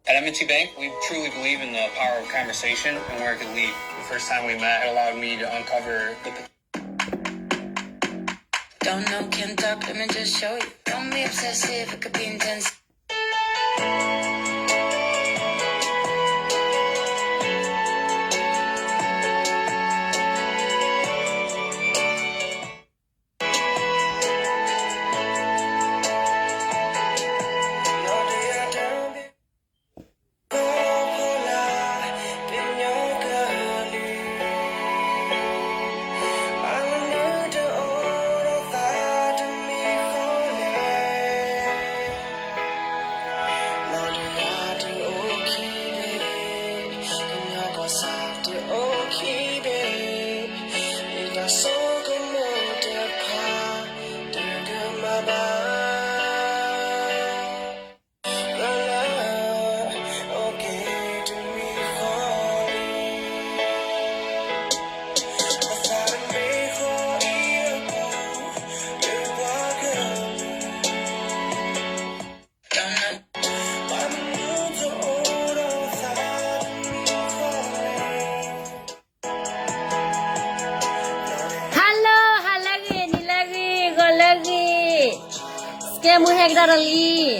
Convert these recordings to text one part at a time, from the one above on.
At M and T Bank, we truly believe in the power of conversation and where it could lead. The first time we met, it allowed me to uncover the Don't know, can't talk, let me just show you. Don't be obsessive, it could be intense. Hello, ဟါလၢအဂ့ၤ, နံၤလၢအဂ့ၤ, ဂီၤလၢအဂ့ၤ, စကဲမူဟဲကဒါဒီးလံ,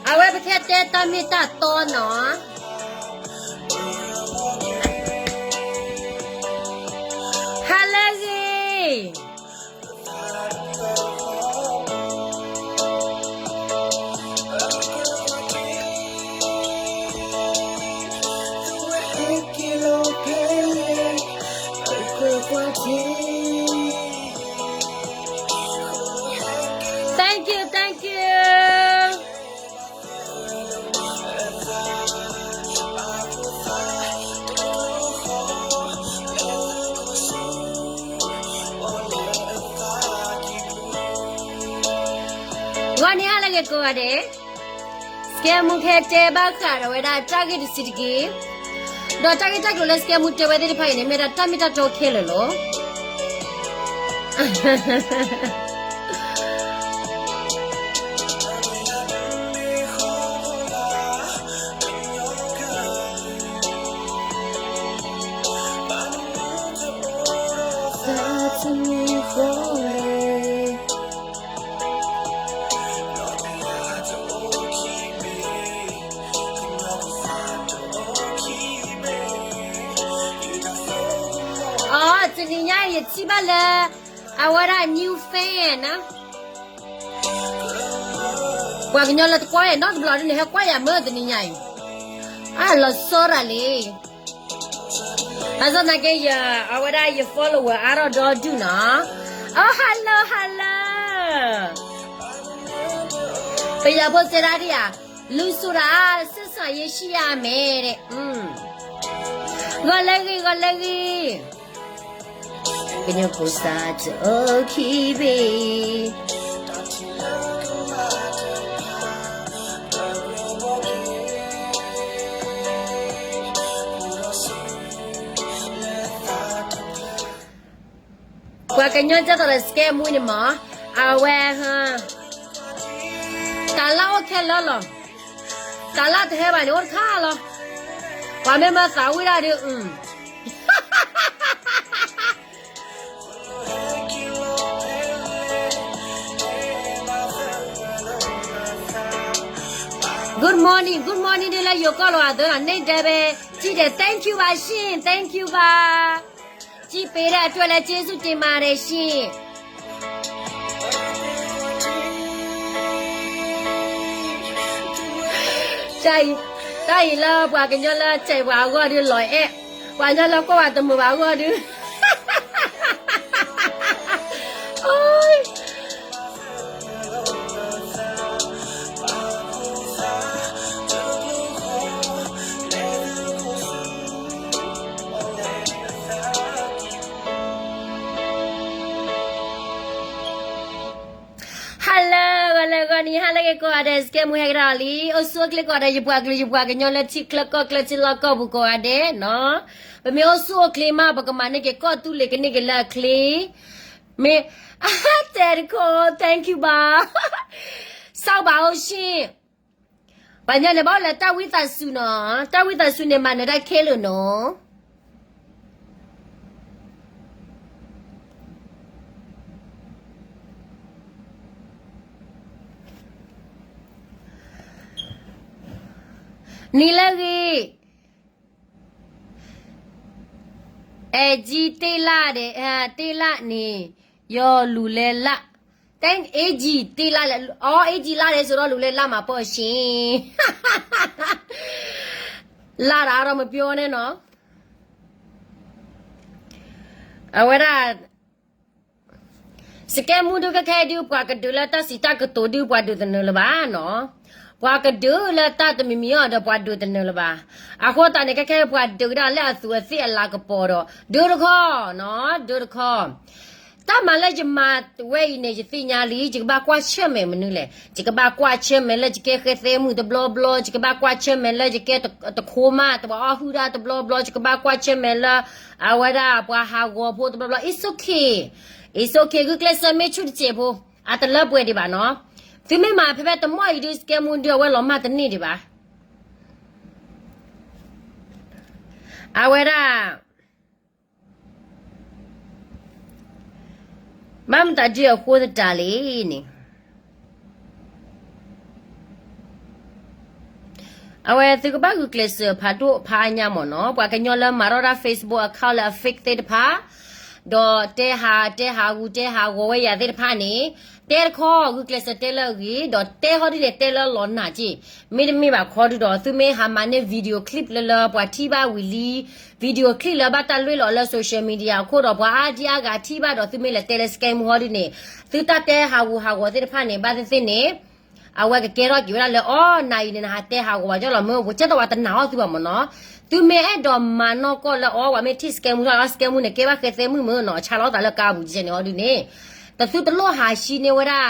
အဝဲပကတဲတၢ်မ့ၢ်တၢ်တီနီၤ, ဟါလၢအဂ့ၤ. Thank you, thank you. ဂီၤနံၤဟါလၢအဂ့ၤကိးဂၤဒဲး, စကဲမူဟဲတဲဘၣ်ဃးဒီးဝဲဒၣ်တၢ်ဂ့ၢ်တဆံးတက့ၢ်, ဒီးတၢ်ဂ့ၢ်တၢ်ကျိၤလၢစကဲမူတဲဝဲသ့ၣ်တဖၣ်အံၤန့ၣ် မ့ၢ်ဒၣ်တၢ်မ့ၢ်တၢ်တီခဲလၢာ်လီၤ. Aw, တနံၤညါအံၤ ယထံၣ်ဘၣ်လၢ အဝဲဒၣ် new fan နီၤ, ပှၤကညီလၢတကွၢ်ယၤနီတဘျီဒ်န့ၣ် ဟဲကွၢ်ယၤမ့ၢ်တနံၤညါအံၤ, အလီၤဆီရၤလံ, ဘၣ်ဆၣ်သနာ်က့ ယ အဝဲဒၣ်ယ follower အါထီၣ်ဒီဒူၣ်နီၤ. Oh, hello, hello. ပယီၤဖိတဲဒၣ်ဒ်ဧါ, လူဆိုတာ ဆက်ဆံရေးရှိရမယ်တဲ့. ဂီၤလၢအဂ့ၤ, ဂီၤလၢအဂ့ၤ. ကညီဖိစၢ်တအိၣ်ခံဘ့ၣ်. ပှၤကညီကဲသိးဒီးစကဲမူန့ၣ်မး, အဝဲ တၢ်လၢအိၣ်ခဲလၢာ်လီၤ, တၢ်လၢတဟဲဘၣ်န့ၣ်အိၣ်တခါလီၤ, ပှၤမ့ၢ်မၤသးဝံၣ်ဒၣ်ဒီး Good morning, good morning ဒ်လၢယိၤကီၢ်လီၤအသး န့ၣ်ဒဲးဘဲ ကြည့်တယ်, thank you ပါရှင်, thank you ပါ, ကြည့်ပေးတဲ့အတွက်လည်းကျေးဇူးတင်ပါတယ်ရှင်. တၢ်အံၤလၢပှၤကညီလၢတဲပှၤအဂီၢ်ဒုးလီၤအဲၣ်, ပှၤကညီလၢကွၢ်ဝဲတမုာ်ဘၣ်အဂီၢ်ဒုး ဟါလၢဂီၤလၢဂီၤနံၤဟါလၢအဂ့ၤကိးဂၤဒဲး, စကဲမူဟဲကဒါလံ, အိၣ်ဆူၣ်အိၣ်ချ့ကိးဂၤဒဲး, ယပှၤကလုာ်ယပှၤကညီလၢထံချၢကီၢ်ချၢထံလီၢ်ကီၢ်ပူၤကိးဂၤဒဲးနီၤ, ပမ့ၢ်အိၣ်ဆူၣ်အိၣ်ချ့မး ပကမၤန့ၢ်က့ၤကီၢ်သူလ့ၤကန့ၢ်က့ၤလၢအချ့, မ့ၢ် အတဲတခီ thank you ဘၣ်, စၢ်ဘၣ်အိၣ်ဆ့ၣ် ပှၤညီန့ၣ်ဘၣ်လၢတၢ်ဝံသးစူၤနီၤ, တၢ်ဝံသးစူၤန့ၣ် မၤနၢၤတၢ်ခဲလၢာ်နီၤ. နံၤလၢအဂ့ၤ, အဲၣ်ကၠံတ့လၣ်ဒဲး, တ့လၣ်န့ၣ်, ယီၤလူၤလဲလၢ်, တ့အ့ကၠံတ့လၣ်လဲ, အီ အ့ကၠံလၢ်ဒဲး စိဒီလူၤလဲလၢ်မၤပၢၢ်ဆ့ လၢ်ဒီးအါထီၣ်မပျီန့ၣ်နီၤ, အဝဲဒၣ် စကဲမူဒုးခဲခဲဒုး ပှၤကဒုးလၢတၢ်စံးတၢ်ကတိၤဒုး ပှၤဒုးတနၢၤလၢၤဘၣ်နီၤ. ပှၤကဒုးလၢတၢ်တမံၤမံၤအီၤဒီး ပှၤဒုးတနၢၤလၢၤဘၣ်. အဃိသတးန့ၣ် ခဲခဲ ပှၤဒုးဒၣ်လၢအသူးအသ့ၣ်အလၤကပီၤဒီး ဒုးတခီနီၤ, ဒုးတခီ. တၢ်မၤလၢယမၤဝဲအံၤန့ၣ် ယသ့ၣ်ညါလံ, ယကဘၣ်ကွၢ်ဆၢၣ်မဲာ်မနုၤလဲၣ်. ယကဘၣ်ကွၢ်ဆၢၣ်မဲာ်လၢယကဲဃဲသဲမုၣ်တဘျီဘျီ, ယကဘၣ်ကွၢ်ဆၢၣ်မဲာ်လၢယကဲတခိမး တပှၤအီၣ်ဟုၣ်တၢ်တဘျီဘျီ, ယကဘၣ်ကွၢ်ဆၢၣ်မဲာ်လၢ အဝဲဒၣ်ပှၤဟးဂီၤဖိတဘျီဘျီ, it's okay, it's okay, ဂုာ်ကျဲးစၢးမ့ၢ်ဆူၣ်တစဲးဖိ, အတလၢပှဲၤဒံးဘၣ်နီၤ. သုမ့ၢ်မၤဖဲဖဲတမီၢ်အံၤဒုး စကဲမူဒုး အဝဲလီၤမၢ်တန့ၢ်ဒံးဘၣ်. အဝဲဒၣ် ဘၣ်မတၤဒုးအဃိသတးလဲၣ်န့ၣ် အဝဲသုကဘၣ်ဂုာ်ကျဲးစၢးဖးဒိၣ်ဖးအါညါမ့ၢ်နီၤ, ပှၤကညီလၢမၤထီၣ်တၢ် Facebook account လၢအ fake သ့ၣ်တဖၣ်, ဒီးတဲဟး တဲဟးဂူာ်တဲဟးဂီၤဝဲယၤသ့ၣ်တဖၣ်န့ၣ်, တဲတခီ ဂုာ်ကျဲးစၢးတဲလၢအဂ့ၤ, ဒီးတဲဟီဒ်န့ၣ် တဲလၢလီၤနာ်က့, မ့တမ့ၢ်ဘၣ်ခီဒုဒီး သုမ့ၢ်ဟးမၤန့ၢ် video clip လၢလၢပှၤထံၣ်ဘၣ်ဝံၤလံ, video clip လၢဘၣ်တၢ်လွ့ၢ်လီၤလၢ social media အခိၣ်ဒီး ပှၤအါဒံအါဂၤထံၣ်ဘၣ်ဒီး သုမ့ၢ်လဲၤတဲလၢ စကဲမူဟီဒ်န့ၣ်, သုတၢ်တဲဟးဂူာ်ဟးဂီၤသ့ၣ်တဖၣ်န့ၣ် ဘၣ်သ့ၣ်သ့ၣ်န့ၣ် အဝဲကကဲထီၣ်က့ၤဝဲဒၣ်လၢ အီ နၤအံၤန့ၣ် နဟးတဲဟးဂီၤဝဲကၠီလီၤမ့ၢ် ပကဲထီၣ်ဝဲတနာ်အီၤသုဘၣ်မ့ၢ်နီၤ. သုမ့ၢ်အဲၣ်ဒိးမၤနီၢ်ကီၢ်လၢအီ ပှၤမ့ၢ်ထံၣ် စကဲမူ ထီၣ်လၢအီ စကဲမူန့ၣ် ကဲဘၣ်ဃဲသဲမုၣ်မ့ၢ်နီၤ ဆါလီၤသးလၢကါပူၤကဲန့ၣ်ဟီဒ်န့ၣ်, တသုတလိၣ်ဟးဆှံန့ၢ်ဝဲဒၣ်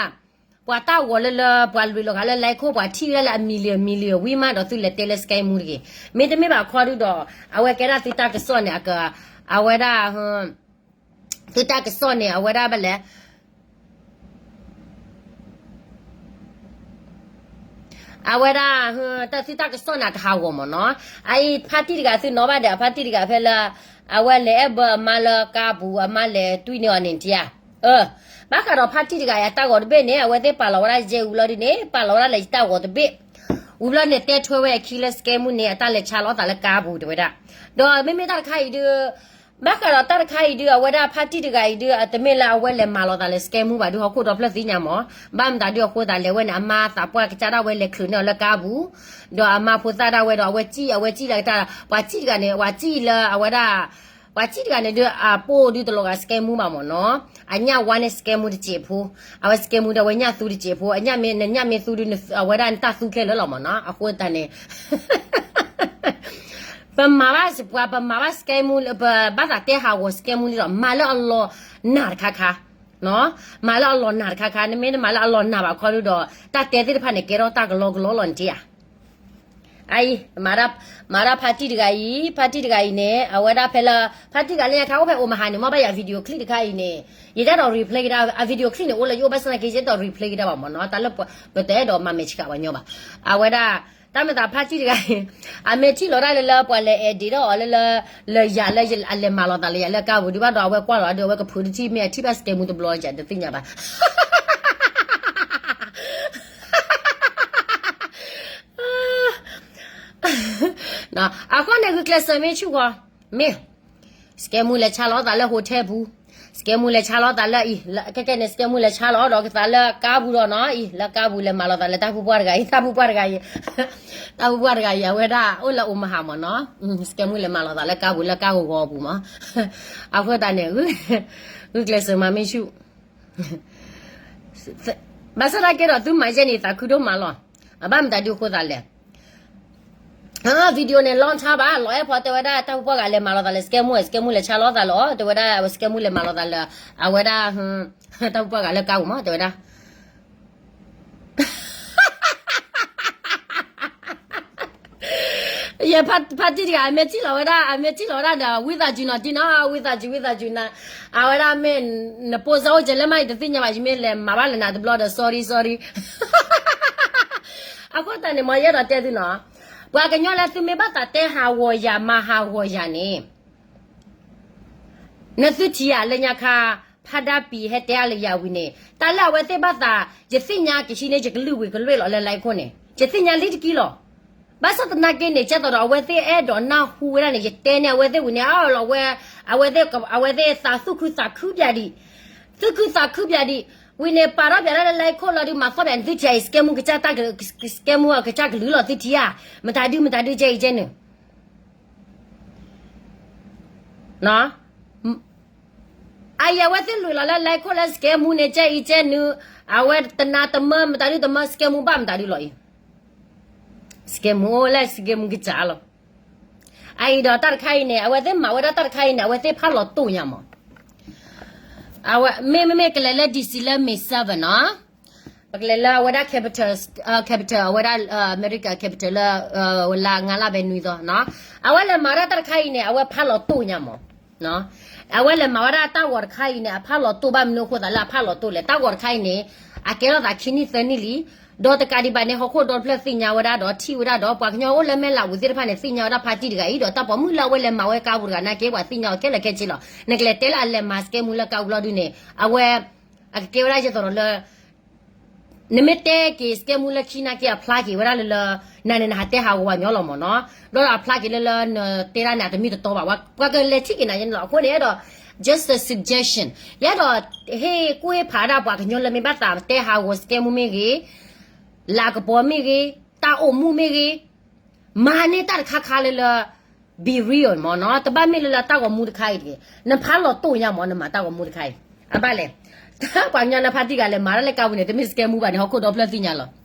ပှၤတၢ်ဂီၤလၢလၢ ပှၤလွံၢ်လီၤဂာ်လၢ လဲခိၣ် ပှၤထံၣ်ဝဲဒၣ်လၢအ million million ဝံၤမးဒီး သုလဲၤတဲလၢ စကဲမူတဂ့ၤ. မ့တမ့ၢ်ဘၣ်ခီဒုဒီး အဝဲကဲဒၣ်သုတၢ်ကစီၣ်န့ၣ် အက အဝဲဒၣ် သုတၢ်ကစီၣ်န့ၣ် အဝဲဒၣ်ဘၣ်လဲၣ် အဝဲဒၣ် တၢ်သုတၢ်ကစီၣ်န့ၣ် အကဟးဂီၤမ့ၢ်နီၤ. အအံၤ ဖါတံၢ်တဂၤ သုနီၣ်ဘၣ်ဒီး အဖါတံၢ်တဂၤဖဲလၢ အဝဲလဲၤအဲၣ်ဘၢအမါလၢကါပူၤ အမါလဲၤတွံၢ်န့ၢ်အီၤန့ၣ်တယါ. ဘၣ်ဃးဒီးဖါတံၢ်တဂၤအံၤ အတၢ်ဂီၤတဘ့ၣ်န့ၣ် အဝဲသ့ၣ်ပာ်လီၤဝဲဒၣ်ယဲၢ်ဝံၤလီၤဒ်န့ၣ် ပာ်လီၤဝဲဒၣ်လၢယတၢ်ဂီၤတဘ့ၣ်. ဝံၤဘျီန့ၣ် တဲထွဲဝဲအခံလၢ စကဲမူန့ၣ် အတၢ်လဲၤဆါလီၤသးလၢကါပူၤတဲဝဲဒၣ်. ဒီးမ့မ့ၢ်တၢ်တခါအံၤဒုး ဘၣ်ဃးဒီးတၢ်တခါအံၤဒုး အဝဲဒၣ်ဖါတံၢ်တဂၤအံၤဒုး တမ့ၢ်လၢအဝဲလဲၤမၤလီၤသးလၢ စကဲမူဘၣ်ဒုး ဟီၣ်ခိၣ်ဒီဖျၢၣ်သ့ၣ်ညါမ့ၢ်. ဘၣ်မတၤဒုးအဃိသးလဲၤဝဲန့ၣ် အမါသးပှၢ်ကစၢ်ဒၣ်ဝဲလဲၤချုးန့ၢ်အီၤလၢကါပူၤ, ဒီးအမါဖိသၣ်ဒၣ်ဝဲဒီး အဝဲစံၣ် အဝဲစံၣ်လၢကတၢၢ် ပှၤစံၣ်တဂၤန့ၣ် ပှၤစံၣ်လၢအဝဲဒၣ် ပှၤစံၣ်တဂၤန့ၣ်ဒုး အပိၢ်ဒုးတလီၤဂာ် စကဲမူဘၣ်မ့ၢ်နီၤ. အညၣ်ဝါန့ၣ် စကဲမူတစဲးဖိ, အဝဲစကဲမူဒီး အဝဲညၣ်သူတစဲးဖိ, အညၣ်မ့ၢ် နညၣ်မ့ၢ်သူဒုး အဝဲဒၣ်နတၢ်သူခဲလၢာ်လီၤမ့ၢ်နီၤ. အဃိသတးန့ၣ် ပမၤဘၣ်ပှၤ ပမၤဘၣ်စကဲမူ ပဘၣ်သးတဲဟးဂီၤစကဲမူန့ၣ်ဒီး မၤလၢအလီၢ်နာ်တခါခါ, မၤလၢအလီၢ်နာ်တခါခါ, နမ့ၢ်တမၤလၢအလီၢ်နာ်ဘၣ်ခီဒုဒီး တၢ်တဲသ့ၣ်တဖၣ်န့ၣ် ကဲထီၣ်တၢ်ကလီကလီလီၤန့ၣ်တယါ. အအံၤ မၤဒၣ်ဖါတံၢ်တဂၤအံၤ, ဖါတံၢ်တဂၤအံၤန့ၣ် အဝဲဒၣ်ဖဲလၢ ဖါတံၢ်တဂၤလၢညါခါအိၣ်ဖဲ Omaha န့ၣ် မ့ၢ်ဘၣ်ယၤ video clip တခါအံၤန့ၣ် ယတအဲၣ်ဒိး replay ကဒါ, အ video clip န့ၣ် အိၣ်လၢယအိၣ်ဘၣ်ဆၣ်သနာ်က့ ယတအဲၣ်ဒိး replay ကဒါဘၣ်မ့ၢ်နီၤ. တၢ်လၢပတအဲၣ်ဒိးမၤမဲာ်ဆှးပှၤညီဘၣ်. အဝဲဒၣ် တၢ်မၤသးဖါတံၢ်တဂၤအံၤ အမ့ၢ်ထံၣ်လီၤဒၣ်လၢလၢပှၤလဲၤ edit ဒီးအီၤလၢလၢ လၢယၤလၢအလဲၤမၤလီၤသးလၢယၤလၢကါပူၤဒုးဘၣ်ဒီး အဝဲကွၢ်လီၤဒီး အဝဲကဖုးတထံၣ် မ့ၢ်အထံၣ်ဘၣ်စကဲမူတဘျီ ယတသ့ၣ်ညါဘၣ်. အဃိန့ၣ် ဂုာ်ကျဲးစၢးမ့ၢ်ဆူၣ်ဃီ, မ့ၢ် စကဲမူလဲၤဆါလီၤသးလၢ hotel ပူၤ, စကဲမူလဲၤဆါလီၤသးလၢအံၤ, ခဲကဲန့ၣ် စကဲမူလဲၤဆါလီၤဒီးကသးလၢကါပူၤဒီးနီၤအံၤ, လၢကါပူၤလဲၤမၤလီၤသးလၢတၢ်ဖုပှၢ်တဂၤအံၤ, တၢ်ဖုပှၢ်တဂၤအံၤ, တၢ်ဖုပှၢ်တဂၤအံၤ အဝဲဒၣ်အိၣ်လၢ Omaha မ့ၢ်နီၤ. စကဲမူလဲၤမၤလီၤသးလၢကါပူၤ လၢကါဂီၤဂီၤအပူၤမ့ၢ်. အဃိသတးန့ၣ် ဂုာ်ကျဲးစၢးမၤမ့ၢ်ဆူၣ် ဘၣ်ဆၣ်သနာ်က့ဒီး သုမၤယဲၢ်န့ၣ် သးခုဒိၣ်မးလီၤ. အဘၣ်မတၤဒုးအဃိသးလဲၣ်. video န့ၣ် လီၤထါဘၣ် လီၤအဲၣ်ဖီတဲဝဲဒၣ် တၢ်ဖုပှၢ်ဂၤလဲၤမၤလီၤသးလၢ စကဲမူ, စကဲမူလဲၤဆါလီၤသးလီၤ တဲဝဲဒၣ် စကဲမူလဲၤမၤလီၤသးလၢ အဝဲဒၣ် တၢ်ဖုပှၢ်ဂၤလၢကါပူၤမ့ၢ် တဲဝဲဒၣ် ယဖါတံၢ်တဂၤ အမ့ၢ်ထံၣ်လီၤဝဲဒၣ် အမ့ၢ်ထံၣ်လီၤဝဲဒၣ်ဒီး ဝံသးစူၤနီၤ တံၢ်နီၤ ဝံသးစူၤ ဝံသးစူၤနၤ, အဝဲဒၣ်မ့ၢ် နပိၢ်စၢအိၣ်ကဲလၢမး ယတသ့ၣ်ညါဘၣ် ယမ့ၢ်လဲၤမၤဘၣ်လၢနၤတဘျီဒီး sorry sorry. အဃိသတးန့ၣ် မ်ယအဲၣ်ဒိးတဲသုနီၤ, ပှၤကညီလၢသုမ့ၢ်ဘၣ်သးတဲဟးဂီၤယၤမၤဟးဂီၤယၤန့ၣ် နသုထံၣ်ဧါလၢညါခါ ဖါဒါပံၤဟဲတဲအါလၢယၤဝံၤန့ၣ် တၢ်လၢအဝဲသ့ၣ်ဘၣ်သး ယသ့ၣ်ညါကဟံးန့ၢ်ယကလုၢ်ဝံၤကလွဲၢ်လီၤလၢ line ခိၣ်န့ၣ် ယသ့ၣ်ညါလံတက့ၢ်လီၤ. ဘၣ်ဆၣ်သနာ်က့န့ၣ် ကဲသိးဒီးအဝဲသ့ၣ်အဲၣ်ဒိးနၢ်ဟူဝဲဒၣ်န့ၣ် ယတဲန့ၢ်အဝဲသ့ၣ်ဝံၤန့ၣ် အလီၤဝဲ အဝဲသ့ၣ် အဝဲသ့ၣ်သးသူၣ်ခုသးခုပၠးဒံး သူၣ်ခုသးခုပၠးဒံး ဝံၤန့ၣ် ပာ်ထီၣ်ပၠးဒၣ်လၢ line ခိၣ်လီၤဒုး မၤသီၣ်ပၠးန့ၣ် သုထံၣ်အံၤ scam မူကစၢ်တၢ် scam မူအကစၢ်ကလုၢ်လီၤ သုထံၣ်ဧါ မတၤဒု မတၤဒု ကဲအံၤကဲနုာ် အအံၤအဝဲသ့ၣ်လွံၢ်လီၤလၢ line ခိၣ်လၢ scam မူန့ၣ် ကဲအံၤကဲနုာ် အဝဲတနၤတမၢ မတၤဒုတမၢ scam မူဘၣ်မတၤဒုလီၤအံၤ scam မူလၢ scam မူကစၢ်လီၤ. အအံၤဒီးတၢ်တခါအံၤန့ၣ် အဝဲသ့ၣ်မၤဝဲဒၣ်တၢ်တခါအံၤန့ၣ် အဝဲသ့ၣ်ဖးလီၤတိၢ်ညါမး အဝဲ မ့မ့ၢ်မ့ၢ်ကလဲၤလၢ D C လၢ May seven နီၤ ပကလဲၤလၢအဝဲဒၣ် capital, capital အဝဲဒၣ် America capital လၢ လါငါးလါဘဲနွံသီနီၤ အဝဲလဲၤမၤဝဲဒၣ်တၢ်တခါအံၤန့ၣ် အဝဲဖးလီၤတိၢ်ညါမး အဝဲလဲၤမၤဝဲဒၣ်တၢ်ဂီၤတခါအံၤန့ၣ် အဖးလီၤတိၢ်ဘၣ်မနုၤအဃိသးလၢအဖးလီၤတိၢ်လဲၣ် တၢ်ဂီၤတခါအံၤန့ၣ် အကဲထီၣ်သးခံနံၣ်သၢနံၣ်လံ ဒီးတကးဒံးဘၣ်န့ၣ် ဟီၣ်ခိၣ်ဒီဖျၢၣ်သ့ၣ်ညါဝဲဒၣ်ဒီးထံၣ်ဝဲဒၣ်ဒီး ပှၤကညီအိၣ်လၢမဲၢ်လးဝံၤသ့ၣ်တဖၣ်န့ၣ် သ့ၣ်ညါဝဲဒၣ်ဖါတံၢ်တဂၤအံၤဒီး တၢ်ပိာ်မုၣ်လၢအဝဲလဲၤမၤဝဲကါပူၤတဂၤနာ်က့ ပှၤသ့ၣ်ညါအီၤခဲလၢာ်ခဲဆ့လီၤ နကလဲၤတဲလၢအလဲၤမၤ scam မူလၢကါပူၤလီၤဒုန့ၣ် အဝဲ အကကဲဝဲဒၣ်ယသိးဒီးလၢ နမ့ၢ်တဲက့ၤ scam မူလၢခံနာ်က့ အဖျါက့ၤဝဲဒၣ်လၢလၢ နၤန့ၣ်နဟးတဲဟးဂီၤပှၤကညီလီၤမးနီၤ ဒီးအဖျါက့ၤလၢလၢနတဲဒၣ်န့ၣ် အတမ့ၢ်တတီဘၣ် ပှၤကလဲၤထံၣ်က့ၤနၤယဲန့ၣ်လီၤ အဃိန့ၣ်အဲၣ်ဒိး just a suggestion ယအဲၣ်ဒိး ဟ့ၣ်ကူၣ်ဟ့ၣ်ဖးဒၣ်ပှၤကညီလၢမ့ၢ်ဘၣ်သးတဲဟးဂီၤ scam မူမ့ၢ်ဂ့ၤ လၤကပီၤမ့ၢ်ဂ့ၤ တၢ်အိၣ်မူမ့ၢ်ဂ့ၤ မၤန့ၢ်တၢ်တခါခါလၢလၢ be real မးနီၤ တဘၣ်မ့ၢ်လၢလၢတၢ်ဂီၤမူတခါအံၤတဂ့ၤ နဖးလီၤတိၢ်ညါမး နမၤတၢ်ဂီၤမူတခါအံၤ အဘၣ်လဲၣ် တၢ်ပှၤကညီလၢဖါတံၢ်တဂၤလဲၤမၤတၢ်လၢကါပူၤန့ၣ် တမ့ၢ် scam မူဘၣ်န့ၣ် ဟီၣ်ခိၣ်ဒီဖျၢၣ်သ့ၣ်ညါလီၤ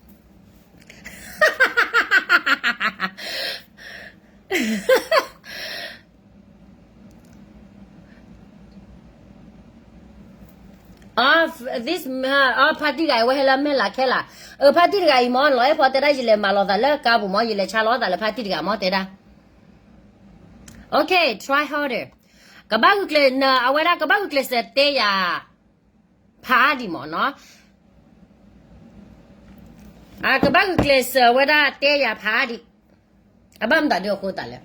this ဖါတံၢ်တဂၤအံၤ အဝဲဟဲလၢမဲၢ်လးခဲလၢာ် အဖါတံၢ်တဂၤအံၤမး လီၤအဲၣ်ဖီတဲဒၣ် ယလဲၤမၤလီၤသးလၢကါပူၤမး ယလဲၤဆါလီၤသးလၢဖါတံၢ်တဂၤမး တဲဒၣ် okay, try harder ကဘၣ်ဂုာ်ကျဲး အဝဲဒၣ်ကဘၣ်ဂုာ်ကျဲးစၢးတဲယၤ ဖးအါဒံးမးနီၤ ကဘၣ်ဂုာ်ကျဲးစၢးဝဲဒၣ်တဲယၤဖးအါဒံး အဘၣ်မတၤဒုအဃိသးလဲၣ်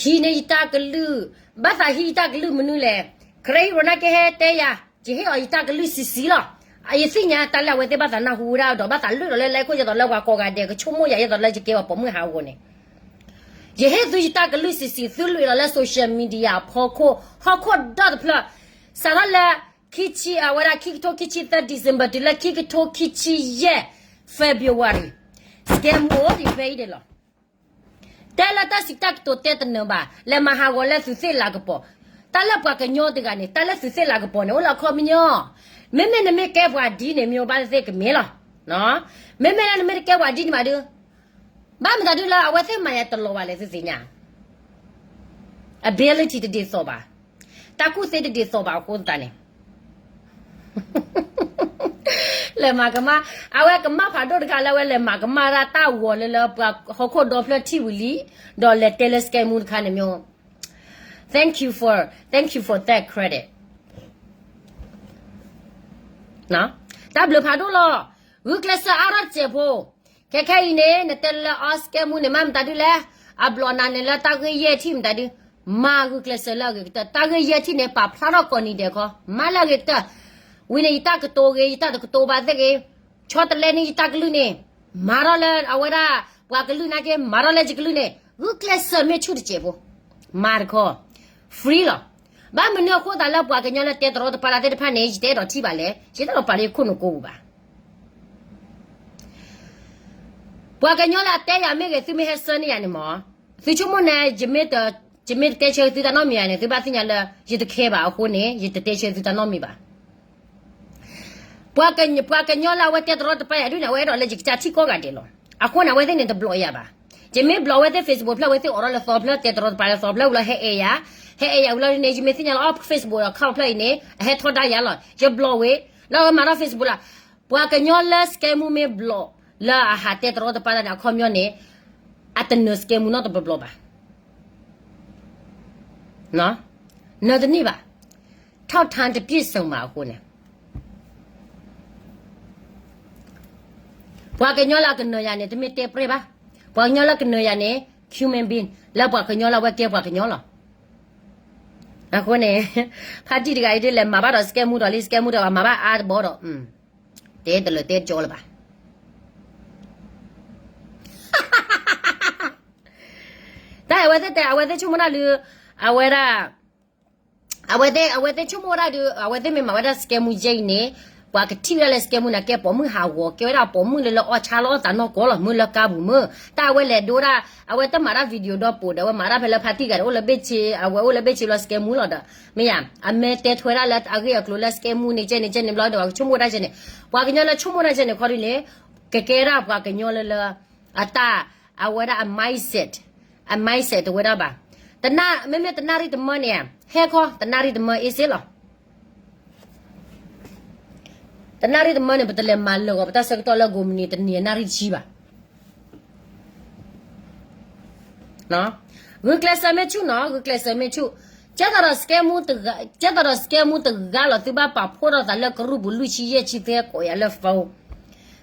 ဟံးန့ၢ်ယတၢ်ကလုၢ် ဘၣ်သးဟံးယတၢ်ကလုၢ်မနုၤလဲၣ် ခရံာ်ဟံးရိၣ်နာ်က့ဟဲတဲယၤ ယဟ့ၣ်အီၤယတၢ်ကလုၢ်ဆံးဆံးလီၤ ယသ့ၣ်ညါတၢ်လၢအဝဲသ့ၣ်ဘၣ်သးနၢ်ဟူဝဲဒၣ်ဒီး ဘၣ်သးလၢာ်ဒီးလၢ line ခိၣ် ယသိးလၢပှၤကိးဂၤဒဲး ကဆိကမိၣ်ယၤ ယသိးလၢယကဲပှၤပိာ်မုၣ်ဟးဂီၤန့ၣ် ယဟ့ၣ်သုယတၢ်ကလုၢ်ဆံးဆံး သုလွံၢ်လီၤလၢ social media အဖီခိၣ် ဟီၣ်ခိၣ်ဒီတဖျၢၣ် စးထီၣ်လၢ ခံဆံ အဝဲဒၣ်ခံကထိခံဆံသၢ December တုၤလၢခံကထိခံဆံယဲၢ် February scam အိၣ်ဒံးဖဲအံၤဒဲးလီၤ တဲလၢတၢ်စံးတၢ်ကတိၤတဲတနၢၤဘၣ် လဲၤမၤဟးဂီၤလၢသုးသ့ၣ်လၤကပီၤ တၢ်လၢပှၤကညီတဂၤန့ၣ် တၢ်လၢသုးသ့ၣ်လၤကပီၤန့ၣ် အိၣ်လၢအခီပညီ မ့မ့ၢ်နမ့ၢ်ကဲပှၤဒ်န့ၣ် မ့ၢ်အိၣ်ဘၣ်သ့ၣ်ကမ့ၢ်လီၤ မ့မ့ၢ်လၢနမ့ၢ်တကဲပှၤဒ်န့ၣ်ဘၣ်ဒု ဘၣ်မတၤဒုလၢအဝဲသ့ၣ်မၤယၤတလီၤဘၣ်လဲၣ် သုသ့ၣ်ညါ ability တဒ်သိးဘၣ် တၢ်ကူၣ်သ့တဒ်သိးဘၣ်အဃိသတးန့ၣ် လဲၤမၤကမၣ် အဝဲကမၣ်ဖးဒိၣ်တခါလၢအဝဲလဲၤမၤကမၣ်ဒၣ်တၢ်ဂီၤလၢလၢပှၤဟီၣ်ခိၣ်ဒီဖျၢၣ်ထံၣ်ဝံၤလံ ဒီးလဲၤတဲလၢ scam မူတခါန့ၣ်မ့ၢ် thank you for, thank you for that credit တၢ်ဘျုးဖးဒိၣ်လီၤ ဂုာ်ကျဲးစၢးအါထီၣ်တစဲးဖိ ခဲခဲအံၤန့ၣ် နတဲလၢ scam မူန့ၣ် မ့ၢ်မတၤဒုလဲၣ် အဘျီၣ်နၤန့ၣ်လၢတၢ်ဂ့ၢ်ယဲၢ်ထံၣ်မတၤဒု မၤဂုာ်ကျဲးစၢးလၢအဂ့ၤကတၢၢ် တၢ်ဂ့ၢ်ယဲၢ်ထံၣ်န့ၣ် ပာ်ဖျါထီၣ်ကိးနံၤဒဲးခီ မၤလၢအဂ့ၤကတၢၢ် ဝံၤန့ၣ် ယတၢ်ကတိၤဂ့ၤ ယတၢ်တကတိၤဘၣ်သ့ၣ်ဂ့ၤ ဆီတလဲန့ၢ်ယတၢ်ကလုၢ်န့ၣ် မၤထီၣ်လၢအဝဲဒၣ် ပှၤကလုၢ်နာ်က့ မၤထီၣ်လၢယကလုၢ်န့ၣ် ဂုာ်ကျဲးစၢးမ့ၢ်ဆူၣ်တစဲးဖိ မၤတခီ free လီၤ ဘၣ်မနုၤအဃိသတးလၢပှၤကညီလၢတဲတရီတပါတၢ်သ့ၣ်တဖၣ်န့ၣ် ယတအဲၣ်ဒိးထံၣ်ဘၣ်လဲၣ် ယတအဲၣ်ဒိးပာ်လၢယခိၣ်နူာ်ကိပူၤဘၣ် ပှၤကညီလၢအတဲယၤမ့ၢ်ဂ့ၤ သုမ့ၢ်ဟဲဆၢန့ၢ်ယၤန့ၣ်မး သုဆိကမိၣ်န့ၣ် ယမ့ၢ်တတဲဆၢသုတၢ်နီတမံၤယၤန့ၣ် သုဘၣ်သ့ၣ်ညါလၢ ယတခဲဘၣ်အဃိန့ၣ် ယတတဲဆၢသုတၢ်နီတမံၤဘၣ် ပှၤကညီလၢအဝဲတဲတရီတပါယၤဒ်န့ၣ် အဝဲအဲၣ်ဒိးလၢယကစၢ်ထံၣ်ကိးဂၤဒဲးလီၤ. အဃိန့ၣ် အဝဲသ့ၣ်န့ၣ်တဘျီယၤဘၣ်. ယမ့ၢ်ဘျီဝဲသ့ၣ် Facebook ဖျၢၣ် အဝဲသ့ၣ်အိးထီၣ်လၢသီဖျၢၣ် တဲတရီတပါလၢသီဖျၢၣ်ဝံၤလီၤ ဟဲအဲၣ်ယၤ, ဟဲအဲၣ်ယၤဝံၤလီၤန့ၣ် ယမ့ၢ်သ့ၣ်ညါလီၤ အီ Facebook account ဖျၢၣ်အံၤန့ၣ် အဟဲထီဒါယၤလီၤ. ယဘျီဝဲ လၢအဝဲမၤထီၣ် Facebook လၢ ပှၤကညီလၢ scam မူမ့ၢ်ဘျီ လၢအဟးတဲတရီတပါတၢ်န့ၣ် အခီပညီန့ၣ် အတနၢၤ scam မူနီတဘျီဘျီဘၣ်. နၢၤတန့ၢ်ဘၣ်. ထောက်ခံတပြည့်စုံဘၣ်အဃိန့ၣ် ပှၤကညီလၢအကနၢၤယၤန့ၣ် တမ့ၢ်တဲပြဲၢ်ဘၣ်. ပှၤကညီလၢကနၢၤယၤန့ၣ် human being လၢပှၤကညီလၢအဝဲကဲပှၤကညီလီၤ. အဃိန့ၣ် ဖါတံၢ်တဂၤအံၤဒ်လဲၣ် မၤဘၣ်ဒီးစကဲမူဒီးလံ စကဲမူဒီးမၤဘၣ်အါတဘီဒီး တဲတလၢာ်တဲကၠီလၢၤဘၣ်. တၢ်အဝဲသ့ၣ်တဲ အဝဲသ့ၣ်ဆိကမိၣ်ဒၣ်ဒုး အဝဲဒၣ် အဝဲသ့ၣ် အဝဲသ့ၣ်ဆိကမိၣ်ဝဲဒၣ်ဒုး အဝဲသ့ၣ်မ့ၢ်မၤဝဲဒၣ်စကဲမူယဲအံၤန့ၣ် ပှၤကထံၣ်ဝဲဒၣ်လၢစကဲမူန့ၣ် ကဲပိာ်မုၣ်ဟးဂီၤ ကဲဝဲဒၣ်ပိာ်မုၣ်လၢလၢအီၣ်ဆါလီအီၣ်သးနီၢ်ကီၢ်လီၤ မုၢ်လၢကါပူၤမုၢ် တၢ်အဝဲလဲၤဒိဒၣ် အဝဲတမၤတၢ် video ဒီးပိာ်ဒီး အဝဲမၤတၢ်ဖဲလၢဖါတံၢ်ဂၤဒီး အိၣ်လၢဘ့ၣ်ဆ့ အဝဲအိၣ်လၢဘ့ၣ်ဆ့လီၤစကဲမူလီၤဒီး မ့ၢ်ယၤ အမ့ၢ်တဲထွဲဒၣ်လၢအဂ့ၢ်အကျိၤလၢစကဲမူန့ၣ် ကဲန့ၣ် ကဲန့ၣ်ဘျီဒီး ပှၤကဆိကမိၣ်ဝဲဒၣ်ကဲန့ၣ် ပှၤကညီလၢဆိကမိၣ်ဝဲဒၣ်ကဲန့ၣ်ခီဒုးန့ၣ် ကကဲဒၣ်ပှၤကညီလၢလၢ အတၢ် အဝဲဒၣ်အ mindset အ mindset တဝဲဒၣ်ဘၣ်. တနၣ် မ့မ့ၢ်တနၣ်ရံၣ်တမၢန့ၣ် ဟဲခီ တနၣ်ရံၣ်တမၢအ့စ့လီၤ. တနၣ်ရံၣ်တမၢန့ၣ် ပတလဲၤမၤလၢာ်ဂီၤပတၢ်ဆၢကတီၢ်လၢကိးမုၢ်နံၤ တနံၤအနၣ်ရံၣ်တဆံဘၣ်. ဂုာ်ကျဲးစၢးမ့ၢ်ဆူၣ်နီၤ ဂုာ်ကျဲးစၢးမ့ၢ်ဆူၣ်, ကဲသိးဒီး ကဲသိးဒီးစကဲမူတဂၤလီၤ သုဘၣ်ပာ်ဖှိၣ်ထီၣ်သးလၢကရူၢ်ပူၤလွံၢ်ဆံယဲၢ်ဆံ သုဟဲကိးယၤလၢ phone,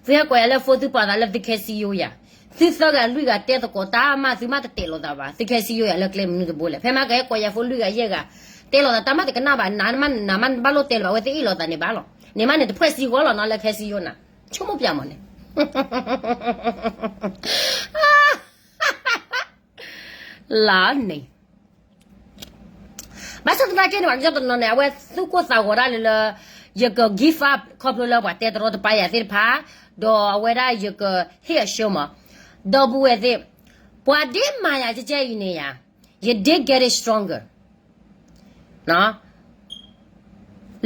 သုဟဲကိးယၤလၢ phone သုပာ်သးလၢသုခဲစံယိယၤ, သုသၢဂၤလွံၢ်ဂၤတဲသကိးတၢ်မး သုမးတတဲာ်လိာ်သးဘၣ် သုခဲစံယိယၤလၢကျဲမနုၤတဘိလဲၣ် ဖဲမးကဟဲကိးယၤ phone လွံၢ်ဂၤယဲၢ်ဂၤ, တဲလိာ်သးတၢ်မးတကနၣ်ဘၣ် နၤမးနၤမးနဘၣ်လိၣ်တဲလၢၤဘၣ် အဝဲသ့ၣ်အ့ၣ်လိာ်သးန့ၣ်ဘၣ်လီၤ, န့ၣ်မးန့ၣ်တဖှဲၣ်စံဂီၢ်လီၤနီၤလၢခဲစံယိနၤ, ဆိကမိၣ်ပျးမးန့ၣ် လါန့ၣ် ဘၣ်ဆၣ်သနာ်က့န့ၣ် ပှၤကညီတနီၤန့ၣ် အဝဲသူၣ်ကိၢ်သးဂီၤဒၣ်လၢလၢ ယက give up ခီဖျိလၢပှၤတဲတရီတပါယၤသ့ၣ်တဖၣ်, ဒီးအဝဲဒၣ်ယကဟ့ၣ်အဆၢမး, ဒီပုၢ်ဝဲၢ်သ့ၣ်, ပှၤဒ့မၤယၤကဲကဲအံၤန့ၣ်ယၤ, ယဒ့ get it stronger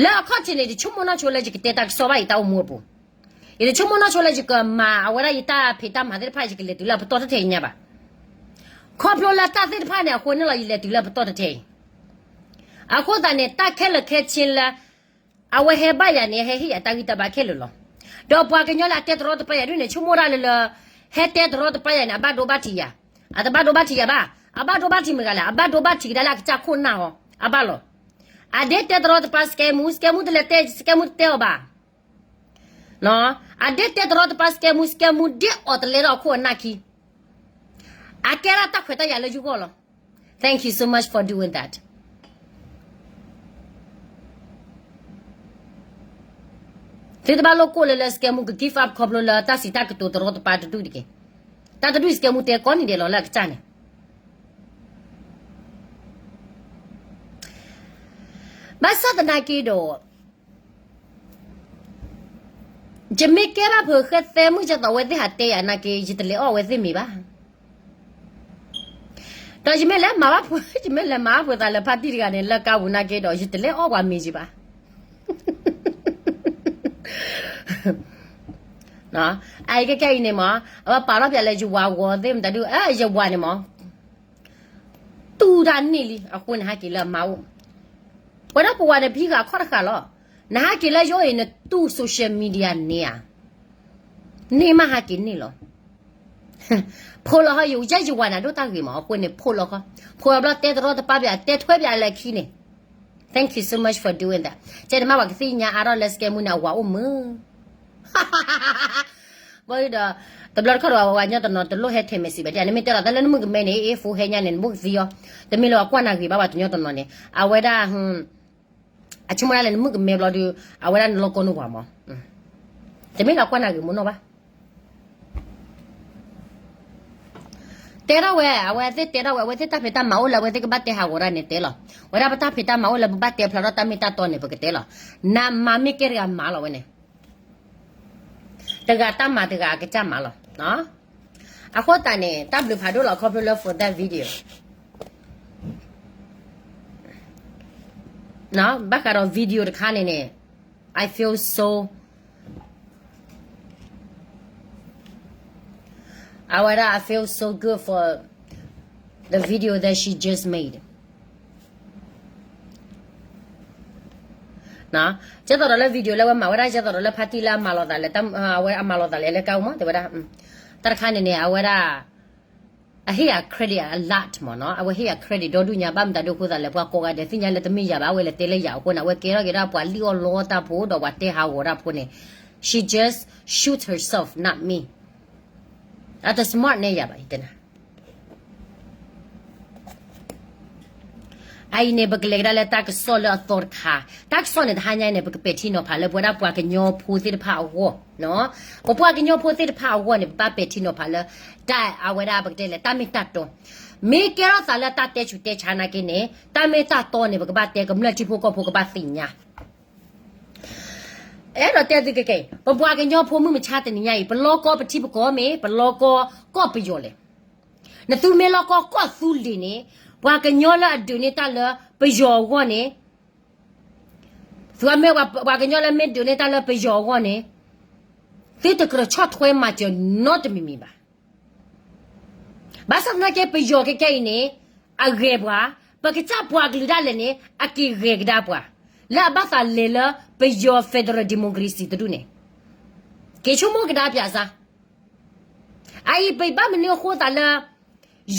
လၢအခီၣ်ထံးန့ၣ် ယတဆိကမိၣ်နီၢ်ဆိလၢယကတဲတၢ်ကစီၣ်ဘၣ်အံၤတၢ်အိၣ်မူအပူၤ, ယတဆိကမိၣ်နီၢ်ဆိလၢယကမၤအဝဲဒၣ်ယတၢ်ဖံးတၢ်မၤသ့ၣ်တဖၣ် ယကလဲၤတုၤလၢပတီၢ်တထဲအံၤညါဘၣ်. ခီဖျိလၢတၢ်သ့ၣ်တဖၣ်န့ၣ် အဃိန့ၣ်လီၤ ယလဲၤတုၤလၢပတီၢ်တထဲအံၤ. အဃိသတးန့ၣ် တၢ်ခဲလၢာ်ခဲဆ့လၢ အဝဲဟဲဘၣ်ယၤန့ၣ် ဟဲဟ့ၣ်ယၤတၢ်ဂံၢ်တၢ်ဘါခဲလၢာ်လီၤ. ဒီးပှၤကညီလၢအတဲတရီတပါယၤဒ်န့ၣ် ဆိကမိၣ်ဒၣ်လၢလၢ ဟဲတဲတရီတပါယၤန့ၣ် အဘၣ်ဒိဘၣ်ထံးယၤ, အတဘၣ်ဒိဘၣ်ထံးယၤဘၣ်, အဘၣ်ဒိဘၣ်ထံးမတၤဂၤလဲၣ်, အဘၣ်ဒိဘၣ်ထံးကဒါလၢအကစၢ်ခိၣ်နၢ်အီၤ, အဘၣ်လီၤ. အဒ့တဲတရီတပါစကဲမူ, စကဲမူတလဲၤတဲ, စကဲမူတတဲအီၤဘၣ်. အဒ့တဲတရီတပါစကဲမူ, စကဲမူဒ့အီၤတလဲထီၣ်အခိၣ်အနၢ်ခံ, အကဲဒၣ်တၢ်ခွဲးတၢ်ယာ်လၢယဂီၢ်လီၤ. Thank you so much for doing that. သုတဘၣ်လိၣ်ကိၣ်လၢလၢစကဲမူက give up ခီဖျိလၢတၢ်စံးတၢ်ကတိၤတရီတပါတဒူၣ်တက့ၢ်. တၢ်တဒူၣ်စကဲမူတဲကိးနံၤဒဲးလီၤလၢအကစၢ်န့ၣ် ဘၣ်ဆၣ်သနာ်က့ဒီး ယမ့ၢ်ကဲဘၣ်ဖုးဃဲသဲမုၢ်ကဲသိးအဝဲသ့ၣ်ဟးတဲယၤနာ်က့ ယတလဲၤအီၣ်အဝဲသ့ၣ်မ့ၤဘၣ်. ဒီးယမ့ၢ်လဲၤမၤဘၣ်ဖုး, ယမ့ၢ်လဲၤမၤဘၣ်ဖုးသးလၢဖါတံၢ်တဂၤန့ၣ် လၢကါပူၤနာ်က့ဒီး ယတလဲၤအီၣ်ပှၤမ့ၤက့ၤဘၣ်. အအံၤကဲကဲအံၤန့ၣ်မး, အဝဲပာ်ထီၣ်ပၠးလၢယဝၤဂီၤသ့ၣ်မတၤဒုး, ယဝၤန့ၣ်မး တူၢ်တၢ်န့ၢ်လံ, အဃိန့ၣ်ဟဲက့ၤလၢအမါအိၣ်. ပဝဲဒၣ်ပဝၤန့ၣ် ပဟံးဃာ်အခီၣ်တဃာ်လီၤ. နဟဲက့ၤလၢယအိၣ်အံၤ နတူၢ် social media န့ၣ်ဧါ, န့ၢ်မးဟဲက့ၤန့ၢ်လီၤ. ဖိးလီၤဃီ ယယဲယဝၤန့ၣ် ဒိၣ်တၢ်ဂ့ၤမး အဃိန့ၣ် ဖိးလီၤဃီ, ဖိးလီၤဘျီတဲတရီတပါပၠး တဲထွဲပၠးလၢခံန့ၣ် Thank you so much for doing that. ကဲတမ့ၢ်ပှၤကသ့ၣ်ညါအါထီၣ်လၢစကဲမူန့ၣ် အဝၤအိၣ်မုာ် ဘၣ်ဒီး တဘျီတခီၣ်ဒီး ပှၤကညီတနီၤတလိၣ်ဟဲထဲးမဲာ်စံးဘၣ်ဒ်န့ၣ် မ့ၢ်တဲလီၤတၢ်လၢနမုၣ်ကမဲန့ၣ် အ့ၣ် phone ဟဲညါန့ၣ် နဘိၣ်ကသံအီၤ, တမ့ၢ်လၢပှၤကွၢ်နၤဂ့ၤဘၣ် ပှၤကညီတနီၤန့ၣ် အဝဲဒၣ် အဆိကမိၣ်ဒၣ်လၢနမုၣ်ကမဲဘျီဒီး အဝဲဒၣ်နလီၢ်ကိးနဝၤမး, တမ့ၢ်လၢပှၤကွၢ်နၤဂ့ၤမ့ၢ်နီၢ်ဘၣ်. တဲထီၣ်ဝဲ အဝဲသ့ၣ်တဲထီၣ်ဝဲ အဝဲသ့ၣ်တၢ်ဖံးတၢ်မၤအိၣ်လၢအဝဲသ့ၣ်ကဘၣ်တဲဟးဂီၤတၢ်န့ၣ်တဲလီၤ. ဝဲဒၣ်ပတၢ်ဖံးတၢ်မၤအိၣ်လၢပဘၣ်တဲဖျါထီၣ်တၢ်မ့ၢ်တၢ်တီန့ၣ် ပကတဲလီၤ. နမၤမ့ၢ်ကဲတဂၤမၤလီၤဝဲန့ၣ် တဂၤတၢ်မၤတဂၤအကစၢ်မၤလီၤ. အဃိသတးန့ၣ် တၢ်ဘျုးဖးဒိၣ်လီၤခီဖျိလၢ for that video ဘၣ်ဃးဒီး video တခါန့ၣ်န့ၣ် I feel so အဝဲဒၣ် I feel so good for the video that she just made. ကဲသိးဒီးလၢ video လၢအဝဲမၤဝဲဒၣ် ကဲသိးဒီးလၢဖါတံၢ်လၢအမၤလီၤသးလၢ အဝဲအမၤလီၤသးလၢလၢကါမး တဲဝဲဒၣ် တၢ်တခါန့ၣ်န့ၣ် အဝဲဒၣ် အဟ့ၣ်အ credit အ lot မးနီၤ အဝဲဟ့ၣ်အ credit ဒီဒူၣ်ညါ ဘၣ်မတၤဒုးအဃိသးလဲၣ် ပှၤကိးဂၤဒဲးသ့ၣ်ညါလၢတမ့ၢ်ယၤဘၣ် အဝဲလဲၤတဲလၢယၤအဃိန့ၣ် အဝဲကဲထီၣ်က့ၤဒၣ်ပှၤလံၣ်အီၣ်လီတၢ်ဖိ ဒီးပှၤတဲဟးဂီၤတၢ်ဖိန့ၣ် She just shoot herself, not me. အတ smart န့ၢ်ယၤဘၣ် ယတဲနၤ. အအံၤန့ၣ် ပကလဲၤကဒါလၢတၢ်ကစီၣ်လၢအသီတခါ, တၢ်ကစီၣ်န့ၣ် တဟါညါန့ၣ် ပကပဲာ်ထံနီၤဖးလၢပဝဲဒၣ်ပှၤကညီဖိသ့ၣ်တဖၣ်အဂီၢ်, ပပှၤကညီဖိသ့ၣ်တဖၣ်အဂီၢ်န့ၣ် ပဘၣ်ပဲာ်ထံနီၤဖးလၢ တၢ်အဝဲဒၣ်ပကတဲလဲၣ် တၢ်မ့ၢ်တၢ်တီ, မ့ၢ်ကဲထီၣ်သးလၢတၢ်တဲဆူးတဲဆါနာ်က့န့ၣ် တၢ်မ့ၢ်တၢ်တီန့ၣ် ပကဘၣ်တဲကမျၢၢ်ထံဖိကီၢ်ဖိကဘၣ်သ့ၣ်ညါ အဲၣ်ဒိးတဲသုကကဲအံၤ ပပှၤကညီဖိမုၢ်မဆါတနံၤညါအံၤ ပလီကီပထံပကီၢ်မ့ၢ် ပလီကီကီၢ်ပယီၤလဲၣ်. နသုမ့ၢ်လီကီကီၢ်သူလ့ၤန့ၣ် ပှၤကညီလၢအဒုးန့ၢ်တၢ်လၢပယီၤအဂီၢ်န့ၣ်, သုမ့ၢ်ပှၤကညီလၢမ့ၢ်ဒုးန့ၢ်တၢ်လၢပယီၤအဂီၢ်န့ၣ် သုတကြၢးဆီၣ်ထွဲမၤစၢၤနီတမံၤမံၤဘၣ်. ဘၣ်ဆၣ်သနာ်က့ ပယီၤခဲခဲအံၤန့ၣ် အဂဲၤပှၤ, ပကစၢ်ပှၤကလုာ်ဒၣ်လဲာ်န့ၣ် အက့ၤဂဲၤကဒါပှၤ လၢအဘၣ်သးလဲၤလၢပယီၤ federal democracy တဒူၣ်န့ၣ် က့ၤဆိကမိၣ်ကဒါပၠးစၢ်. အအံၤပဘၣ်မနုၤအဃိသးလၢ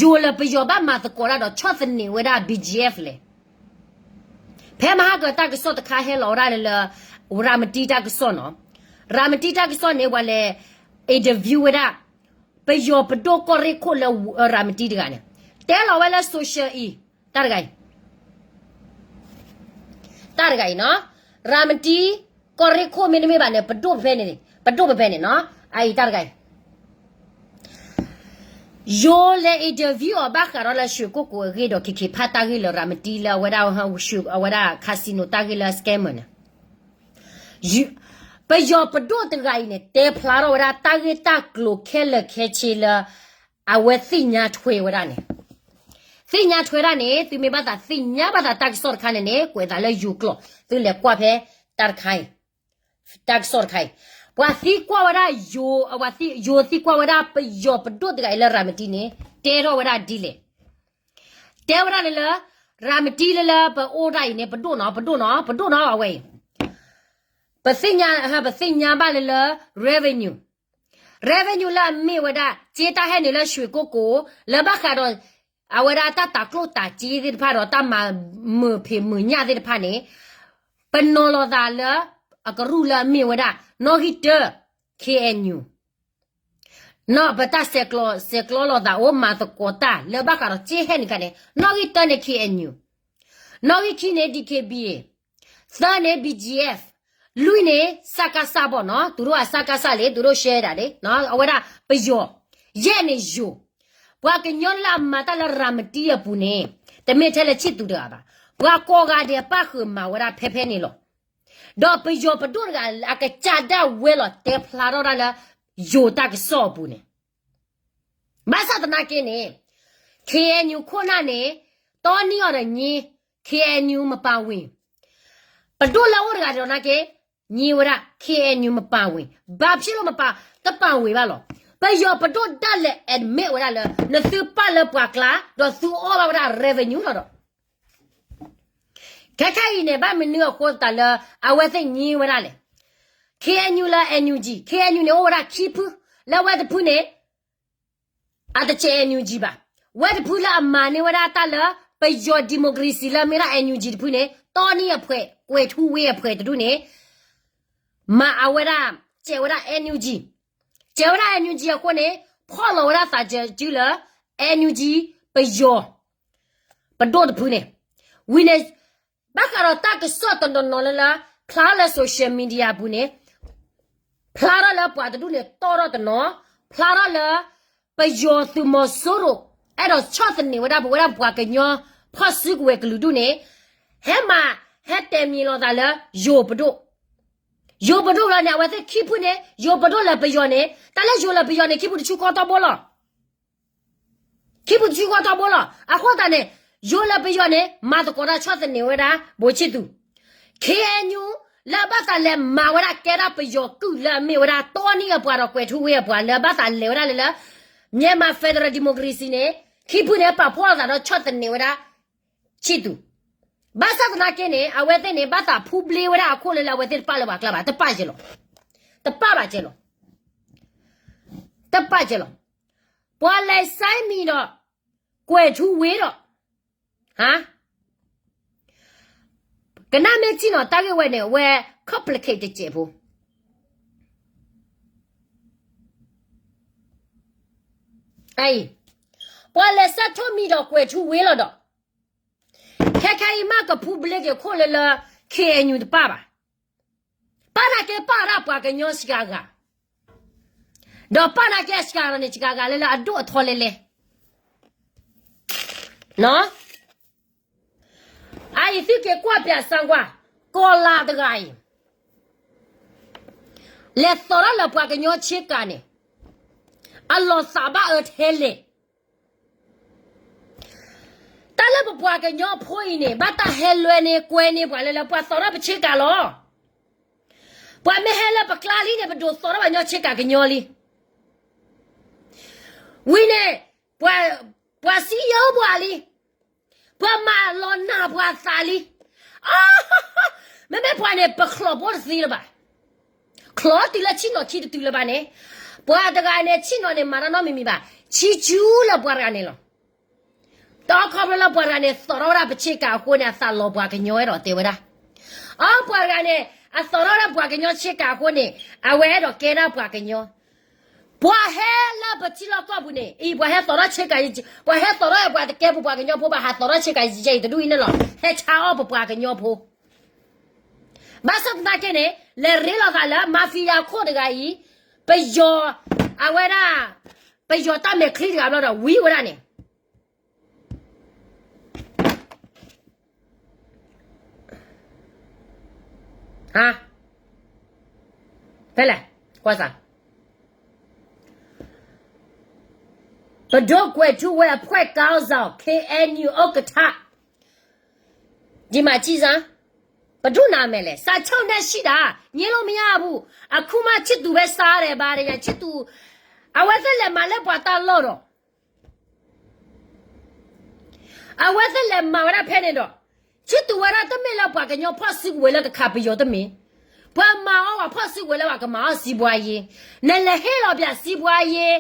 ယိၤလၢပယီၤဘၣ်မၤသကိးတၢ်ဒီးဆီၣ်သနံးဝဲဒၣ် B G F လဲၣ်. ဖဲမဟါကတၢ်ကစီၣ်တခါဟဲလီၤဝဲဒၣ်လၢ ရၤမတံတၢ်ကစီၣ်နီၤ, ရၤမတံတၢ်ကစီၣ်န့ၣ် ပှၤလဲၤ interview ဝဲဒၣ် ပယီၤပဒိၣ်ကီၢ်ရ့ၣ်ခိၣ်လၢ ရၤမတံတဂၤန့ၣ် တဲလီၤဝဲလၢ social အံၤ တၢ်တဂၤအံၤ တၢ်တဂၤအံၤနီၤ, ရၤမတံ ကီၢ်ရ့ၣ်ခိၣ်မ့တမ့ၢ်ဘၣ်န့ၣ် ပဒိၣ်ဖဲန့ၣ်, ပဒိၣ်ဖဲဖဲန့ၣ်နီၤ, အအံၤတၢ်တဂၤအံၤ ယိၤလဲၤ interview အီၤဘၣ်ဃးဒီးလၢ ရွှေကုက္ကို အဂ့ၢ်ဒီး ခ့ခ့ဖးတၢ်ဂ့ၢ်လၢ ရၤမတံလၢအဝဲဒၣ် အဝဲဒၣ် casino တၢ်ဂ့ၢ်လၢ scammer န့ၣ် ပယီၤပဒိၣ်တဂၤအံၤန့ၣ် တဲဖျါထီၣ်ဝဲဒၣ်တၢ်ဂ့ၢ်တၢ်ကျိၤခဲလၢာ်ခဲဆ့လၢ အဝဲသ့ၣ်ညါထွဲဝဲဒၣ်န့ၣ်, သ့ၣ်ညါထွဲဒၣ်န့ၣ် သုမ့ၢ်ဘၣ်သးသ့ၣ်ညါဘၣ်သးတၢ်ကစီၣ်တခါန့ၣ်န့ၣ် ကွဲးသးလၢယိၤကျိာ် သုလဲၤကွၢ်ဖဲ တၢ်တခါအံၤ, တၢ်ကစီၣ်တခါအံၤ ပှၤသံကွၢ်ဝဲဒၣ်ယိၤ, ယိၤသံကွၢ်ဝဲဒၣ်ပယီၤပဒိၣ်တဂၤအံၤလၢရၤမတံန့ၣ် တဲထီၣ်ဝဲဒၣ်ဒ်လဲၣ်. တဲဝဲဒၣ်လၢ ရၤမတံလၢလၢပအိၣ်ဒၣ်အံၤန့ၣ် ပဒိၣ်နီၤ, ပဒိၣ်နီၤ, ပဒိၣ်နီၤအဝဲအံၤ, ပသ့ၣ်ညါ, ပသ့ၣ်ညါဘၣ်လၢလၢ revenue, revenue လၢအမ့ၢ်ဝဲဒၣ် စ့တၢ်ဟဲနုာ်လၢ ရွှေကုက္ကို လၢဘၣ်ဃးဒီး အဝဲဒၣ်တၢ်တၤကျိၣ်တၤစ့သ့ၣ်တဖၣ်ဒီး တၢ်မၤမုာ်ဖံးမုာ်ညၣ်သ့ၣ်တဖၣ်န့ၣ် ပနီၤလီၤသးလၢ အကရူၢ်လၢအမ့ၢ်ဝဲဒၣ် နီၣ်ဂံၢ်တၢ K N U နီၢ်ပတၢ်ဆဲးကျိး, ဆဲးကျိးလိာ်သးအိၣ်မၤသကိးတၢ်လၢဘၣ်ဃးဒီးစ့ဟဲနုာ်ခါန့ၣ် နီၣ်ဂံၢ်တၢန့ၣ် K N U, နီၣ်ဂံၢ်ခံန့ၣ် D K B A, သၢန့ၣ် B G F, လွံၢ်န့ၣ် စကစ ဘၣ်နီၤ, သူတို့က စကစ လံ, သူတို့ share ဒၣ်လံ, အဝဲဒၣ်ပယီၤ, ယဲၢ်န့ၣ်ယိၤ, ပှၤကညီလၢအမၤတၢ်လၢရၤမတံအပူၤန့ၣ် တမ့ၢ်ထဲလၢဆံၣ်သူးတဂၤဘၣ်, ပှၤကိးဂၤဒဲးပၣ်ဃုာ်မၤဝဲဒၣ်ဖဲဖဲန့ၣ်လီၤ. ဒီးပယီၤပဒိၣ်တဂၤ အကစၢ်ဒၣ်ဝဲလီၤတဲဖျါထီၣ်ဒၣ်လၢ ယိၤတၢ်ကစီၣ်အပူၤန့ၣ်, ဘၣ်ဆၣ်သနာ်က့န့ၣ် K N U ခိၣ်နၢ်န့ၣ် တီနံၤအီၤဒီးညံ, K N U မပာ်ဝင်, ပဒိၣ်လၢအအိၣ်တဂၤဒီးနာ်က့ ညံဝဲဒၣ် K N U မပာ်ဝင်, ဘာဖြစ်လို့မပါ, တပာ်ဝင်ဘၣ်လီၤ. ပယီၤပဒိၣ်ဒၣ်လဲာ် admit ဝဲဒၣ်လၢ နသုပာ်လၢပှၤကျါ ဒီးသုအီၣ်ဘၣ်ဝဲဒၣ် revenue လီၤဒီး ခဲခါအံၤန့ၣ် ဘၣ်မနုၤအဃိသတးလၢ အဝဲသ့ၣ်ညံဝဲဒၣ်လဲၣ်. K N U လၢ N U G, K N U န့ၣ် အိၣ်ဝဲဒၣ်ခံဖု, လၢဝဲတဖုန့ၣ် အတကဲ N U G ဘၣ်. ဝဲတဖုလၢအမၤန့ၢ်ဝဲဒၣ်တၢ်လၢ ပယီၤ democracy လၢအမ့ၢ်ဒၣ် N U G တဖုန့ၣ် တီနံၤအဖှဲး ကွဲၤထူဝ့အဖှဲးတဒူၣ်န့ၣ် မၤအဝဲဒၣ် ကဲဝဲဒၣ် N U G, ကဲဝဲဒၣ် N U G အဃိန့ၣ် ဖီၣ်လီၤဝဲဒၣ်သးစၢၤစုလၢ N U G ပယီၤ ပဒိၣ်တဖုန့ၣ် ဝံၤန့ၣ် ဘၣ်ဃးဒီးတၢ်ကစီၣ်တနီၤနီၤလၢလၢ ဖျါလၢ social media အပူၤန့ၣ် ဖျါထီၣ်လၢပှၤတဒူၣ်န့ၣ် တီၣ်ထီၣ်တနီၤ, ဖျါထီၣ်လၢ ပယီၤသုးမီၤစိရိၤ အဲၣ်ဒိးဆီၣ်သနံးဝဲဒၣ်ပဝဲဒၣ်ပှၤကညီ ဖီၣ်စုကဝဲၤကလုာ်ဒူၣ်န့ၣ် ဟဲမၤ ဟဲတဲာ်မံၤလိာ်သးလၢ ယိၤပဒိၣ်, ယိၤပဒိၣ်လီၤန့ၣ် အဝဲသ့ၣ်ခံဖုန့ၣ် ယိၤပဒိၣ်လၢပယီၤန့ၣ် တၢ်လၢယိၤလၢပယီၤန့ၣ် ခံဖုတဆူကီၢ်ထီဘိလီၤ. ခံဖုတဆူကီၢ်ထီဘိလီၤ. အဃိသတးန့ၣ် ယိၤလၢပယီၤန့ၣ် မၤသကိးတၢ်ဆီၣ်သနံးဝဲဒၣ် ဘိးဆံၣ်သူး, K N U လၢအဘၣ်သးလဲၤမၤဝဲဒၣ်ကဲဒၣ်ပယီၤကုၢ်လၢအမ့ၢ်ဝဲဒၣ် တီနံၤအပှၤဒီးကွဲၤထူဝ့အပှၤလၢအဘၣ်သးလဲၤဝဲဒၣ်လၢလၢ Myanmar Federal Democracy န့ၣ် ခံဖုန့ၣ် ပာ်ဖှိၣ်လိာ်သးဒီးဆီၣ်သနံးဝဲဒၣ် ဆံၣ်သူး, ဘၣ်ဆၣ်သနာ်က့န့ၣ် အဝဲသ့ၣ်န့ၣ် ဘၣ်သးဖူဘျ့ဝဲဒၣ်အခိၣ်လၢလၢအဝဲသ့ၣ်တပာ်လၢပှၤကျါဘၣ်, တပာ်ကဲလီၤ, တပာ်ဘၣ်ကဲလီၤ, တပာ်ကဲလီၤ. ပှၤလဲၤစဲမံၤဒီး ကွဲၤထူဝ့ဒီး ဟါ ကနၣ်မ့ၢ်ထံၣ်နီၤ တၢ်ဂ့ၢ်ဝဲန့ၣ် အဝဲ complicate တစဲးဖိ, အံၤ, ပှၤလဲၤဆၢထၢၣ်မံၤဒီးကွဲၤထူဝ့လီၤဒီး, ခဲခဲအံၤမးကဖူဘျ့က့ၤခိၣ်လၢလၢ ခ့ၣ်အဲၣ်ယူၣ်တပၢ်ဘၣ်. ပၢ်နာ်က့ပၢ်ဒၣ်ပှၤကညီစှၤဂၤ, ဒီးပၢ်နာ်က့အစှၤဂၤန့ၣ် စှၤဂၤလၢလၢအဒိၣ်အထီလဲလဲ အအံၤသုက့ၤကွၢ်ပၠးစၢကွၢ်, ကီၤလၤတဂၤအံၤ လဲၤသီၣ်ထီၣ်လၢပှၤကညီဆ့ကၤန့ၣ်, အလီၤသးဘၣ်အၢထဲလဲၣ်. တၢ်လၢပပှၤကညီဖိအံၤန့ၣ် ဘၣ်တၢ်ဟဲလွဲန့ၢ်ကွဲန့ၢ်ပှၤလၢလၢပှၤသီၣ်ထီၣ်ပဆ့ကၤလီၤ. ပှၤမ့ၢ်ဟဲလၢပကျါလံန့ၣ် ပဒိးသီၣ်ထီၣ်ပှၤကညီဆ့ကၤကညီလံ. ဝံၤန့ၣ် ပှၤစံယိပှၤလံ, ပှၤမၤလီၤနၢ်ပှၤသးလံ. အ, မ့မ့ၢ်ပှၤန့ၣ် ပချီၣ်ဖိတသ့လၢၤဘၣ်. ချီၣ်တုၤလၢဆံၣ်နီၤခံတတုၤလၢၤဘၣ်န့ၣ်, ပှၤတဂၤန့ၣ် ဆံၣ်နီၤန့ၣ် မၤတၢ်နီတမံၤမံၤဘၣ်, ဆံၣ်ကၠူလၢပှၤတဂၤန့ၣ်လီၤ. ဒီးခီဖျိလၢပှၤတဂၤန့ၣ် သီၣ်ထီၣ်ဝဲဒၣ်ပဆ့ကၤအဃိန့ၣ် အသးလီၤပှၤကညီအဲၣ်ဒိးတဲဝဲဒၣ်. အ, ပှၤတဂၤန့ၣ် အသီၣ်ထီၣ်ဝဲဒၣ်ပှၤကညီဆ့ကၤအဃိန့ၣ် အဝဲအဲၣ်ဒိးကဲဒၣ်ပှၤကညီ. ပှၤဟဲလၢပထံလီၢ်ကီၢ်ပူၤန့ၣ် အံၤ ပှၤဟဲသီၣ်ထီၣ်ဆ့ကၤ, ပှၤဟဲသီၣ်ထီၣ်ပှၤတကဲပူၤပှၤကညီဖိဘၣ် ဟးသီၣ်ထီၣ်ဆ့ကၤယဲအံၤတဒူၣ်အံၤန့ၣ်လီၤ ဟဲဆါအီၣ်ပပှၤကညီဖိ. ဘၣ်ဆၣ်သနာ်က့န့ၣ် လဲၤရ့လိာ်သးလၢ mafia ခိၣ်တဂၤအံၤ, ပယီၤ, အဝဲဒၣ်, ပယီၤတၢ်မဲာ်ချံတဂၤဘျီဒီး ဝံၤဝဲဒၣ်န့ၣ် ဖဲလဲၣ်, ကွၢ်စၢ်, ပဒိၣ်ကွဲၤထူဝ့အဖှဲးကီၢ်စဲၣ် ခ့ၣ်အဲၣ်ယူၣ် ဥက္ကဋ္ဌ, ဒ်မးကံစၢ်, ပဒိၣ်နၤမဲာ်လဲၣ် စးဆိၣ်နဲၣ်ဆံးဒၣ်, ငြိမ်းလို့မရဘူး, အခုမှချစ်သူပဲစားတယ် ဘာညာချစ်သူ, အဝဲသ့ၣ်လဲၤမၤလၢပှၤတၢ်လီၢ်ဒီး အဝဲသ့ၣ်လဲၤမၤဝဲဒၣ်ဖဲန့ၣ်ဒီး, ဆံးသူဝဲဒၣ်တမ့ၢ်လၢပှၤကညီဖီၣ်စုကဝဲၤလၢကခးပယီၤတမ့ၢ်, ပှၤမၤအီၣ်ပှၤဖီၣ်စုကဝဲၤလၢပှၤကမၤအီၣ်စံးဘှါယ့, နလဲၤဟ့ၣ်လီၤပၠးစံးဘှါယ့,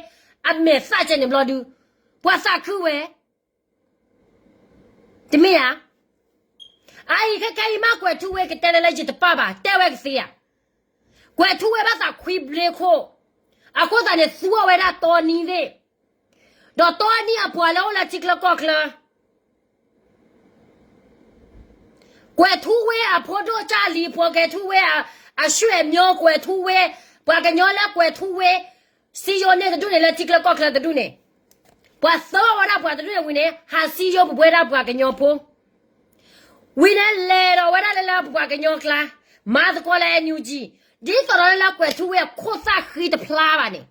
အမဲာ်သၣ်ကဲန့ၣ်ဘျီဒု, ပှၤသးခုဝဲ, တမ့ၢ်ဧါ. အအံၤခဲခဲအံၤမးကွဲၤထူဝ့ကတဲလၢလၢယတပၢ်ဘၣ် တဲဝဲကသ့ဧါ. ကွဲၤထူဝ့ဘၣ်သးခွံဘျ့ခိၣ်, အဃိသတးန့ၣ် သူအီၤဝဲဒၣ်တီနံသ့ၣ်, ဒီးတီနံအပှၤလၢအိၣ်လၢထံချၢကီၢ်ချၢ, ကွဲၤထူဝ့အဖိဒိၣ်ကၢ်လံၤဖိ, ကွဲၤထူဝ့အ, အဆွေမျိုးကွဲၤထူဝ့, ပှၤကညီလၢကွဲၤထူဝ့, စံယိၤန့ၢ်တဒူၣ်န့ၣ် လၢထံချၢကီၢ်ချၢတဒူၣ်န့ၣ်, ပှၤသၢဝဲဒၣ်ပှၤတဒူၣ်န့ၣ်ဝံၤန့ၣ် ဟးစံယိၤပဝဲဒၣ်ပှၤကညီဖိ, ဝံၤန့ၣ်လဲၤဒီးဝဲဒၣ်လၢလၢပပှၤကညီကျါ, မၤသကိးလၢ NUG, ဒ်သိးဒီးလၢလၢကွဲၤထူဝ့အခိၣ်သၣ်ဃံတဖျါဘၣ်န့ၣ်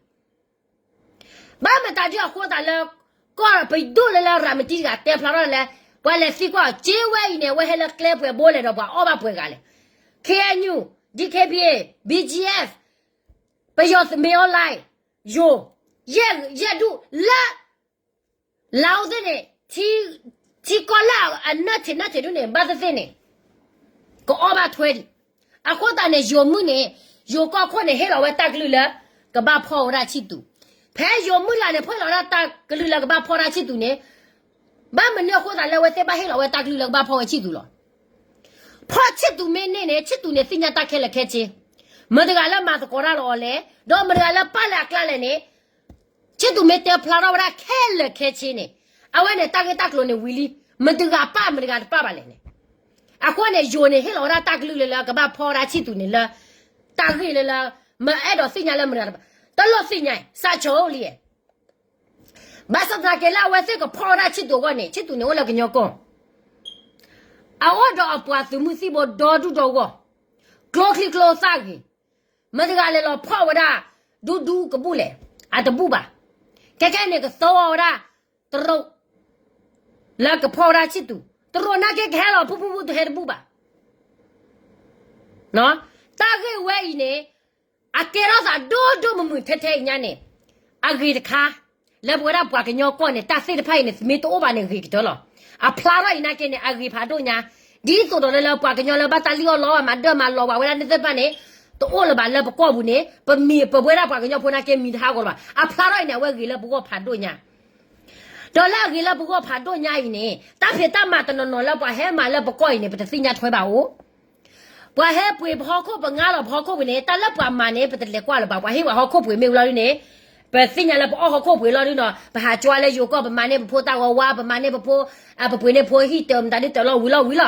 ဘၣ်မတၤဒ်အဃိသတးလၢ ကီၢ်ပဒိၣ်လၢလၢရၤမတံတဂၤတဲဖျါထီၣ်လၢ, ပှၤလဲၤသံကွၢ်အီၤ က့ဝဲအံၤန့ၣ် အဝဲဟဲလၢကျဲပှဲၤဘိလဲၣ်ဒီးပှၤအီၣ်ဘၣ်ပှဲၤဂၤလဲၣ်, KNU, DKBA, BGF, ပယီၤမ့ၢ်အီၤလဲၣ်, ယိၤ, ယဲၢ်ဒူၣ်လၢ လၢအိၣ်သ့ၣ်န့ၣ်, ထံကီၢ်လၢအနၢၣ်ထံးနၢၣ်ထံးဒူၣ်န့ၣ် ဘၣ်သ့ၣ်သ့ၣ်န့ၣ် ကအီၣ်ဘၣ်ထွဲဒံး, အဃိသတးန့ၣ် ယိၤမုၣ်န့ၣ်, ယိၤကီၢ်ခိၣ်န့ၣ် ဟ့ၣ်လီၤဝဲတၢ်ကလုၢ်လၢ ကဘၣ်ဖီၣ်ဝဲဒၣ်ဆံးသူ, ဖဲယိၤမုၣ်လၢ်န့ၣ် ဖီၣ်လီၤဝဲဒၣ်တၢ်ကလုၢ်လၢကဘၣ်ဖီၣ်ဒၣ်ဆံးသူန့ၣ်, ဘၣ်မနုၤအဃိသတးလၢအဝဲသ့ၣ်ဘၣ်ဟ့ၣ်လီၤဝဲတၢ်ကလုၢ်လၢကဘၣ်ဖီၣ်ဝဲဆံးသူလီၤ. ဖီၣ်ဆံးသူမ့ၢ်န့ၢ်န့ၣ် ဆံးသူန့ၣ်သ့ၣ်ညါတၢ်ခဲလၢာ်ခဲဆ့, မတၤတဂၤလၢမၤသကိးတၢ်လၢအီၤလဲၣ်, ဒီးမတၤတဂၤလၢပာ်လၢအကျါလဲၣ်န့ၣ် ဆံးသူမ့ၢ်တဲဖျါထီၣ်ဝဲဒၣ်ခဲလၢာ်ခဲဆ့န့ၣ်, အဝဲန့ၣ်တၢ်ဂ့ၢ်တၢ်ကျိၤန့ၣ်ဝံၤလံ, မတၤတဂၤပာ်မတၤတဂၤတပာ်ဘၣ်လဲၣ်န့ၣ်, အဃိန့ၣ် ယိၤန့ၣ် ဟ့ၣ်လီၤဝဲဒၣ်တၢ်ကလုၢ်လၢလၢကဘၣ်ဖီၣ်ဝဲဒၣ်ဆံးသူန့ၣ်လၢ တၢ်ဂ့ၢ်လၢလၢ မအဲၣ်ဒိးသ့ၣ်ညါလၢမတၤတဂၤတပာ်, တလိၣ်သ့ၣ်ညါ, စးဆိၣ်လံ, ဘၣ်ဆၣ်သနာ်က့လၢအဝဲသ့ၣ်ကဖီၣ်ဝဲဒၣ်ဆံးသူအဂီၢ်န့ၣ် ဆံးသူန့ၣ်အိၣ်လၢကညီကီၢ် အအိၣ်ဒီးအပှၤသုးမုၢ်သံၣ်ဘိဒီဒူၣ်ဒီဂီၢ်, ကျိချံကျိသၣ်ဂ့ၤ, မတၤတဂၤလဲၤလီၤဖီၣ်ဝဲဒၣ် ဒူဒူကဘူၣ်လဲၣ်, အတဘူၣ်ဘၣ်. ခဲခဲန့ၣ်ကသီဝဲဒၣ် တရူး လၢကဖီၣ်ဝဲဒၣ်ဆံးသူ, တရူးနာ်က့ကဟဲလီၤဖုၣ်ဖုၣ်ဖုၣ်တဟဲတဘူၣ်ဘၣ်. တၢ်ဂ့ၢ်ဝဲအံၤန့ၣ် အကဲထီၣ်သးဒိၣ်ဒိၣ်မုၢ်မုၢ်ထဲထဲအံၤညါန့ၣ်, အဂ့ၤတခါ လၢပဝဲဒၣ်ပှၤကညီကီၢ်န့ၣ် တၢ်သ့ၣ်တဖၣ်အံၤန့ၣ် မ့ၢ်တအိၣ်ဘၣ်န့ၣ်ဂ့ၤကတၢၢ်လီၤ. အဖျါထီၣ်အံၤနာ်က့န့ၣ် အဂ့ၤဖးဒိၣ်ညါ, ဒ်သိးဒီးလၢလၢပှၤကညီလၢဘၣ်တၢ်လံၣ်အီၣ်လီအီၣ်ဘၣ် မၤဒၢမၤလီၤဝဲဒၣ်န့ၣ်သ့ၣ်တဖၣ်န့ၣ် တအိၣ်လၢၤဘၣ်လၢပကီၢ်ပူၤန့ၣ် ပမံၤပဝဲဒၣ်ပှၤကညီဖိနာ်က့မံၤတဟးဂီၤလၢၤဘၣ်. အဖျါထီၣ်အံၤန့ၣ် အဝဲဂ့ၤလၢပဂီၢ်ဖးဒိၣ်ညါ ဒီးလၢအဂ့ၤလၢပဂီၢ်ဖးဒိၣ်ညါအံၤန့ၣ် တၢ်ဖံးတၢ်မၤတနီၤနီၤလၢပှၤဟဲမၤလၢပကီၢ်အံၤန့ၣ် ပတသ့ၣ်ညါထွဲဘၣ်အိၣ်. ပှၤဟဲပှ့ၤပဟီၣ်ခိၣ် ပငါလီၤပဟီၣ်ခိၣ်ပူၤန့ၣ် တၢ်လၢပှၤမၤန့ၣ် ပတလဲၤကွၢ်လၢၤဘၣ်. ပှၤဟ့ၣ်ပှၤဟီၣ်ခိၣ်ပှ့ၤမ့ၢ်ဝံၤလီၤဒ်န့ၣ် ပသ့ၣ်ညါလၢပအီၣ်ဟီၣ်ခိၣ်ပှ့ၤလီၤဒုနီၤ, ပဟးကွၢ်လၢယိၤကီၢ် ပမၤန့ၢ်ပဖိတၢ်ဂီၤဝါ, ပမၤန့ၢ်ပဖိ, ပပှ့ၤန့ၢ်ဖိဟံၣ်တၢၤ မတၤဒုတၢၤလီၤဝံၤလီၤဝံၤလီၤ.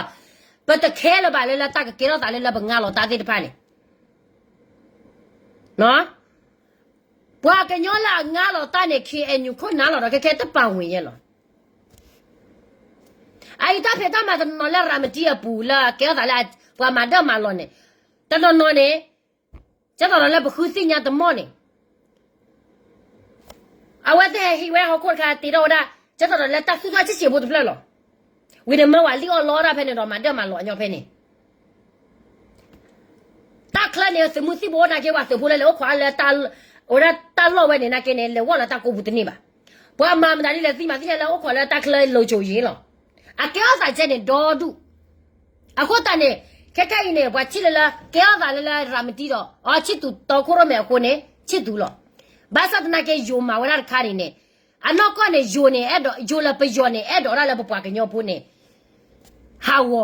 ပတခဲလၢၤဘၣ်လၢလၢတၢ်ကကဲထီၣ်သးလၢလၢပငါလီၤတၢ်သ့ၣ်တဖၣ်န့ၣ် ပှၤကညီလၢအငါလီၤတၢ်န့ၣ် KNU ခိၣ်နၢ်လီၤဒီး ခဲခဲတပာ်ဝ့ၤယဲလီၤ. အအံၤတၢ်ဖံးတၢ်မၤတနီၤနီၤလၢရၤမတံအပူၤလၢကဲထီၣ်သးလၢပှၤမၤဒၢၣ်မၤလီၤန့ၣ်, တနီၤနီၤန့ၣ်, ကဲသိးဒီးလၢပဃုသ့ၣ်ညါတမီၢ်န့ၣ် အဝဲသ့ၣ်ဟဲဟံးဝဲဟီၣ်ခိၣ်တခါ တ့ထီၣ်ဝဲဒၣ် ကဲသိးဒီးလၢတၢ်သူၣ်ထီၣ်ဆံးဆံးဖိတဖျၢၣ်လီၤ. ဝံၤန့ၣ်မၢဝဲလံၣ်အီၣ်လီတၢ်ဖဲန့ၣ်ဒီး မၤဒၢၣ်မၤလီၤအညီဖဲန့ၣ် တၢ်ချၢန့ၣ် သုးမုၢ်သံၣ်ဘိအိၣ်နာ်က့ ပှၤသုးဖိလၢလဲၤအိၣ်ခိးလၢ ဝဲဒၣ်တၢ်လီၢ်ဝဲန့ၣ်နာ်က့န့ၣ် လဲၤဝီၣ်လၢတၢ်ကိးပူၤတန့ၢ်ဘၣ်. ပှၤမၤမတၤဒ်လဲၣ်သံမးသ့ၣ်ညါလၢ အိၣ်ခိးလၢတၢ်ချၢလိၤစိၤယ့ၤလီၤ. အကဲထီၣ်သးကဲန့ၣ်ဒီဒူၣ်. အဃိသတးန့ၣ် ခဲခဲအံၤန့ၣ် ပှၤထံၣ်လၢလၢကဲထီၣ်သးလၢလၢရၤမတံဒီး အီဆံၣ်သူးတီခိၣ်ရိၣ်မဲအဃိန့ၣ် ဆံၣ်သူးလီၤ. ဘၣ်ဆၣ်သနာ်က့ ယိၤမၤဝဲဒၣ်တခါန့ၣ်န့ၣ် အနီၢ်ကီၢ်န့ၣ် ယိၤန့ၣ် အဲၣ်ဒိး ယိၤလၢပယီၤန့ၣ် အဲၣ်ဒိးဒၣ်လၢပပှၤကညီဖိန့ၣ် ဟးဂီၤ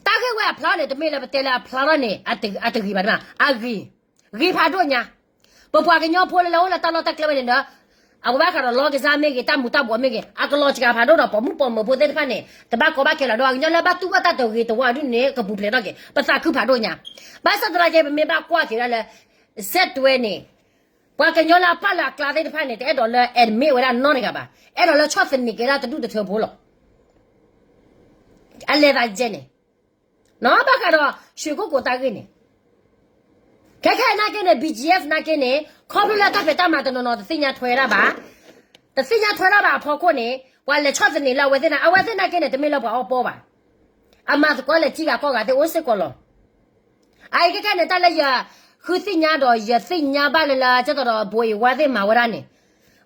တၢ်ဂ့ၢ်ဝဲအဖျါန့ၣ် တမ့ၢ်လၢပတဲလၢအဖျါထီၣ်န့ၣ် အတဂ့ၤဘၣ်တမး အဂ့ၤ, ဂ့ၤဖးဒိၣ်ညါ. ပပှၤကညီဖိလၢလၢအိၣ်လၢတၢ်လီၢ်တၢ်ကျဲဝဲန့ၣ်ဒီး အဝဲဘၣ်ဃးဒီးလီကစၢ်မ့ၢ်ဂ့ၤ တၢ်မူၤတၢ်ဘှီးမ့ၢ်ဂ့ၤ အကလီၤစှၤဖးဒိၣ်ဒီး ပိာ်မုၣ်ပိာ်မၢၤဖိသ့ၣ်တဖၣ်န့ၣ် တဘၣ်ကီဘၣ်ခဲလီၤဒီး အကညီလၢဘၣ်တူၢ်ဘၣ်တၢ်တဂ့ၤတဝါဒ်န့ၣ် ကပူၤဖျဲးထီၣ်က့ၤ ပသးခုဖးဒိၣ်ညါ. ဘၣ်ဆၣ်သနာ်က့ ပမ့ၢ်ဘၣ်ကွၢ်က့ၤဝဲဒၣ်လၢ စဲးတွဲန့ၣ် ပှၤကညီလၢအပၢ်လၢအကျါသ့ၣ်တဖၣ်န့ၣ် တအဲၣ်ဒိးလၢ admit ဝဲဒၣ်နီတဂၤဘၣ်, အဲၣ်ဒိးလၢဆီၣ်သနံးက့ၤဒၣ်တဒူၣ်တထၢဖိလီၤ. အလဲၤသးကဲန့ၣ် ဘၣ်ဃးဒီး ရွှေကုက္ကို တၢ်ဂ့ၢ်န့ၣ် ခဲခဲအံၤနာ်က့န့ၣ် BGF နာ်က့န့ၣ် ခီဖျိလၢတၢ်ဖံးတၢ်မၤတနီၤနီၤ တသ့ၣ်ညါထွဲဒၣ်ဘၣ်, တသ့ၣ်ညါထွဲဒၣ်ဘၣ်အဖီခိၣ်န့ၣ် ပှၤလဲၤဆီၣ်သနံးလၢအဝဲသ့ၣ်န့ၣ် အဝဲသ့ၣ်နာ်က့န့ၣ် တမ့ၢ်လၢပှၤအီၣ်ပီဘၣ်, အမၤသကိးလဲၤထံဂၤကီၢ်ဂၤသ့ၣ်အိၣ်စ့ၢ်ကီးလီၤ. အအံၤခဲခဲန့ၣ် တၢ်လၢယဃုသ့ၣ်ညါဒီး ယသ့ၣ်ညါဘၣ်လၢလၢ ကဲသိးဒီး ဘိးအ့ဝါသ့ၣ်မၤဝဲဒၣ်န့ၣ်,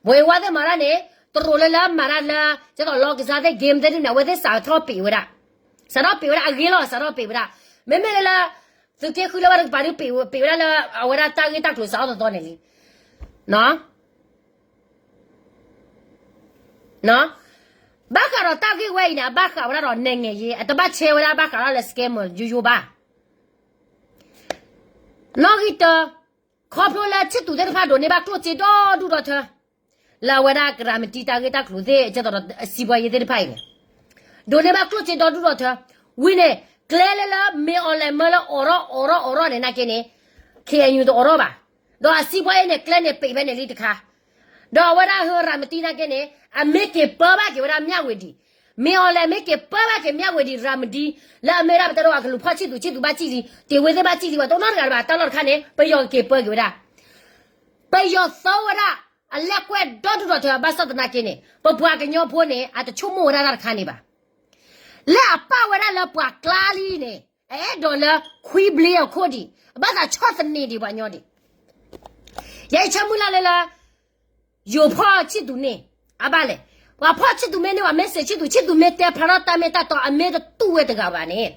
ဘိးအ့ဝါသ့ၣ်မၤဒၣ်န့ၣ် တရူးလၢလၢမၤဒၣ်လၢ ကဲသိးလီကစၢ်သ့ၣ် game သ့ၣ်ဒ်န့ၣ် အဝဲသ့ၣ်စးထီၣ်ပ့းဝဲဒၣ်, စးထီၣ်ပ့းဝဲဒၣ်အဂ့ၤလီၤ, စးထီၣ်ပ့းဝဲဒၣ်. မ့မ့ၢ်လၢလၢ သုးက့ဃုလၢဝဲတကပၤဒုး ပ့းဝဲဒၣ်လၢ အဝဲဒၣ်တၢ်ဂ့ၢ်တၢ်ကျိၤစးထီၣ်သီသီန့ၣ်လံ. ဘၣ်ဃးဒီးတၢ်ဂ့ၢ်ဝဲအံၤန့ၣ် အဘၣ်ဃးဝဲဒၣ်ဒီး နိုင်ငံရေး အတဘၣ်ဆဲဝဲဒၣ်ဘၣ်ဃးဒီးလၢ scammer ယိယိဘၣ်. နီၣ်ဂံၢ်တၢ, ခီဖျိလၢဆံၣ်သူးသ့ၣ်တဖၣ်ဒိးန့ၢ်ဘၣ်ကျိၣ်စ့ဒီဒူၣ်ဒီထၢ လၢအဝဲဒၣ်ကရၢမတံတၢ်ဂ့ၢ်တၢ်ကျိၤသ့ၣ် ကဲသိးဒီး စီးပွားရေး သ့ၣ်တဖၣ်အံၤန့ၣ် ဒိးန့ၢ်ဘၣ်ကျိၣ်စ့ဒီဒူၣ်ဒီထၢ. ဝံၤန့ၣ် ကျဲလၢလၢ မ့ၢ်အီၤလဲၤမၢလၢအိးထီၣ်အိးထီၣ်အိးထီၣ်န့ၣ်နာ်က့န့ၣ် KNU တအိးထီၣ်ဘၣ်. ဒီးအစီးပွားရေးန့ၣ် ကျဲန့ၣ်ပံးဖဲန့ၣ်လံတခါ. ဒီးအဝဲဒၣ်ဟၢရၤမတံနာ်က့န့ၣ် အမ့ၢ်က့ၤပၢဘၣ်က့ၤဝဲဒၣ် မြဝတီ, မ့ၢ်အီၤလဲၤမ့ၢ်က့ၤပၢဘၣ်က့ၤ မြဝတီ ရၤမတံ လၢအမ့ၢ်ဒၣ်ပတဲဒီးအကလူၤဖီၣ်ဆံၣ်သူး ဆံၣ်သူးဘၣ်စံၣ်လံ, တ့ၢ်ဝ့သ့ၣ်ဘၣ်စံၣ်လံ ပှၤတအိၣ်နီတဂၤလၢၤဘၣ် တၢ်လီၢ်တခါန့ၣ် ပယီၤကက့ၤပၢက့ၤဝဲဒၣ်. ပယီၤသီဝဲဒၣ် အလၢကွဲဒီဒူၣ်ဒီထၢ ဘၣ်ဆၣ်သနာ်က့န့ၣ် ပပှၤကညီဖိန့ၣ် အတဆိကမိၣ်ဝဲဒၣ်တၢ်တခါန့ၣ်ဘၣ်. လၢအပာ်ဝဲဒၣ်လၢပှၤကျါလံန့ၣ် အအဲၣ်ဒိးလၢ ခွံဘျ့အခိၣ်ဒံး ဘၣ်သးဆီၣ်သနံးဒံးပှၤညီဒံး. ယဲအံၤဆၢမုၢ်လၢ်လၢလၢ ယိၤဖီၣ်ဆံၣ်သူးန့ၢ် အဘၣ်လဲၣ်. ပှၤဖီၣ်ဆံၣ်သူးမ့ၢ်န့ၢ် ပှၤမ့ၢ်စံးဆံၣ်သူး ဆံၣ်သူးမ့ၢ်တဲဖျါထီၣ်တၢ်မ့ၢ်တၢ်တီ အမ့ၢ်တတူၢ်ဝဲတဂၤဘၣ်န့ၣ်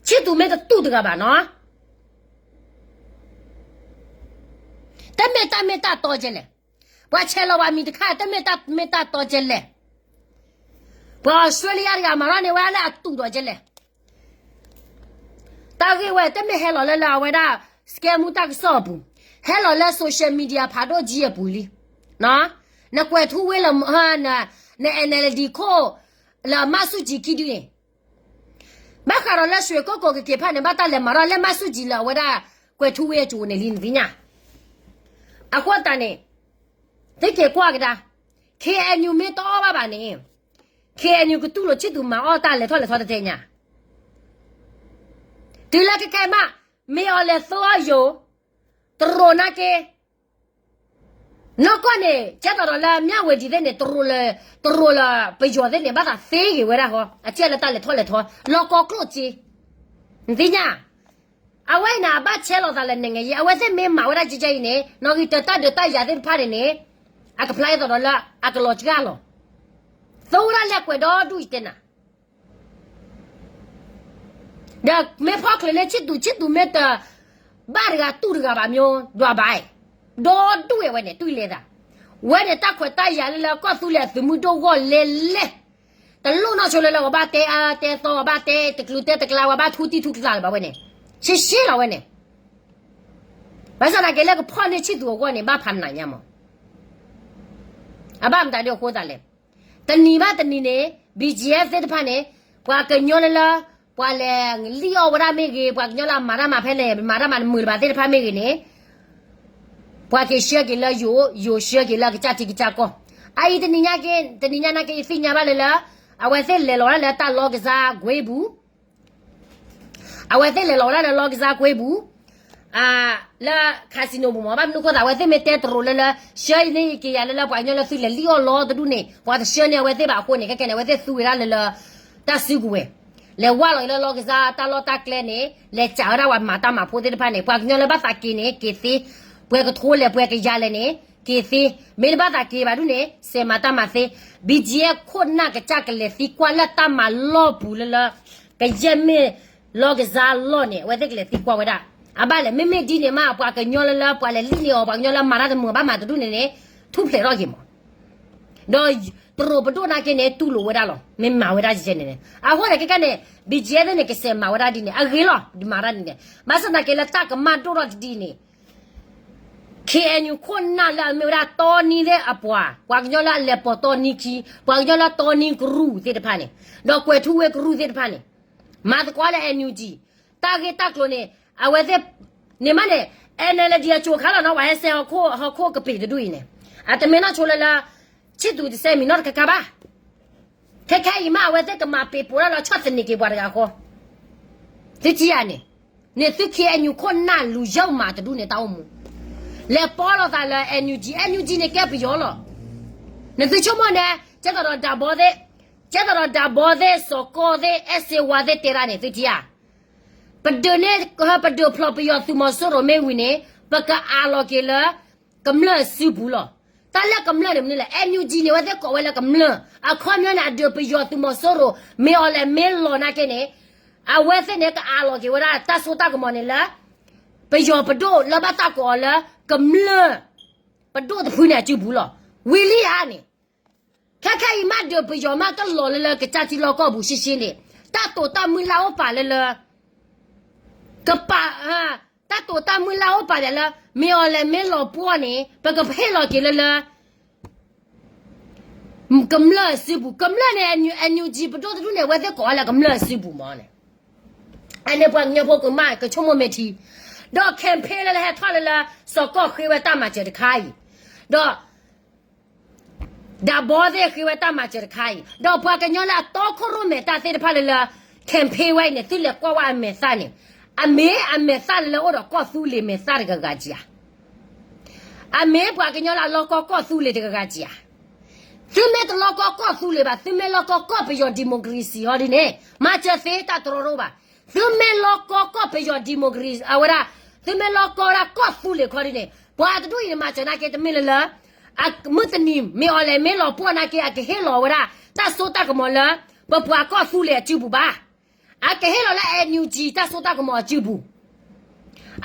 ဆံၣ်သူးမ့ၢ်တတူၢ်တဂၤဘၣ်နီၤ တမ့ၢ်တၢ်မ့ၢ်တၢ်တီကဲလဲၣ်. ပှၤဆဲးလီၤပှၤမံၤတခါ တမ့ၢ်တၢ်မ့ၢ်တၢ်တီကဲလဲၣ်. ပှၤအီစထြ့လယါတဂၤမၤထီၣ်န့ၢ်ဝဲလၢအတူးဒီးကဲလဲၣ်. တၢ်ဂ့ၢ်ဝဲ တမ့ၢ်ဟဲလီၤလၢလၢအဝဲဒၣ် scam တၢ်ကစီၣ်အပူၤ, ဟဲလီၤလၢ social media ဖးဒိၣ်ကံအပူၤလံ. နကွဲးထူဝ့လၢ န NLD ခိၣ် လၢမၣ်ဆူၣ်ကံခံဒုန့ၣ် ဘၣ်ဃးဒီးလၢ ရွှေကုက္ကို ကက့ၤဖးန့ၣ် ဘၣ်တၢ်လဲၤမၤထီၣ်လၢမၣ်ဆူၣ်ကံလၢအဝဲဒၣ် ကွဲးထူဝ့အကၠိၤန့ၣ်လံ နသ့ၣ်ညါ. အဃိသတးန့ၣ် သုက့ၤကွၢ်ကဒါ KNU မ့ၢ်တအီၣ်ဘၣ်ဘၣ်န့ၣ် KNU ကတူၢ်လိာ်ဆံၣ်သူးမၤအီၣ်တၢ်လဲၤထီၣ်လဲၤထီတသ့ၣ်ညါ. တုၤလၢခဲခဲမး မ့ၢ်အီၤလဲၤသိအီၤယိာ် တရူးနာ်က့ နီၢ်ကီၢ်န့ၣ် ကဲသိးဒီးလၢ မြဝတီ သ့ၣ်န့ၣ် တရူးလၢ တရူးလၢပယီၤသ့ၣ်န့ၣ် ဘၣ်သးသ့ဂ့ၤဝဲဒၣ်ဃီ အကဲလၢတၢ်လဲၤထီၣ်လဲၤထီ လီၢ်ကီကျိၣ်စ့ နသ့ၣ်ညါ. အဝဲအံၤန့ၣ် အဘၣ်ဆဲးလီၤသးလၢ နိုင်ငံရေး အဝဲသ့ၣ်မ့ၢ်မၤဝဲဒၣ်ကဲကဲအံၤန့ၣ် နီၣ်ဂံၢ်တၢတၢ်ဒုးတၢ်ယၤသ့ၣ်တဖၣ်န့ၣ်န့ၣ် အကဖျါအသိးဒီးလၢ အကလီၤစှၤလီၤ သိဝဲဒၣ်လၢကွဲးဒီဒူၣ်အံၤတဲနၤ ဒီးမ့ၢ်ဖီၣ်ချုးလၢဆံၣ်သူး ဆံၣ်သူးမ့ၢ်တ ဘၣ်တဂၤတူၢ်တဂၤဘၣ်မ့ၢ် ဒွးဘၣ်အံၤ ဒီဒူၣ်ဝဲန့ၣ် တူၢ်လဲၤသး ဝဲန့ၣ်တၢ်ခွဲးတၢ်ယာ်လၢလၢကီၢ်သူလ့ၤအသုးမုၢ်ဒိၣ်ဂီၢ်လဲၣ်လဲၣ် တလိၣ်နီၢ်ဆိလၢလၢပှၤဘၣ်တဲအါတဲသီ ပှၤဘၣ်တဲတကျူၤတဲတကျါ ပှၤဘၣ်ထူတံၢ်ထူကျါလၢၤဘၣ်ဝဲန့ၣ် ရှဲရှဲလီၤဝဲန့ၣ် ဘၣ်ဆၣ်သနာ်က့လၢကဖီၣ်န့ၢ်ဆံၣ်သူးအဂီၢ်န့ၣ် ဘၣ်ဖးနးညါမး. အဘၣ်မတၤဒ်အဃိသတးလဲၣ်. တနံၤဘၣ်တနံၤန့ၣ် BGF သ့ၣ်တဖၣ်န့ၣ် ပှၤကညီလၢလၢ ပှၤလဲၤလံၣ်အီၣ်ဝဲဒၣ်မ့ၢ်ဂ့ၤ, ပှၤကညီလၢအမၤတၢ်မၤဖဲလဲၣ် မၤတၢ်မၤတမုာ်လၢၤဘၣ်သ့ၣ်တဖၣ်မ့ၢ်ဂ့ၤန့ၣ် ပှၤက့ၤဆှၢက့ၤလၢယိၤ, ယိၤဆှၢက့ၤလၢကစၢ်ထံကစၢ်ကီၢ်. အအံၤတနံၤညါက့, တနံၤညါနာ်က့ ယသ့ၣ်ညါဘၣ်လၢလၢ အဝဲသ့ၣ်လဲၤလီၤဝဲဒၣ်လၢတၢ်လီကစၢ်ကွ့ပူၤ အဝဲသ့ၣ်လဲၤလီၤဝဲဒၣ်လၢလီကစၢ်ကွ့ပူၤ, လၢ casino ပူၤမး. ဘၣ်မနုၤအဃိသတး အဝဲသ့ၣ်မ့ၢ်တဲတရူးလၢလၢ ဆှၢန့ၢ်က့ၤယၤလၢလၢပှၤကညီလၢသုလဲၤလံၣ်အီၣ်လီတဒူၣ်န့ၣ် ပှၤတဆှၢန့ၢ်အဝဲသ့ၣ်ဘၣ်အဃိန့ၣ် ခဲကဲန့ၣ် အဝဲသ့ၣ်သူဝဲဒၣ်လၢလၢ တၢ်စုကဝဲၤ လဲၤဝၢ်လီၤက့ၤလၢလီကစၢ်တၢ်လီၢ်တၢ်ကျဲန့ၣ် လဲၤစးဝဲဒၣ်ပှၤမၤတၢ်မၤဖိသ့ၣ်တဖၣ်န့ၣ် ပှၤကညီလၢဘၣ်သးက့ၤန့ၣ် က့ၤသ့, ပှဲၤကထိလဲၣ် ပှဲၤကယၤလဲၣ်န့ၣ် က့ၤသ့, မ့ၢ်တဘၣ်သးက့ၤဘၣ်ဒူၣ်န့ၣ် စဲးမၤတၢ်မၤသ့. BGF ခိၣ်နၢ်ကစၢ်ကလဲၤသံကွၢ်လၢတၢ်မၤလီၢ်ပူၤလၢလၢ ကယဲၢ်မ့ၢ်လီကစၢ်လီၢ်န့ၣ် အဝဲသ့ၣ်ကလဲၤသံကွၢ်ဝဲဒၣ်. အဘၣ်လဲၣ် မ့မ့ၢ်ဒ်န့ၣ်မး ပှၤကညီလၢလၢ ပှၤလဲၤလံၣ်န့ၢ်အီၤ ပှၤကညီလၢမၤတၢ်တမုာ်ဘၣ်မၤတဒူၣ်န့ၣ်န့ၣ် ထူၣ်ဖျဲးထီၣ်က့ၤမး. ဒီးတရူးပဒိၣ်နာ်က့န့ၣ် တူၢ်လိာ်ဝဲဒၣ်လီၤ. မ့ၢ်မၤဝဲဒၣ်ယဲန့ၣ်န့ၣ် အဃိန့ၣ် ခဲကဲန့ၣ် BGF သ့ၣ်န့ၣ် ကစဲးမၤဝဲဒၣ်ဒ်န့ၣ် အဂ့ၤလီၤ မၤဒၣ်ဒ်န့ၣ်. ဘၣ်ဆၣ်သနာ်က့လၢတၢ်ကမၣ်ဒိၣ်ထီၣ်တဒ်န့ၣ် KNU ခိၣ်နၢ်လၢအမ့ၢ်ဝဲဒၣ်တီနံသ့ၣ်အပှၤ, ပှၤကညီလၢအလဲၤပိာ်တီနံခံ, ပှၤကညီလၢတီနံကရူၢ်သ့ၣ်တဖၣ်န့ၣ်, ဒီးကွဲၤထူဝ့ကရူၢ်သ့ၣ်တဖၣ်န့ၣ်, မၤသကိးလၢ NUG, တၢ်ဂ့ၢ်တၢ်ကျိၤန့ၣ် အဝဲသ့ၣ်, န့ၣ်မးန့ၣ်, NLD အကၠိခါလီၤနီၤ ပှၤဟဲစဲးဟီၣ်ခိၣ်ကပ့ၤတဒူၣ်အံၤန့ၣ်, အတမ့ၢ်နီၢ်ဆိလၢလၢ, ဆံၣ်သူးတစဲးမံၤနီတခါခါဘၣ်. ခဲခဲအံၤမး အဝဲသ့ၣ်ကမၤပ့ၤပိာ်တၢ်လီၤ ဆီၣ်သနံးက့ၤပှၤတဂၤဃီ သုထံၣ်ဧါန့ၣ်, န့ၣ်သု KNU ခိၣ်နၢ်လူၤယီၢ်မးတဒူၣ်န့ၣ်တၢ်အိၣ်မူ, လဲၤပိာ်လိာ်သးလၢ NUG, NUG န့ၣ်ကဲပယီၤလီၤ. နသုဆိကမိၣ်န့ၣ် ကဲသိးဒီးဒၣ်ဘီသ့ၣ်, ကဲသိးဒီးဒၣ်ဘီသ့ၣ် စီၤကီၢ်သ့ၣ် အဲၣ်စ့ဝါသ့ၣ်တဲဒၣ်န့ၣ် သုထံၣ်ဧါ. ပဒုးန့ၣ်, ပဒုးဖျိးပယီၤသုးမီၤစိရိၤမ့ၢ်ဝံၤန့ၣ် ပကအးလီၤက့ၤလၢ ကမျၢၢ်အစုပူၤလီၤ. တၢ်လၢကမျၢၢ်န့ၣ်မနုၤလဲၣ်, NUG န့ၣ် အဝဲသ့ၣ်ကိးဝဲလၢကမျၢၢ်, အခီပညီန့ၣ် အဒုးပယီၤသုးမီၤစိရိၤ မ့ၢ်အီၤလဲၤမ့ၢ်လီၤနာ်က့န့ၣ်, အဝဲသ့ၣ်န့ၣ် ကအးလီၤက့ၤဝဲဒၣ်တၢ်စိတၢ်ကမီၤန့ၣ်လၢ ပယီၤပဒိၣ်လၢဘၣ်တၢ်ကိးအီၤလၢ ကမျၢၢ်ပဒိၣ်တဖုန့ၣ်အစုပူၤလီၤ. ဝံၤလံဧါန့ၣ်, ခဲခဲအံၤမးဒုးပယီၤမးတလီၤလၢလၢကစၢ်ထံလီၢ်ကီၢ်ပူၤရှဲရှဲန့ၣ်, တၢ်တိာ်တၢ်မုၢ်လၢ်အိၣ်ပာ်လၢလၢ ကပာ်, တၢ်တိာ်တၢ်မုၢ်လၢ်အိၣ်ပာ်ဒၣ်လၢ မ့ၢ်အီၤလဲၤမ့ၢ်လီၤပှီၢ်န့ၣ် ပကဟ့ၣ်လီၤက့ၤလၢလၢ ကမျၢၢ်အစုပူၤ, ကမျၢၢ်န့ၣ် NUG ပဒိၣ်တဒူၣ်န့ၣ် အဝဲသ့ၣ်ကိးဝဲလၢကမျၢၢ်အစုပူၤမးန့ၣ်, အန့ၣ်ပှၤကညီဖိကမၣ်ကဆိကမိၣ်မ့ၢ်ထံ, ဒီး campaign လၢလၢဟဲထီၣ်လၢလၢ စီၤကီၢ်ဃ့ဝဲတၢ်မၤစၢၤတခါအံၤ, ဒီး ဒၣ်ဘီသ့ၣ်ဃ့ဝဲတၢ်မၤစၢၤတခါအံၤ, ဒီးပှၤကညီလၢအတီခိၣ်ရိၣ်မဲာ်တၢ်သ့ၣ်တဖၣ်လၢလၢ campaign ဝဲအံၤန့ၣ် သုလဲၤကွၢ်ဝဲအမဲာ်သၣ်န့ၣ်, အမ့ၢ်အမဲာ်သၣ်လၢလၢအိၣ်ဒီးကီၢ်သူလ့ၤမဲာ်သၣ်တဂၤဂၤကဧါ. အမ့ၢ်ပှၤကညီလၢအလီၢ်ကီၢ်ကီၢ်သူလ့ၤတဂၤဂၤကဧါ. သုမ့ၢ်တလီၢ်ကီၢ်ကီၢ်သူလ့ၤဘၣ်, သုမ့ၢ်လီၢ်ကီၢ်ကီၢ်ပယီၤ democracy ဟီဒ်န့ၣ် မၤစၢၤသ့တၢ်တရီတအိၣ်ဘၣ်. သုမ့ၢ်လီၢ်ကီၢ်ကီၢ်ပယီၤ democracy အဝဲဒၣ်, သုမ့ၢ်လီၢ်ကီၢ်ဝဲဒၣ်ကီၢ်သူလ့ၤခီဒ်န့ၣ် ပှၤတဒူၣ်အံၤန့ၣ် မၤစၢၤနာ်က့တမ့ၢ်လၢလၢ အမုၢ်တနံၤ မ့ၢ်အီၤလဲၤမ့ၢ်လီၤပှီၢ်နာ်က့ အကဟ့ၣ်လီၤဝဲဒၣ် တၢ်စိတၢ်ကမီၤလၢ ပပှၤကီၢ်သူလ့ၤအစုပူၤဘၣ်. အကဟ့ၣ်လီၤလၢ NUG တၢ်စိတၢ်ကမီၤအစုပူၤ.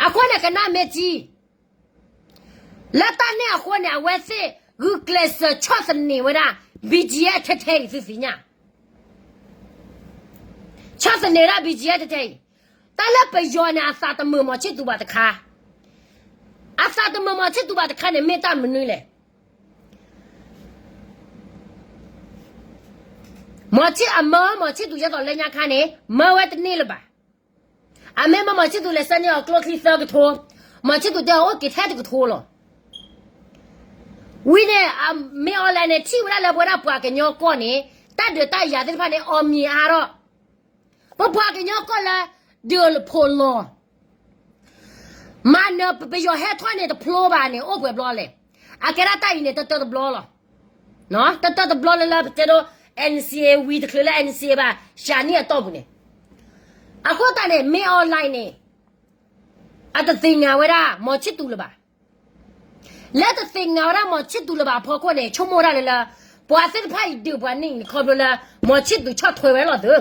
အဃိန့ၣ်ကနၣ်မ့ၢ်ထံ လၢတၢ်န့ၣ်အဃိန့ၣ် အဝဲသ့ၣ်ဂုာ်ကျဲးစၢးဆီၣ်သနံးဝဲဒၣ် BGF ထဲထဲအံၤသုသ့ၣ်ညါ ဆီၣ်သနံးဝဲဒၣ် BGF ထဲထဲအံၤ. တၢ်လၢပယီၤန့ၣ် အသးတမုာ်မီၤဆံၣ်သူးဘၣ်တခါ, အသးတမုာ်မီၤဆံၣ်သူးဘၣ်တခါန့ၣ် မ့ၢ်တၢ်မနုၤလဲၣ်. မီၤဆံၣ်အမၢမီၤဆံၣ်သူး ယဲသိးလၢညါခါန့ၣ် မၢဝဲတန့ၢ်လၢၤဘၣ်. အမ့ၢ်မၢမီၤဆံၣ်သူးလဲၤဆှၢန့ၢ်အီၤကျိချံသၢကထိ, မီၤဆံၣ်သူးတဲအီၤအိၣ်က့ၤထဲတကထိလီၤ. ဝံၤန့ၣ် မ့ၢ်အီၤလဲၤန့ၣ် ထံၣ်ဝဲဒၣ်လၢပဝဲဒၣ်ပှၤကညီကီၢ်န့ၣ် တၢ်ဒုးတၢ်ယၤသ့ၣ်တဖၣ်န့ၣ် အီၤမံၤအါထီၣ်. ပပှၤကညီကီၢ်လၢ ဒုးဖိးလီၤ မၤနၢၤပယီၤဟဲထီၣ်န့ၣ်တဖျိဘၣ်န့ၣ် အိၣ်ပှဲၤဘျီလဲၣ်. အကဲဒၣ်တၢ်အံၤန့ၣ် တတၢတဘျီလီၤ. တတၢတဘျီလၢလၢပတဲဒိ NCA ဝံၤတချုးလၢ NCA ဘၣ် စှၤနံၣ်အတီၢ်ပူၤန့ၣ်, အဃိသတးန့ၣ် မ့ၢ်အီၤလဲၤန့ၣ် အတသ့ၣ်ညါဝဲဒၣ် မီၤဆံၣ်သူးလၢၤဘၣ်. လၢတသ့ၣ်ညါဝဲဒၣ်မီၤဆံၣ်သူးလၢၤဘၣ်အဖီခိၣ်န့ၣ် ဆိကမိၣ်ဝဲဒၣ်လၢလၢ ပှၤသ့ၣ်တဖၣ်အံၤဒုးပှၤန့ၣ် ခီဖျိလၢ မီၤဆံၣ်သူးဆီၣ်ထွဲဝဲလီၤသု.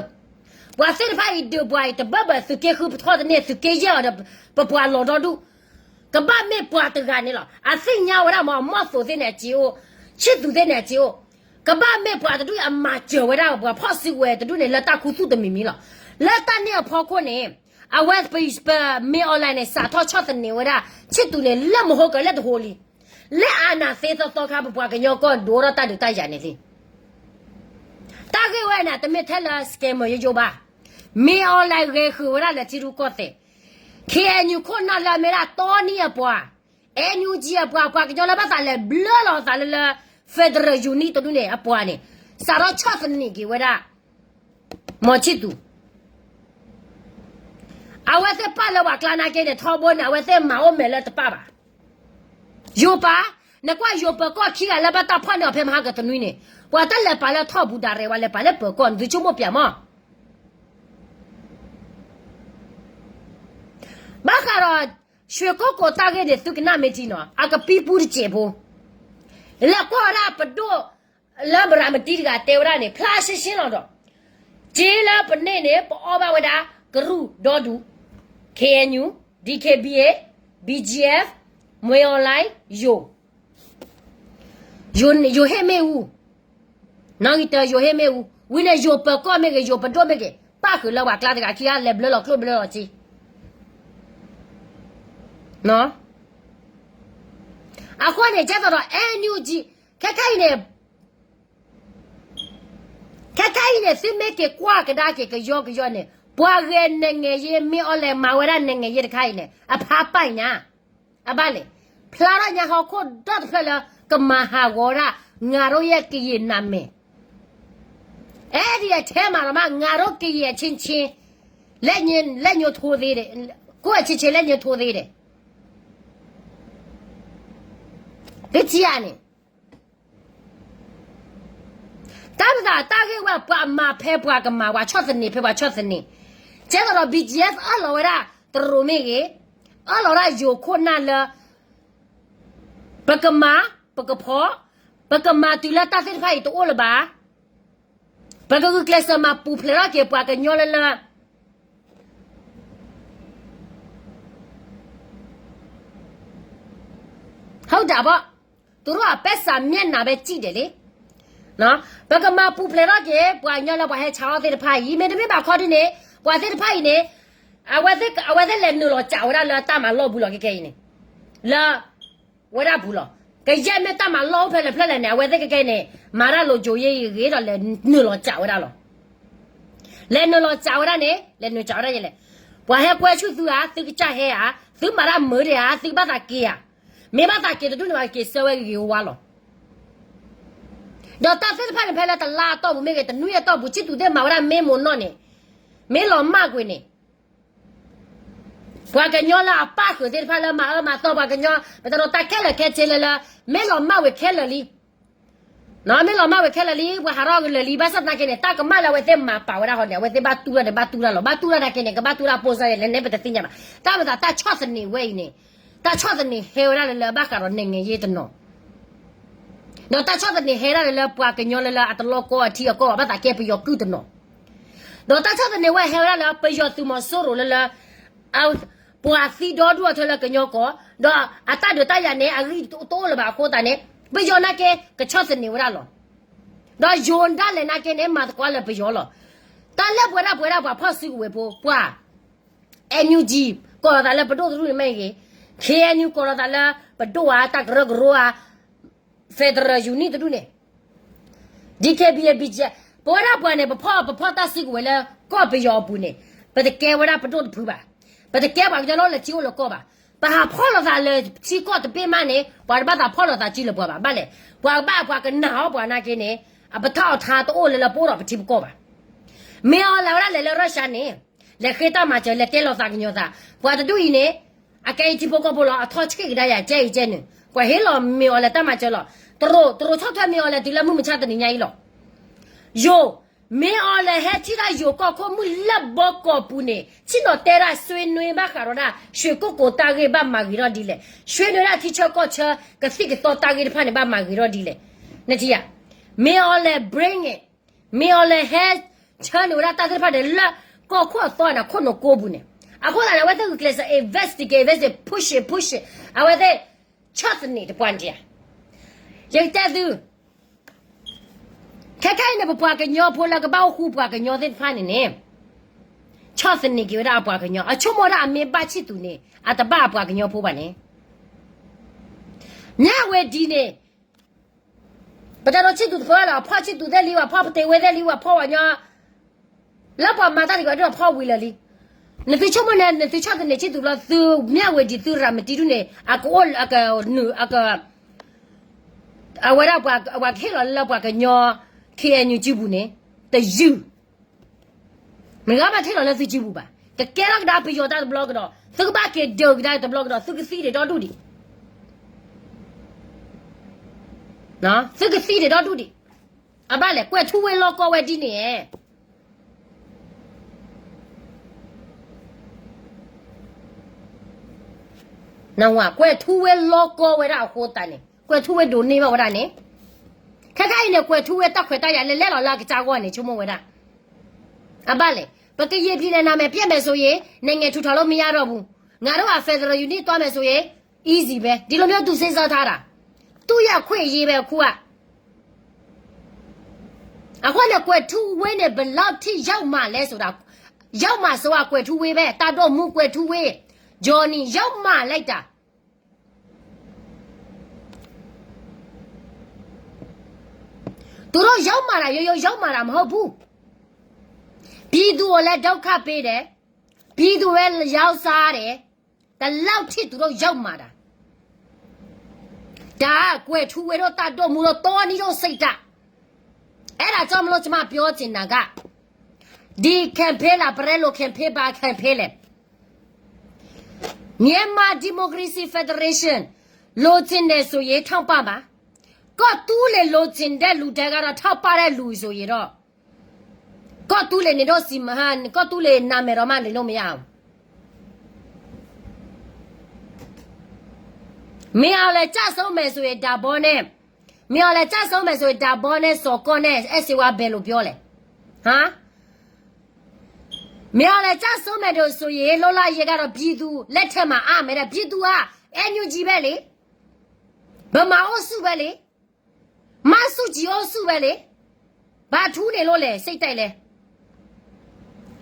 ပှၤသ့ၣ်တဖၣ်အံၤဒုးပှၤအံၤ တဘၢၣ်ဘၢၣ်သုးက့ဃုပထီၣ်တန့ၢ် သုးက့ယဲၢ်အီၤဒီး ပပှၤလီၤဒီဒူၣ် ကဘၣ်မ့ၢ်ပှၤတဂၤန့ၣ်လီၤ. အသ့ၣ်ညါဝဲဒၣ်မး မီၢ်သိးသ့ၣ်န့ၣ်အစ့အိၣ်, ဆံၣ်သူးသ့ၣ်န့ၣ်အစ့အိၣ်, ကဘၣ်မ့ၢ်ပှၤတဒူၣ်အံၤအမၤစၢၤဝဲဒၣ်ပှၤဖီၣ်စုကဝဲၤတဒူၣ်န့ၣ် လၢတၢ်ခူသူၣ်တမံၤမံၤလီၤ. လၢတၢ်န့ၣ်အဖီခိၣ်န့ၣ် အဝဲပ မင်းအောင်လှိုင်န့ၣ် စးထီၣ်ဆီၣ်သနံးဝဲဒၣ် ချစ်သူန့ၣ် လၢမဟိကၢၤလၢတဟိလံ. လၢအနၢ်သ့သီသီခါ ပပှၤကညီကီၢ်ဒိၣ်ထီၣ်တၢ်ဒုးတၢ်ယၤန့ၣ်လံ. တၢ်ဂ့ၢ်ဝဲန့ၣ် တမ့ၢ်ထဲလၢ scammer ယိယိဘၣ်. မင်းအောင်လှိုင် ဂဲၤဃုာ်ဝဲဒၣ်လၢထံရူၢ်ကီၢ်သဲး, ခ့ၣ်အဲၣ်ယူၣ် ခိၣ်နၢ်လၢအမ့ၢ်ဒၣ်တီနံအပှၤ, အဲၣ်ယူၣ် အပှၤ, ပှၤကညီလၢဘၣ်သးလဲၤဘျၢလီၤသးလၢလၢ federal unit တဒူၣ်န့ၣ်အပှၤန့ၣ် စးထီၣ်ဆီၣ်သနံးက့ၤဝဲဒၣ် မီၤဆံၣ်သူး. အဝဲသ့ၣ်ပာ်လၢပှၤကျါနာ်က့န့ၣ် ထီဘိန့ၣ် အဝဲသ့ၣ်မၤအိၣ်မဲာ်လၢတပာ်ဘၣ်. ယိၤပၤ, နကွၢ်ယိၤပၢၤကီၢ်ခံဂၤလၢဘၣ်တၢ်ဖီၣ်န့ၢ်အီၤဖဲမဟါကတနွံန့ၣ် ပှၤတလဲၤပာ်လၢထီၣ်ဘူးဒၣ်ရဲၣ် ပှၤလဲၤပာ်လၢပၢၤကီၢ်န့ၣ် သုဆိကမိၣ်ပၠးမး. ဘၣ်ဃးဒီး ရွှေကုက္ကို တၢ်ဂ့ၢ်န့ၣ် သုကနၣ်မ့ၢ်ထံနီၤ အကပံပူတစဲးဖိ လဲၤကွၢ်ဝဲဒၣ်ပဒိၣ်လၢမရၤမတံတဂၤတဲဝဲဒၣ်န့ၣ် ဖျါရှင်းရှင်းလီၤဒီး က့လၢပန့ၢ်န့ၣ် ပအီၣ်ဘၣ်ဝဲဒၣ် ကရူၢ်ဒီဒူၣ်, K N U, D K B A, B G F, မွေအီၣ်လဲၣ်, ယိၤ ယိၤဟ့ၣ်မ့ၣ်အူ, နီၣ်ဂံၢ်တၢ ယိၤဟ့ၣ်မ့ၣ်အူ, ဝံၤန့ၣ် ယိၤပၢၤကီၢ်မ့ၢ်ဂ့ၤ ယိၤပဒိၣ်မ့ၢ်ဂ့ၤ ပၣ်ဃုာ်လၢပှၤကျါတဂၤခံဂၤ လဲၤဘျၢလီၤကျိၣ်ဘျၢလီၤစ့. အဃိန့ၣ် ကဲသိးဒီး N U G ခဲခဲအံၤန့ၣ် ခဲခဲအံၤန့ၣ် သုမ့ၢ်က့ၤကွၢ်ကဒါက့ၤကယီကယီန့ၣ် ပှၤဂဲၤနံၣ်ငဲၤယ့ မ့ၢ်အီၤလဲၤမၤဝဲဒၣ်နံၣ်ငဲၤယ့တခါအံၤန့ၣ် အဖးပာ်ညါ အဘၣ်လဲၣ်, ဖျါထီၣ်ညါဟီၣ်ခိၣ်ဒီတဖျၢၣ်လၢ ကမၤဟးဂီၤဝဲဒၣ် ငါတို့ရဲ့ကရင်နာမည် အဲဒီအထဲမှာတောင်မှ ငါတို့ကရင်အချင်းချင်း လက်ညှိုးထိုးသေးတယ်, ကိုယ့်အချင်းချင်း လက်ညှိုးထိုးသေးတယ်. ဒ်ထံၣ်ဧါန့ၣ် တၢ်မၤသးတၢ်ဂ့ၢ်ဝဲ ပှၤမၤဖဲပှၤကမၤ ပှၤဆီၣ်သနံးဖဲပှၤဆီၣ်သနံး, ကဲသိးဒီး B G F အၢၣ်လီၤဝဲဒၣ် တရူးမ့ၢ်ဂ့ၤ, အၢၣ်လီၤဒၣ်ယိၤခိၣ်နၢ်လၢ ပကမၤ, ပကဖီၣ်, ပကမၤတုၤလၢတၢ်သ့ၣ်တဖၣ်အံၤတအိၣ်လၢၤဘၣ်, ပကဂုာ်ကျဲးစၢးမၤပူၤဖျဲးထီၣ်က့ၤပှၤကညီလၢလၢ ဟုတ်တာပေါ့, သူတို့က ပိုက်ဆံမျက်နှာပဲကြည့်တယ်လေ. ပကမၤပူၤဖျဲးထီၣ်က့ၤ ပှၤကညီလၢပှၤဟဲဆါအီၣ်သ့ၣ်တဖၣ်အံၤ မ့တမ့ၢ်ဘၣ်ခီဒ်န့ၣ် ပှၤသ့ၣ်တဖၣ်အံၤန့ၣ် အဝဲသ့ၣ်လဲၤနုာ်လီၤစးဝဲဒၣ်လၢတၢ်မၤလီၢ်ပူၤလီၤ ခဲခဲအံၤန့ၣ်, လၢ ဝဲဒၣ်ပူၤလီၤ. ကယဲၢ်မ့ၢ်တၢ်မၤလီၢ်အိၣ်ဖဲလဲၣ်ဖဲလဲၣ်န့ၣ် အဝဲသ့ၣ်ခဲခဲအံၤန့ၣ် မၤတၢ်လိၤကၠိယဲၢ်ဂ့ၤဒီးလဲၤနုာ်လီၤစးဝဲဒၣ်လီၤ. လဲၤနုာ်လီၤစးဝဲဒၣ်န့ၣ် လဲၤနုာ်စးဝဲဒၣ်ယဲလဲၣ်. ပှၤဟဲကွဲဆူၣ်သုဧါ, သုကစၢ်ဟဲဧါ, သုမၤတၢ်မုာ်ဒံးဧါ, သုကဘၣ်သးက့ၤဧါ, မ့ၢ်ဘၣ်သးက့ၤတဒူၣ်န့ၣ် ပှၤကက့ၤဆှၢဝဲဂ့ၤဂ့ၤဝါဝါလီၤ. ဒီးတၢ်သ့ၣ်တဖၣ်န့ၣ် ဖဲလၢတလါအတီၢ်ပူၤမ့ၢ်ဂ့ၤ တနွံအတီၢ်ပူၤ ဆံၣ်သူးသ့ၣ်မၤဝဲဒၣ်မ့ၢ်မိၢ်နီၢ်န့ၣ် မ့ၢ်လီၤမၢ်ကွံာ်န့ၣ် ပှၤကညီလၢအပၣ်ဃုာ်သ့ၣ်တဖၣ်လၢမၤအၢမၤသီပှၤကညီ ပတရီတၢ်ခဲလၢာ်ခဲဆ့လၢလၢ မ့ၢ်လီၤမၢ်ဝံၤခဲလၢာ်လံ. မ့ၢ်လီၤမၢ်ဝံၤခဲလၢာ်လံ ပှၤဟးထီၣ်ကလၢာ်လံ ဘၣ်ဆၣ်သနာ်က့န့ၣ် တၢ်ကမၣ်လၢအဝဲသ့ၣ်မၤပာ်ဝဲဒၣ်ဃီန့ၣ် အဝဲသ့ၣ်ဘၣ်တူၢ်တၢ်န့ၣ် ဘၣ်တူၢ်တၢ်လီၤ. ဘၣ်တူၢ်တၢ်နာ်က့န့ၣ် ကဘၣ်တူၢ်တၢ်ပိၢ်စၢ်ယဲၢ်လဲၣ်န့ၣ် ပတသ့ၣ်ညါဘၣ်. တၢ်မၤသးတၢ်ဆီၣ်သနံးဝဲအံၤန့ၣ် တၢ်ဆီၣ်သနံးဟဲဝဲဒၣ်လၢလၢဘၣ်ဃးဒီးနံၣ်ငဲၤယ့တနီၤ ဒီးတၢ်ဆီၣ်သနံးဟဲဒၣ်လၢလၢပှၤကညီလၢလၢအတလီၤကီအထံအကီၢ်ဘၣ်သးကဲပယီၤကုၢ်တနီၤ, ဒီးတၢ်ဆီၣ်သနံးဝဲဟဲဝဲဒၣ်လၢပယီၤသုးမီၤစိရိၤ လၢလၢ ပှၤသံဒီဒူၣ်အထၢလၢကညီကီၢ် ဒီးအတၢ်ဒုးတၢ်ယၤန့ၣ် အဂံၢ်တအိၣ်လၢၤဘၣ်အဃိသတးန့ၣ် ပယီၤနာ်က့ ကဆီၣ်သနံးဝဲဒၣ်လီၤ. ဒီးယိၤဒၣ်လဲာ်နာ်က့န့ၣ် မၤသကိးလၢပယီၤလီၤ. တၢ်လၢပဝဲဒၣ်ပဝဲဒၣ်ပှၤဖီၣ်စုကဝဲၤဖိ ပှၤ N U G ကိးလီၤသးလၢပဒိၣ်တဒူၣ်န့ၣ်မ့ၢ်ဂ့ၤ, K N U ကိးလီၤသးလၢပဒိၣ်ဧါ တၢ်ကရၢကရိဧါ, Federal Unit တဒူၣ်န့ၣ် D K B A B G ပဝဲဒၣ်ပှၤန့ၣ် ပဖီၣ်ပဖီၣ်တၢ်စုကဝဲၤလၢကီၢ်ပယီၤအပူၤန့ၣ် ပတကဲဝဲဒၣ်ပဒိၣ်တဖုဘၣ်. ပတကဲပှၤကညီလၢလၢထံအိၣ်လၢကီၢ်ဘၣ်. ပဟးဖီၣ်လိာ်သးလၢထံကီၢ်တဘ့ၣ်မးန့ၣ် ပှၤတဘၣ်သးဖီၣ်လိာ်သးစုလၢပှၤဘၣ်. ဘၣ်လဲၣ်, ပှၤဘၣ်ပှၤကနာ်အီၤပှၤနာ်က့န့ၣ် အပထီၣ်အထါတအိၣ်လၢလၢပအိၣ်ဒီးပထံပကီၢ်ဘၣ်. မ့ၢ်အီၤလဲၤဝဲဒၣ်လဲၤလၢ Russia န့ၣ် လဲၤဃ့တၢ်မၤစၢၤ လဲၤတဲလီၤသးကညီၤသး ပှၤတဒူၣ်အံၤန့ၣ် အကဲအံၤထံဖိကီၢ်ဖိလီၤ အထီၣ်ဆံးကဒါယၤကဲအံၤကဲနုာ် ပှၤဟ့ၣ်လီၤမ့ၢ်အီၤလဲၤတၢ်မၤစၢၤလီၤ. တရူး တရူးဆီၣ်ထွဲမ့ၢ်အီၤလဲၤတုၤလၢမုၢ်မဆါတနံၤညါအံၤလီၤ. ယိၤ မ့ၢ်အီၤလဲၤဟဲထံၣ်တၢ်ယိၤကီၢ်ခိၣ်မုၢ်လၢဘီကီၢ်ပူၤန့ၣ် ဆ့ၣ်နီၤတဲဒၣ်ဆွေးနွေးဘၣ်ဃးဒီးဒၣ် ရွှေကုက္ကို တၢ်ဂ့ၢ်ဘၣ်မၤဂ့ၤထီၣ်ဒ်လဲၣ်, ဆွေးနွေးဒၣ်ထံဆၢကီၢ်ဆၢ ကသံၣ်ကသီတၢ်ဂ့ၢ်တဖၣ်န့ၣ် ဘၣ်မၤဂ့ၤထီၣ်ဒ်လဲၣ်. နထံၣ်ဧါ, မ့ၢ်အီၤလဲၤ bring it မ့ၢ်အီၤလဲၤဟဲဆၢနုာ်ဝဲဒၣ်တၢ်သ့ၣ်တဖၣ်န့ၣ် လၢကီၢ်ခိၣ်အသီန့ၣ် ခိၣ်နူာ်ကိးပူၤန့ၣ် အဃိသတးန့ၣ် အဝဲသ့ၣ်ဂုာ်ကျဲးစၢး investigate investigate push it push it အဝဲသ့ၣ် ဆီၣ်သနံးတပှၢ်တယၤ ယကတဲသု ခဲခဲအံၤန့ၣ် ပပှၤကညီဖိလၢကဘၣ်အိၣ်ဃူပှၤကညီသ့ၣ်တဖၣ်န့ၣ်န့ၣ် ဆီၣ် ဆီၣ်သနံးက့ၤဝဲဒၣ်အပှၤကညီ, အဆိကမိၣ်ဒၣ်အမ့ၢ်ဘၣ်ဆံၣ်သူးန့ၣ် အတဘၣ်အပှၤကညီဖိဘၣ်န့ၣ်, မၠၣ်ဝတံၤန့ၣ် ပတဒိးဆံၣ်သူးသပှၢ်လၢၤ, အဖီၣ်ဆံၣ်သူးသ့ၣ်လံ, ပှၤဖီၣ်ပတ့ဝဲသ့ၣ်လံ, ပှၤဖီၣ်ဝဲညီ, လၢပှၤမၤတၢ်ဒံးကီးဒ်ဒီးဖီၣ်ဝံၤလၢာ်လံ. နသုဆိကမိၣ်န့ၣ် နသုဆီၣ်သနံးဆံၣ်သူးဘျီ သုမၠၣ်ဝတံၤ သုရၤမတံဒူၣ်န့ၣ် အကအိၣ်အကနုာ်အက အဝဲဒၣ်ပှၤကဟ့ၣ်လီၤလၢပှၤကညီ ခ့ၣ်အဲၣ်ယူၣ်စုပူၤန့ၣ် တယုၢ်, မ့ၢ်ဂ့ၤမးထံၣ်လီၤလၢသုစုပူၤဘၣ်. ကကဲထီၣ်ကဒါပယီၤတၢ်တဘျီကဒီး, သုကဘၣ်က့ၤဒုးကဒါတဘျီကဒီး, သုကသံဒံးဒီဒူၣ်ဒံး, သုကသံဒံးဒီဒူၣ်ဒံး. အဘၣ်လဲၣ်, ကွဲၤထူဝ့လီကီဝဲဒ်န့ၣ် ကွဲၤထူဝ့လီကီဝဲဒၣ်အဃိသတးန့ၣ် ကွဲၤထူဝ့ဒိးန့ၢ်ဘၣ်ဝဲဒၣ်န့ၣ်, ခဲခါအံၤန့ၣ် ကွဲၤထူဝ့တၢ်ခွဲးတၢ်ယာ်လဲၤလဲၤလီၤလၢအကစၢ်ဂီၢ်န့ၣ် ဆိကမိၣ်ဝဲဒၣ်. အဘၣ်လဲၣ်, ပကရင်ပြည်နယ် နာမည်ပျက်မယ်ဆိုရင် နိုင်ငံထူထောင်လို့မရတော့ဘူး, ငါတို့က Federal Unit သွားမယ်ဆိုရင် easy ပဲ, ဒီလိုမျိုး သူစဉ်းစားထားတာ, သူ့ရဲ့အခွင့်အရေးပဲ အခုက. အဃိန့ၣ် ကွဲၤထူဝ့န့ၣ် ဘယ်လောက်ထိရောက်မှာလဲဆိုတာ, ရောက်မှာဆိုတာ ကွဲၤထူဝ့ပဲ, တပ်ဒိုမူ ကွဲၤထူဝ့, Johnny ရောက်မှာလိုက်တာ. သူတို့ရောက်မှာတာ ရိုးရိုးရောက်မှာတာမဟုတ်ဘူး. ပြည်သူကိုလည်းဒုက္ခပေးတယ်, ပြည်သူပဲရောင်းစားတယ်, ဒီလောက်ထိသူတို့ရောက်မှာတာ. ဒါကကွဲၤထူဝ့တို့ တပ်ဒိုမူတို့ တောနီတို့စိတ်ဓာတ်. အဲဒါကြောင့်မလို့ ကျွန်မပြောချင်တာက ဒီ campaign လား ပရဲလို campaign ဘာ campaign လဲ. Myanmar Democracy Federation လိုချင်တယ်ဆိုရင် ထောက်ပံ့ပါ. ကီၢ်သူလ့ၤလိုချင်တဲ့လူတွေကတော့ ထောက်ပံ့တဲ့လူဆိုရင်တော့ ကီၢ်သူလ့ၤန့ၣ်တော့ စီမံဟါ ကီၢ်သူလ့ၤနာမည်တော့မှ နေလို့မရဘူး. မင်းအောင်လှိုင်ကျဆုံးမယ်ဆိုရင် ဒါဘောနဲ့, မင်းအောင်လှိုင်ကျဆုံးမယ်ဆိုရင် ဒါဘောနဲ့ စော်ကီုနဲ့ အဲၣ်စ့ဝါ ဘယ်လိုပြောလဲ. ဟာ, မင်းအောင်လှိုင်ကျဆုံးမယ်ဆိုရင် လွတ်လပ်ရေးကတော့ ပြည်သူလက်ထဲမှာ အပ်မယ်တဲ့. ပြည်သူက NUG ပဲလေ, ဗမာအုပ်စုပဲလေ, မဆူၣ်ကၠံအုပ်စုပဲလေ. ဘာထူးနေလို့လဲ, စိတ်တိုက်လဲ.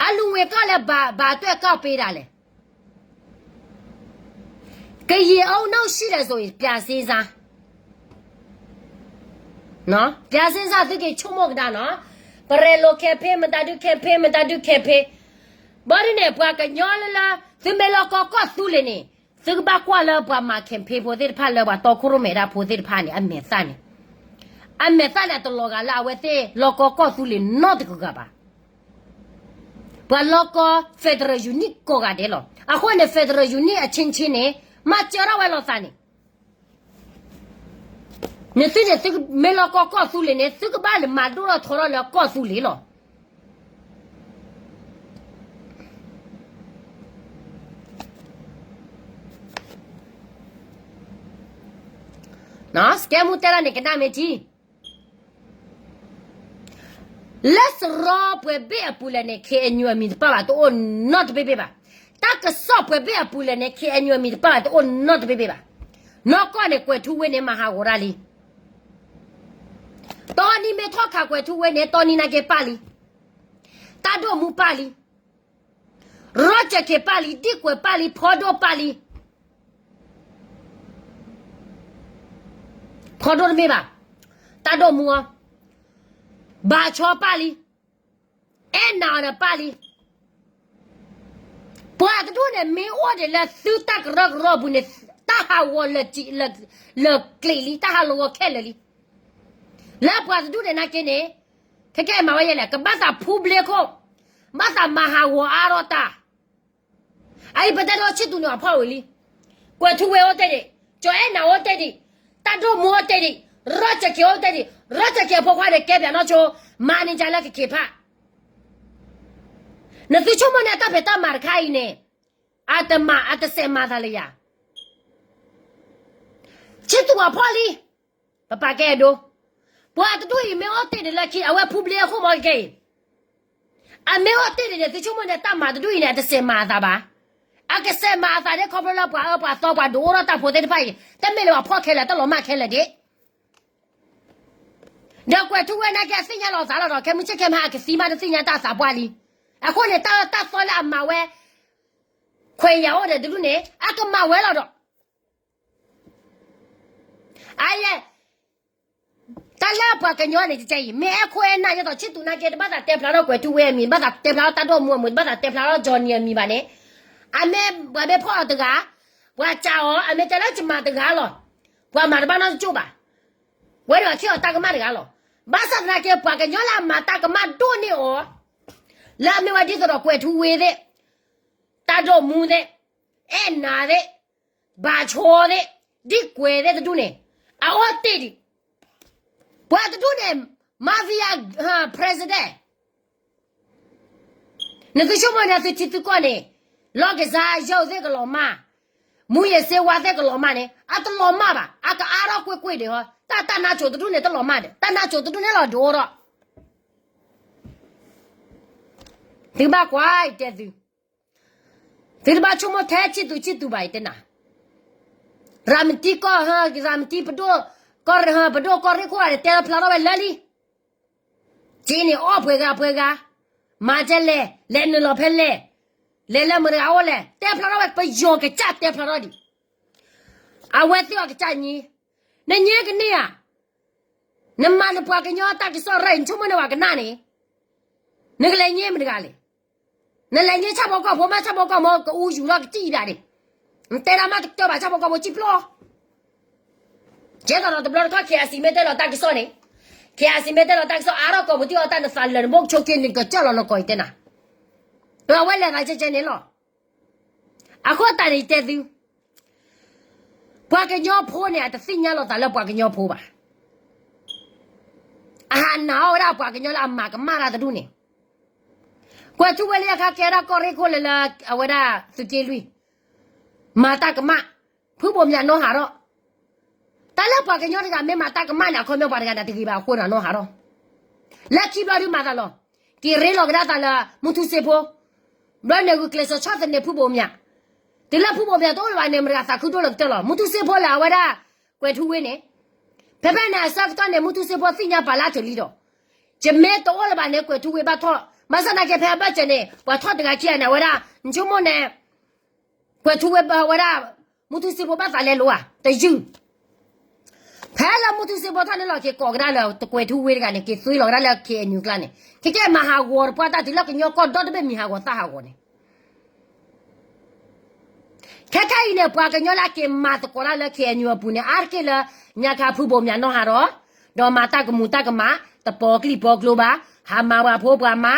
အလူငွေကောက်လဲ ဘာ, ဘာအတွက်ကောက်ပေးတာလဲ. ကရင်အုပ်စုရှိတယ်ဆိုရင် ပြန်စဉ်းစား. နော်, ပြန်စဉ်းစား သုက့ၤဆိကမိၣ်ကဒါနီၤ. ပရဲၤလိာ် campaign မတၤဒု campaign မတၤဒု campaign. ဘၣ်ဒ်န့ၣ် ပှၤကညီလၢလၢ သုမ့ၢ်လီၤကီကီၢ်သူလ့ၤန့ၣ် သုကဘၣ်ကွၢ်လၢပှၤမၤ campaign ဖိသ့ၣ်တဖၣ် လၢပှၤတီခိၣ်ရိၣ်မဲဒၣ်ဖိသ့ၣ်တဖၣ်န့ၣ် အမဲာ်သၣ်န့ၣ်, အမဲာ်သၣ်န့ၣ် အတလီၤဂာ်လၢအဝဲသ့ၣ်လီၤကီကီၢ်သူလ့ၤနီတကဂၤဘၣ်. ပှၤလီၤကီ Federal Unit ကိးဂၤဒဲးလီၤ. အဃိန့ၣ် Federal Unit အချင်းချင်းန့ၣ် မၤစၢၤထီၣ်ဝဲလိာ်သးန့ၣ် နသုန့ၣ် သုမ့ၢ်လီၤကီကီၢ်သူလ့ၤန့ၣ် သုကဘၣ်လၢမၤဒိၣ်ထီၣ်ထီထီၣ်လၢကီၢ်သူလ့ၤလီၤ. စကဲမူတဲဒၣ်န့ၣ် ကနၣ်မ့ၢ်ထံ လၢစရီပှဲၤဘ့ၣ်အပူၤလဲၣ်န့ၣ် ခ့ၣ်အဲၣ်ယူၣ် အမံၤတပၣ်ဘၣ် တအိၣ်နီတဘ့ၣ်ဘ့ၣ်ဘၣ်. တၢ်ကစီၣ်ပှဲၤဘ့ၣ်အပူၤလဲၣ်န့ၣ် ခ့ၣ်အဲၣ်ယူၣ် အမံၤတပၣ်ဘၣ် တအိၣ်နီတဘ့ၣ်ဘ့ၣ်ဘၣ်. နီၢ်ကီၢ်န့ၣ် ကွဲၤထူဝ့န့ၣ် မၤဟးဂီၤတၢ်လံ. တီနံၤမ့ၢ်ထီၣ်ခးကွဲၤထူဝ့န့ၣ် တီနံၤနာ်က့ပၣ်လံ. တၢ်ဒိၣ်မူပၣ်လံ. ရီကၠၢ်က့ၤပၣ်လံ, ဒံၣ်ကွဲၤပၣ်လံ, ဖီဒိၣ်ပၣ်လံ. ဖီဒိၣ်တမ့ၢ်ဘၣ်, တၢ်ဒိၣ်မူအီၤ, ဘၣ်ဆီပၣ်လံ, အဲၣ်နၤအီၤန့ၣ်ပၣ်လံ. ပှၤတဒူၣ်န့ၣ် မ့ၢ်အိၣ်ဒံးလၢသုတၢ်ကရၢကရိပူၤန့ၣ် တၢ်ဟးဂီၤလၢာ်လၢာ်ကျံးလံ, တၢ်ဟးလီၤဂီၤခဲလၢာ်လံ. လၢပှၤတဒူၣ်န့ၣ်နာ်က့န့ၣ် ခဲကဲမၤဝဲယဲလဲၣ်, ကဘၣ်သးဖူဘျ့ခိၣ်, ဘၣ်သးမၤဟးဂီၤအါထီၣ်တၢ်. အအံၤပတဲဒိးဆံၣ်သူးန့ၣ်အဖီၣ်ဝံၤလံ. ကွဲၤထူဝ့အိၣ်တ့ၢ်ဒံး, ကၠီၤအဲၣ်နၤအိၣ်တ့ၢ်ဒံး, တၢ်ဒိၣ်မူအိၣ်တ့ၢ်ဒံး, ရီကၠၢ်က့ၤအိၣ်တ့ၢ်ဒံး, ရီကၠၢ်က့ၤအဖိခွါန့ၣ် ကဲပၠးနီၢ်ဆိ, မၤန့ၢ်ကလၢကက့ၤဖး. နသုဆိကမိၣ်န့ၣ် တၢ်ဖံးတၢ်မၤတခါအံၤန့ၣ် အတမၤ အတစဲးမၤသးလၢယၤ ဆံၣ်သူးအဖီၣ်လံ. ပပာ်ကဲအဒိ, ပှၤတဒူၣ်အံၤမ့ၢ်အိၣ်တ့ၢ်ဒံးလၢခံ အဝဲဖူဘျ့အခိၣ်မီကကဲအံၤ, အမ့ၢ်အိၣ်တ့ၢ်ဒံးန့ၣ် သုဆိကမိၣ်န့ၣ် တၢ်မၤတဒူၣ်အံၤန့ၣ် အတစဲးမၤအသးဘၣ်. အကစဲးမၤအသးဒ်ခီဖျိလၢပှၤအၢပှၤသီ ပှၤဒိးအိၣ်ထီၣ်တၢ်ဖိသ့ၣ်တဖၣ်အံၤ, တမ့ၢ်လၢပှၤဖီၣ်ခဲလၢာ် တၢ်လီၤမၢ်ခဲလၢာ်ဒံး ဒီးကွဲၤထူဝ့နာ်က့ အသ့ၣ်ညါလီၤသးလီၤဒီး ခဲမုၢ်ဆ့ၣ်ခဲမုၢ်ဟါ အကသံမးတသ့ၣ်ညါတၢ်သးပှၢ်လံ. အဃိန့ၣ် တၢ်အၢတၢ်သီလၢအမၤဝဲ ခွဲးယာ်အိၣ်ဒီးတဒူၣ်န့ၣ် အကမၤဝဲလီၤဒီး အယဲၢ် တၢ်လၢပှၤကညီန့ၣ် တကဲအံၤ မ့ၢ်အဲၣ်ခိၣ်အဲၣ်နၢ် ယဲသိးဆံၣ်သူနာ်က့ တဘၣ်သးတဲဖျါထီၣ်ကွဲၤထူဝ့အမံၤ, တဘၣ်သးတဲဖျါထီၣ်တၢ်ဒိၣ်မူအမံၤ, တဘၣ်သးတဲဖျါထီၣ် Johnny အမံၤဘၣ်န့ၣ်, အမ့ၢ်ပှၤမ့ၢ်ဖီၣ်အီၤတဂၤ, ပှၤကးအီၤ အမ့ၢ်တဲလၢယမၤတဂၤလီၤ. ပှၤမၤတဘၣ်နီတကၠိၢ်ဘၣ်. ဝဲဒၣ်အခံအီၤတၢ်ကမၣ်တဂၤလီၤ. ဘၣ်ဆၣ်သနာ်က့ ပှၤကညီလၢအမၤတၢ်ကမၣ်ဒိၣ်န့ၢ်အီၤ လၢအမ့ၢ်ဝဲဒ်သိးဒီးကွဲၤထူဝ့သ့ၣ်, တၢ်ဒိၣ်မူသ့ၣ်, အဲၣ်နၤသ့ၣ်, ဘၣ်ဆိသ့ၣ်, ဒံၣ်ကွဲၤသ့ၣ်တဒူၣ်န့ၣ် အအိၣ်တ့ၢ်ဒံး. ပှၤတဒူၣ်န့ၣ် mafia president. နသုဆိကမိၣ်န့ၣ် သုထံသုကီၢ်န့ၣ် လီၢ်ကစၢ်ယိၤသ့ၣ်ကလီၤမၢ်, မူယံၤစ့ဝါသ့ၣ်ကလီၤမၢ်န့ၣ် အတလီၤမၢ်ဘၣ်. အကအါထီၣ်ကွ့ၢ်ကွ့ၢ်ဒံးဟီ, တၢ်တၢ်နါစိၤတဒူၣ်န့ၣ်တလီၤမၢ်ဒီး တၢ်နါစိၤတဒူၣ်န့ၣ်လီၤဒိၣ်ထီၣ်. သုဘၣ်ကွၢ်တဲသု, သုတဘၣ်ဆိကမိၣ်ထဲဆံၣ်သူဆံၣ်သူဘၣ်အံၤတဲနၤ. ရၤမတံကီၢ်, ရၤမတံပဒိၣ်, ပဒိၣ်ကီၢ်ရ့ၣ်ခိၣ်ဂၤန့ၣ် တဲဖျါထီၣ်ဝဲလၢလံ. က့န့ၣ်အီၣ်ပှဲၤဂၤပှဲၤဂၤ, မၤကဲလဲၣ်, လဲၤနုာ်လီၤဖဲလဲၣ်, လဲၤလၢမတၤတဂၤအိၣ်လဲၣ်, တဲဖျါထီၣ်ဝဲ ပယီၤကစၢ်တဲဖျါထီၣ်ဒံး. အဝဲသ့ၣ်အီၤကစၢ်ညါ, နညါကန့ၢ်ဧါ. နမၤနပှၤကညီတၢ်ကစီၣ်ရၢၣ် နဆိကမိၣ်န့ၢ်ဝဲကနၣ်န့ၣ်, နကလဲၤညါမတၤတဂၤလဲၣ်. နလဲၤညါဆၣ်ဖိကီၢ်ဖိမး, ဆၣ်ဖိကီၢ်ဖိကအူယူၤထီၣ်ကစံၣ်ဒၣ်န့ၣ်, နတဲဒၣ်မးတကတၢၢ်ဘၣ် ဆၣ်ဖိကီၢ်ဖိစံၣ်ပျီ. ကဲသိးဒီးတဘျီတခီၣ် KIC မ့ၢ်တဲလီၤတၢ်ကစီၣ်န့ၣ်, KIC မ့ၢ်တဲလီၤတၢ်ကစီၣ် အါထီၣ်ကိာ်ပူၤတံၢ်အီၤတၢ် နသးလၢာ်နဘိကဆိးက့ၤ နကစၢ်လီၤနကီၢ်အံၤတဲနၤ. အဝဲလဲၤသးကဲကဲန့ၣ်လီၤ. အဃိသတးန့ၣ်တဲသု, ပှၤကညီဖိန့ၣ် အတသ့ၣ်ညါလီၤသးလၢပှၤကညီဖိဘၣ်. အဟးနာ်အီၣ်ဝဲဒၣ်ပှၤကညီလၢအမၤကမၣ်တၢ်တဒူၣ်န့ၣ်, ကွဲၤထူဝ့လၢယခါကဲဒၣ်ကီၢ်ရ့ၣ်ခိၣ်လၢလၢ အဝဲဒၣ်သုးက့လွံၢ်, မၤတၢ်ကမၣ်, ဖုဘိးမၠးနီၢ်ဟးထီၣ်. တၢ်လၢပှၤကညီတဂၤမ့ၢ်မၤတၢ်ကမၣ်န့ၣ် အခီပညီပှၤတဂၤန့ၣ် တဂ့ၤဘၣ်အဃိန့ၣ်နီၢ်ဟးထီၣ်. လၢခံဘျီဒုးမၤသးလီၤ, က့ၤရ့လိာ်ကဒါသးလၢ မူထူစ့ဖိ, ဘျီန့ၣ်ဂုာ်ကျဲးစၢးဆီၣ်သနံးဖုဘိးမၠး, တုၤလၢဖုဘိးမၠးတအိၣ်လၢၤဘၣ်န့ၣ် မတၤတဂၤသးခုဒိၣ်လၢကတၢၢ်လီၤ, မူထူစ့ဖိလၢအဝဲဒၣ် ကွဲၤထူဝ့န့ၣ်. ဖဲဖဲန့ၣ်အဆၢကတီၢ်န့ၣ် မူထူစ့ဖိသ့ၣ်ညါပာ်လၢအထၢၣ်လံဒီး, ယမ့ၢ်တအိၣ်လၢၤဘၣ်န့ၣ် ကွဲၤထူဝ့ဘၣ်ထီၣ်, ဘၣ်ဆၣ်သနာ်က့ဖဲအဘၢၣ်စၢၤန့ၣ် ပှၤထီၣ်တဂၤခံဂၤန့ၣ် အဝဲဒၣ် နဆိကမိၣ်န့ၣ် ကွဲၤထူဝ့ဘၣ်ဝဲဒၣ်, မူထူစ့ဖိဘၣ်သးလဲလိာ်ဧါ, တယုၢ်. ဖဲလၢမူထူစ့ဖိထီၣ်န့ၣ်လီၤက့ၤကိးကဒါလၢကွဲၤထူဝ့တဂၤန့ၣ် က့ၤသွံလီၤကဒါလၢ KNU ကျါန့ၣ်, ခဲကဲမၤဟးဂီၤတပှၢ်တၢ်တုၤလၢကညီကီၢ်ဒီတဘ့ၣ်မံၤဟးဂီၤသၣ်ဟးဂီၤန့ၣ် ခဲခဲအံၤန့ၣ် ပှၤကညီလၢအက့ၤမၤသကိးတၢ်လၢ KNU အပူၤန့ၣ် အါတက့ၢ်လၢ ညါခါဖုဘိးမၠးနီၢ်ဟးထီၣ်, ဒီးမၤတၢ်ကမူၤတၢ်ကမၣ်, တပိာ်ကျိၣ်ပိာ်ကျိဘၣ်, ဟးမၤပှၤဖိပှၤမါ,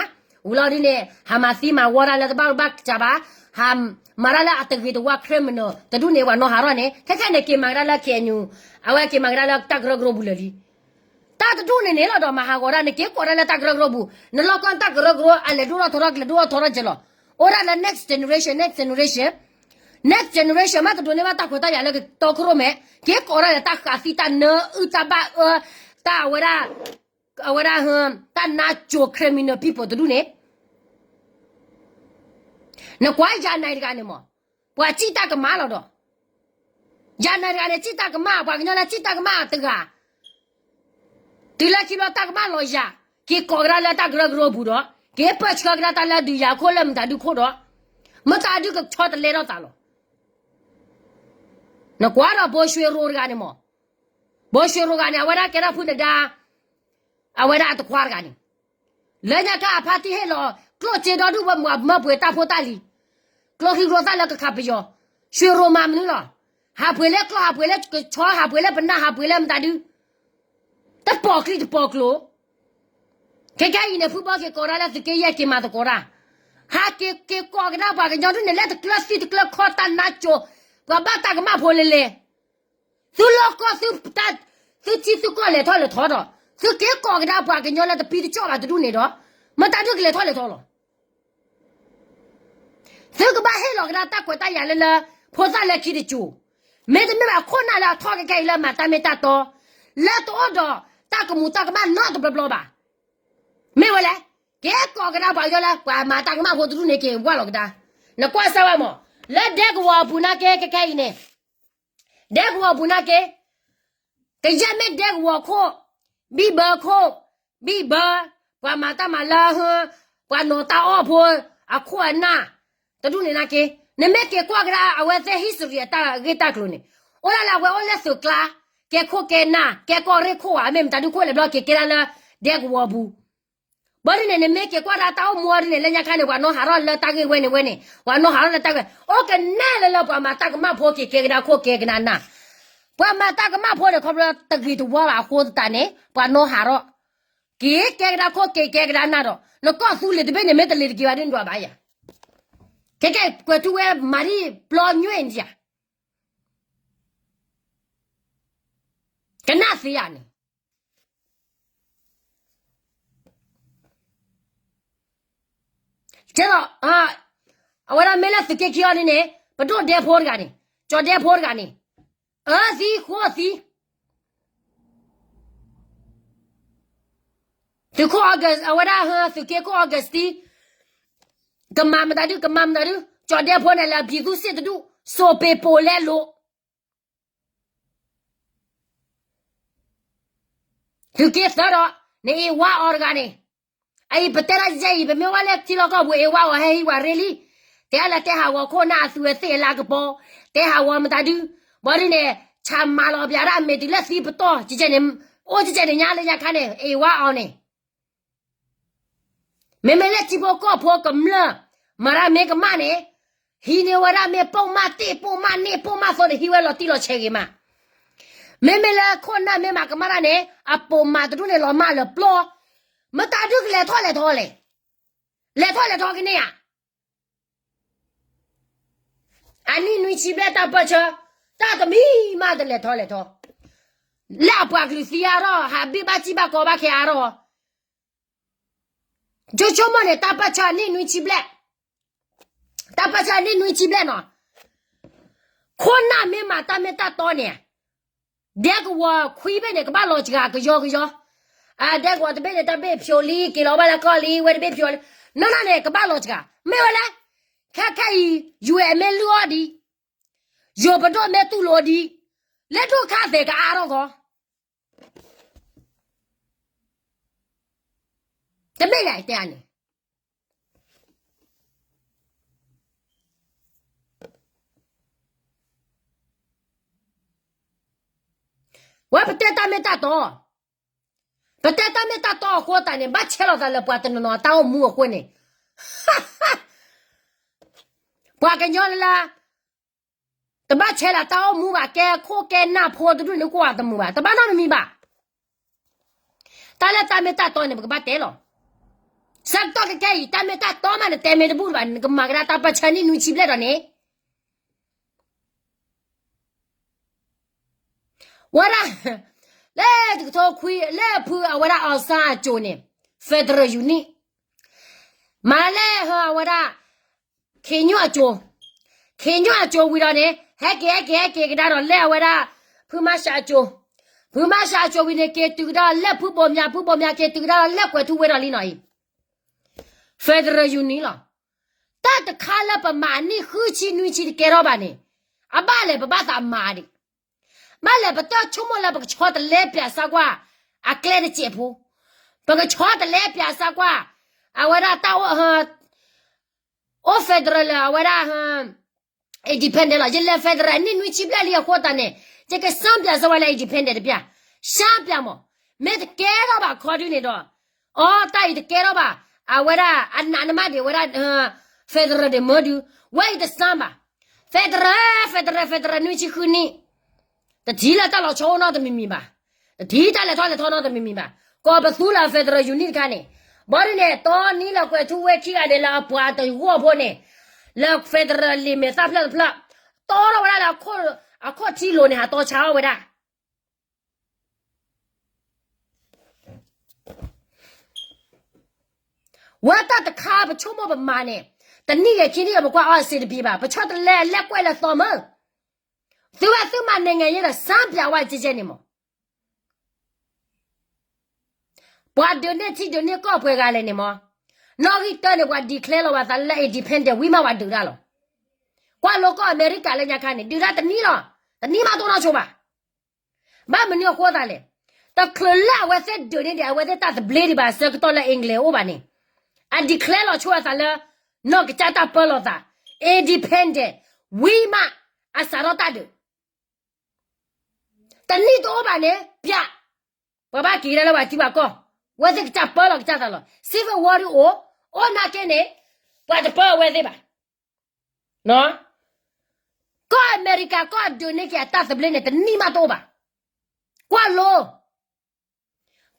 ဝံၤလီၤဒ်န့ၣ် ဟးမၤသံမၤဝီတၢ်လၢတဘၣ်ဘၣ်ကစၢ်ဘၣ်, ဟးမၤတၢ်လၢအတဂ့ၤတဝါ criminal တဒူၣ်န့ၣ် ပှၤနီၢ်ဟးထီၣ်န့ၣ် ခဲခဲန့ၣ် က့ၤမၤကဒါလၢ KNU, အဝဲက့ၤမၤကဒါလၢတၢ်ကရၢကရိပူၤလၢာ်လံ. တၢ်တဒူၣ်န့ၣ်န့ၣ်လီၤဒီးမၤဟးဂီၤဒၣ် နက့ၤကိးဒၣ်လၢတၢ်ကရၢကရိပူၤ, နလီၢ်ကီၢ်တၢ်ကရၢကရိ အလဲၤဒိၣ်ထီၣ်ထီထီၣ် ကလဲၤဒိၣ်ထီၣ်ထီထီၣ်က့ၤလီၤ. အိၣ်ဒၣ်လၢ next generation, next generation, next generation မ့ၢ်တဒိးန့ၢ်ဘၣ်တၢ်ခွဲးတၢ်ယာ်လၢကတီခိၣ်ရိၣ်မဲာ်, က့ၤကိးဒၣ်လၢတၢ်ဃးသံ တၢ်နၢအုၣ် တၢ်ဘၣ်အၢ, တၢ်အဝဲဒၣ်, အဝဲဒၣ်, တၢ်နါစိၤ criminal people တဒူၣ်န့ၣ် နကွၢ်ယၤနဲတဂၤန့ၣ်မး, ပှၤစံၣ်တၢ်ကမၣ်လီၤဒီး, ယၤနဲတဂၤန့ၣ် စံၣ်တၢ်ကမၣ် ပှၤကညီလၢစံၣ်တၢ်ကမၣ်တဂၤ, တုၤလၢခံဘျီတၢ်ကမၣ်လီၤယၤ, က့ၤကိးကဒါလၢတၢ်ကရၢကရိပူၤဒီး, က့ၤပၢၢ်ဆှၢကဒါတၢ်လၢဒုးယၤခိၣ်လၢမတၤဒုခိၣ်ဒီး, မတၤဒုကဆီတလဲထီၣ်သးလီၤ. နကွၢ်ဒီးဘိၣ်ရွှ့ရိၤတဂၤန့ၣ်မး, ဘိၣ်ရွှ့ရိၤတဂၤန့ၣ် အဝဲဒၣ်ကဲထီၣ်ဖုနဒါ အဝဲဒၣ်အတခွါတဂၤန့ၣ်, လၢညါခါအဖါတံၢ်ဟ့ၣ်လီၤ ကျိၣ်စ့ဒီဒူၣ်ဝဲမၤပှဲၤတၢ်ဖိတၢ်လံၤ, ကျိချံကျိသၣ်လၢကခးပယီၤ, ရွှ့ရိၤမၤမနုၤလီၤ, ဟးပှ့ၤလၢကျီ ဟးပှ့ၤလၢကဆီ ဟးပှ့ၤလၢပနၢ် ဟးပှ့ၤလၢမတၤဒု, တပိာ်ကျိၣ်တပိာ်ကျိ, ခဲခဲအံၤန့ၣ် ဖုဘီက့ၤကိးဒၣ်လၢသုးက့ယဲၢ်က့ၤမၤသကိးတၢ်, ဟးက့ၤက့ၤကိးကဒါပှၤကညီဒ်န့ၣ် လၢတကျၢၤသံတကျၢၤခီ တၢ်နါစိၤ, ပှၤဘၣ်တၢ်ကမၣ်ဖိလဲၤလဲၤ သုလီၢ်ကီၢ် သုထံသုကီၢ်လဲၤထီၣ်လဲၤထီဒီး, သုက့ၤကိးကဒါပှၤကညီလၢတပံတကၠီၣ်ဘၣ်တဒူၣ်န့ၣ်ဒီး, မတၤဒုကလဲၤထီၣ်လဲၤထီလီၤ. သုကဘၣ်ဟ့ၣ်လီၤကဒါတၢ်ခွဲးတၢ်ယာ်လၢလၢ, ဖိသၣ်လၢခံတစိၤ, မ့တမ့ၢ်ဘၣ်ခိၣ်နၢ်လၢအထီၣ်ခဲခဲအံၤလၢမၤတၢ်မ့ၢ်တၢ်တီ, လၢတအိၣ်ဒီးတၢ်ကမူၤတၢ်ကမၣ်နီတဘျီဘျီဘၣ်. မ့ၢ်ဝဲလဲၣ်, က့ၤကိးကဒါပှၤကညီလၢ ပှၤမၤတၢ်ကမၣ်ဖိတဒူၣ်န့ၣ်က့ၤဝဲလီၤကဒါ, နကွၢ်စၢၤဝဲမး, လၢဒဲကဝီၤအပူၤနာ်က့ခဲခဲအံၤန့ၣ်, ဒဲကဝီၤအပူၤနာ်က့, ကယဲၢ်မ့ၢ်ဒဲကဝီၤခိၣ်, ဘံၣ်ဘၢခိၣ်, ဘံၣ်ဘၢ, ပှၤမၤတၢ်မၤလၢဟၢ ပှၤနီၢ်တၢ်အီၣ်ဖိ အခိၣ်အနၢ် တဒူၣ်န့ၣ်နာ်က့, နမ့ၢ်က့ၤကွၢ်ကဒါအဝဲသ့ၣ် history အတၢ်ဂ့ၢ်တၢ်ကျိၤန့ၣ်, အိၣ်ဒၣ်လၢအဝဲအိၣ်လၢသုးကျါ, ကဲခိၣ်ကဲနၢ် ကဲကီၢ်ရ့ၣ်ခိၣ်ဧါ, မ့ၢ်မတၤဒုခိၣ်လဲၤဘျီက့ၤကဲဒၣ်လၢ ဒဲကဝီၤပူၤ, ဘၣ်ဒ်န့ၣ် နမ့ၢ်က့ၤကွၢ်ဒၣ်တၢ်အိၣ်မူအီၤဒ်န့ၣ် လၢညါခါန့ၣ် ပှၤနီၣ်ဟးထီၣ်လၢတၢ်ဂ့ၢ်ဝဲန့ၣ်ဝဲန့ၣ် ပှၤနီၣ်ဟးထီၣ်လၢတၢ်ဂ့ၢ် အိၣ်ကနဲလၢလၢပှၤမၤတၢ်ကမၣ်ဖိက့ၤကဲကဒါခိၣ်ကဲကဒါနၢ်, ပှၤမၤတၢ်ကမၣ်ဖိန့ၣ် ခီဖျိတဂ့ၤတဝါဘၣ်အဃိသတးန့ၣ် ပှၤနီၣ်ဟးထီၣ် က့ၤကဲကဒါခိၣ်က့ၤကဲကဒါနၢ်ဒီး နကီၢ်သူလ့ၤတဘ့ၣ်န့ၣ် မ့ၢ်တလ့ၤတက့ၤဘၣ်ဒ်န့ၣ်ဒွးဘၣ်ယၤ, ခဲကဲကွဲးထူဝဲမၤဒ်ပျီညွဲၣ်ဒံးယၤ, ကနၣ်သ့ယၤန့ၣ် ကဲဒီး အဝဲဒၣ်မ့ၢ်လၢသုးက့ခံအီၤဒ်န့ၣ် ပဒိၣ်ဒဲဖိတဂၤန့ၣ် ကၠီၤဒဲဖိတဂၤန့ၣ် အၢသံဃိသံ သုးခိၣ် August အဝဲဒၣ် သုးက့ခိၣ် August သံ ကမၤမတၤဒု ကမၤမတၤဒု ကၠီၤဒဲဖိန့ၣ်လၢအပြည်သူ့စစ်တဒူၣ် စိာ်ပ့ၤပိာ်လဲလိာ် သုးက့သၢဒီး နအ့ၣ်ဝါအီၤတဂၤန့ၣ်, အအံၤပတဲဒၣ်ယဲအံၤ ပမ့ၢ်ဝဲလၢထံလီၢ်ကီၢ်ပူၤ အ့ၣ်ဝါအီၤဟဲဟံးဝဲရ့လံ, တဲလၢတဲဟးဂီၤခိၣ်နၢ်အသုးအသ့ၣ်အလါကပီၤ, တဲဟးဂီၤမတၤဒု, ဘၣ်ဒ်န့ၣ် ဆၣ်မၤလီၤပျးဒၣ်အမဲာ်တုၤလၢသံပတီၢ် ကကဲန့ၣ်, အိၣ်ကကဲန့ၣ်ညါလၢညါခါန့ၣ် အ့ၣ်ဝါအီၤန့ၣ် မ့မ့ၢ်လၢထံဖိကီၢ်ဖိကမျၢၢ် မၤတၢ်မ့ၢ်ကမၣ်န့ၣ်, ဟံးန့ၢ်ဝဲဒၣ်မ့ၢ်ပိာ်မၢ်တ့ၢ်ပိာ်မၢ်န့ၢ်ပိာ်မၢ်သိန့ၣ် ဟံးဝဲလီၤတံၢ်လီၤဆဲးဂ့ၤမး, မ့မ့ၢ်လၢခိၣ်နၢ်မ့ၢ်မၤကမၣ်တၢ်န့ၣ် အပိာ်မၢ်တဒူၣ်န့ၣ်လီၤမၢ်လၢပျီ, မတၤဒုကလဲၤထီၣ်လဲၤထီလဲၣ်, လဲၤထီၣ်လဲၤထီကန့ၢ်ဧါ အနံၣ်နွံဆံဘျဲၣ်တၢ်ပၢၢ်ဆၢ, တၢ်တမံၤမးတလဲၤထီၣ်လဲၤထီ, လၢအပှၤကလုာ်သံအါထီၣ် ဟးဘ့ၣ်ဘၣ်စံၣ်ဘၣ်ကီဘၣ်ခဲအါထီၣ်, ဆိကမိၣ်န့ၣ် တၢ်ပၢၢ်ဆၢအနံၣ်နွံဆံဘျဲၣ်, တၢ်ပၢၢ်ဆၢအနံၣ်နွံဆံဘျဲၣ်နီၤ, ခိၣ်နၢ်မ့ၢ်မၤတၢ်မ့ၢ်တၢ်တီန့ၣ်, ဒဲကဝီၤခွံဘ့ၣ်န့ၣ် ကဘၣ်လီၤစှၤကယီကယီ, အဒဲကဝီၤတဘ့ၣ်န့ၣ် တၢ်ဘ့ၣ်ဖျိးလံ က့ၤလီၤဘၣ်လၢကီၢ်လံ ဝဲတဘ့ၣ်ဖျိးလံ, နီၢ်နီၢ်န့ၣ် ကဘၣ်လီၤစှၤ, မ့ၢ်ဝဲလဲၣ်, ခဲခဲအံၤ ယူၢ်အဲၣ်မ့ၢ်လုၢ်အီၣ်ဒံး, ယိၤပဒိၣ်မ့ၢ်တူၢ်လိာ်ဒံး, လၢဒိၣ်ခါသဲးကအါထီၣ်ဂီၤ, တမ့ၢ်ယၤတဲန့ၣ်, ဝဲပတဲတၢ်မ့ၢ်တၢ်တီ, ပတဲတၢ်မ့ၢ်တၢ်တီအဃိသတးန့ၣ် ဘၣ်ဆဲးလီၤသးလၢပှၤတနီၤနီၤတၢ်အိၣ်မူအဃိန့ၣ်, ပှၤကညီလၢ တဘၣ်ဆဲးလီၤတၢ်အိၣ်မူဘၣ်, ကဲခိၣ်ကဲနၢ်ဖိတဒူၣ်န့ၣ် ကွၢ်တမုာ်ဘၣ်, တဘၣ်နီတမံၤဘၣ်. တၢ်လၢတၢ်မ့ၢ်တၢ်တီန့ၣ် ပကဘၣ်တဲလီၤ. ဆၢကတီၢ်ခဲခဲအံၤ တၢ်မ့ၢ်တၢ်တီမး နတဲမ့ၢ်တဘူၣ်ဘၣ်, နကမၤကဒါတၢ်ပၢၢ်ဆၢနံၣ်နွံဆံဘျဲၣ်ဒီးန့ၣ် ဝဲဒၣ် လၢတကထိခွံ လၢဖုအဝဲဒၣ် အောင်ဆန်း အစိၤန့ၣ် federal unit မၤလၢဟၢအဝဲဒၣ် ခင်ညွန့်အစိၤ, ခင်ညွန့်အစိၤဝံၤဒီးန့ၣ် ဟဲက့ၤဟဲက့ၤဟဲက့ၤကဒါဒီးလၢအဝဲဒၣ် ဖုမၤရှးအစိၤ, ဖုမၤရှးအစိၤဝံၤန့ၣ် က့ၤတုၤကဒါလၢဖုဘိၣ်မၠး, ဖုဘိၣ်မၠးက့ၤတုၤကဒါလၢကွဲးထူဝ့ဒီးလံနီၤအံၤ federal unit လီၤ. တၢ်တခါလၢပမၤနံၣ်ဃုဆံနွံဆံတကဲထီၣ်ဘၣ်န့ၣ် အဘၣ်လဲၣ်ပဘၣ်သးမၤဒံး, ဘၣ်လဲၣ်ပတၢ်ဆိကမိၣ်လၢ ပကဆီတလဲပၠးစၢ်ကွၢ် အကျဲတစဲးဖိ, ပကဆီတလဲပၠးစၢ်ကွၢ် အဝဲဒၣ်တၢ်အိၣ် အိၣ် federal လၢအဝဲဒၣ် independent လီၤ. ယလဲၤ federal နံၣ်နွံဆံဘျဲၣ်လံအဃိသတးန့ၣ် ယကစၢ်ပၠးစၢၤဝဲလၢ independent တပၠး, စၢ်ပၠးမး, မ့ၢ်တကဲထီၣ်ဘၣ်ခီဒုန့ၣ်ဒီး အီ တၢ်အံၤတကဲထီၣ်ဘၣ်, အဝဲဒၣ်အနးနမၣ်ဒံးဝဲဒၣ် federal ဒံးမၢဒု, ဝဲအံၤတစၢ်ဘၣ်, federal federal federal နွံဆံဃုနံၣ် တထံၣ်လၢတၢ်လီၤဆီအိၣ်နီတမံၤမံၤဘၣ်, တထံၣ်တၢ်လဲၤထီၣ်လဲၤထီနီတမံၤမံၤဘၣ်, ကီးပသူလၢ federal unit တခါန့ၣ်, ဘၣ်ဒ်န့ၣ် တီနံၤလၢကွဲးထူဝ့ခံဂၤဒဲးလၢအပှၤတဂီၢ်ဖိန့ၣ်, လၢ federal လံာ်မဲာ်သၣ်ဖျၢၣ်တဖျၢၣ်, တီထီၣ်ဝဲဒၣ်လၢ အခိၣ်ထံလိၤန့ၣ် ဟးတီဆါအီၣ်ဝဲဒၣ် ဝဲတၢ်တခါပဆိကမိၣ်ပမၤန့ၣ်, တနံၣ်ဂ့ၤခံနံၣ်ဂ့ၤ ပကွၢ်အီၤစ့တပံၤဘၣ်, ပဆီတလဲအလဲၢ်ကွဲးလၢသီမၢ်, သုဝဲသုမၤန့ၢ်ငဲၤယဲဒီး စၢ်ပၠးဝဲကဲကဲန့ၣ်မး, ပှၤဒုးန့ၢ်ထံဒုးန့ၢ်ကီၢ်ပှဲၤဂၤလဲၣ်န့ၣ်မး, နီၣ်ဂံၢ်တၢန့ၣ် ပှၤ declare လီၤဝဲသးလၢ independent ဝံၤမးပှၤဒုးတၢ်လီၤ, ကွၢ်လိကီၢ်အမဲရကၤလၢညါခါန့ၣ် ဒုးတၢ်တနံၣ်လီၤ, တနံၣ်မးတအိၣ်နီၢ်ဆိဘၣ် ဘၣ်မနုၤအဃိသးလဲၣ်, တချုးလၢအဝဲသ့ၣ်ဒုးန့ၢ်ဒံး အဝဲသ့ၣ်တၢ်သဘျ့ဒံးဘၣ်အဆၢကတီၢ်လၢ England အိၣ်ဘၣ်န့ၣ်, အ declare လီၤဆိအသးလၢ နီၢ်ကစၢ်တၢ်ပၢလီၤသး independent ဝံၤမး အစးထီၣ်တၢ်ဒုး တနံၣ်တအိၣ်ဘၣ်န့ၣ် ပျး ပှၤဘၣ်က့ၤဒၣ်လၢပှၤထံပှၤကီၢ် အဝဲသ့ၣ်ကစၢ်ပၢလီၤကစၢ်သးလီၤ civil war ဒုအိၣ် အိၣ်နာ်က့န့ၣ် ပှၤတပၢအဝဲသ့ၣ်ဘၣ် ကီၢ်အမဲရကၤ ကီၢ်ဒုးန့ၢ်က့ၤအတၢ်သဘျ့န့ၣ် တနံၣ်မးတအိၣ်ဘၣ် ကွၢ်လိ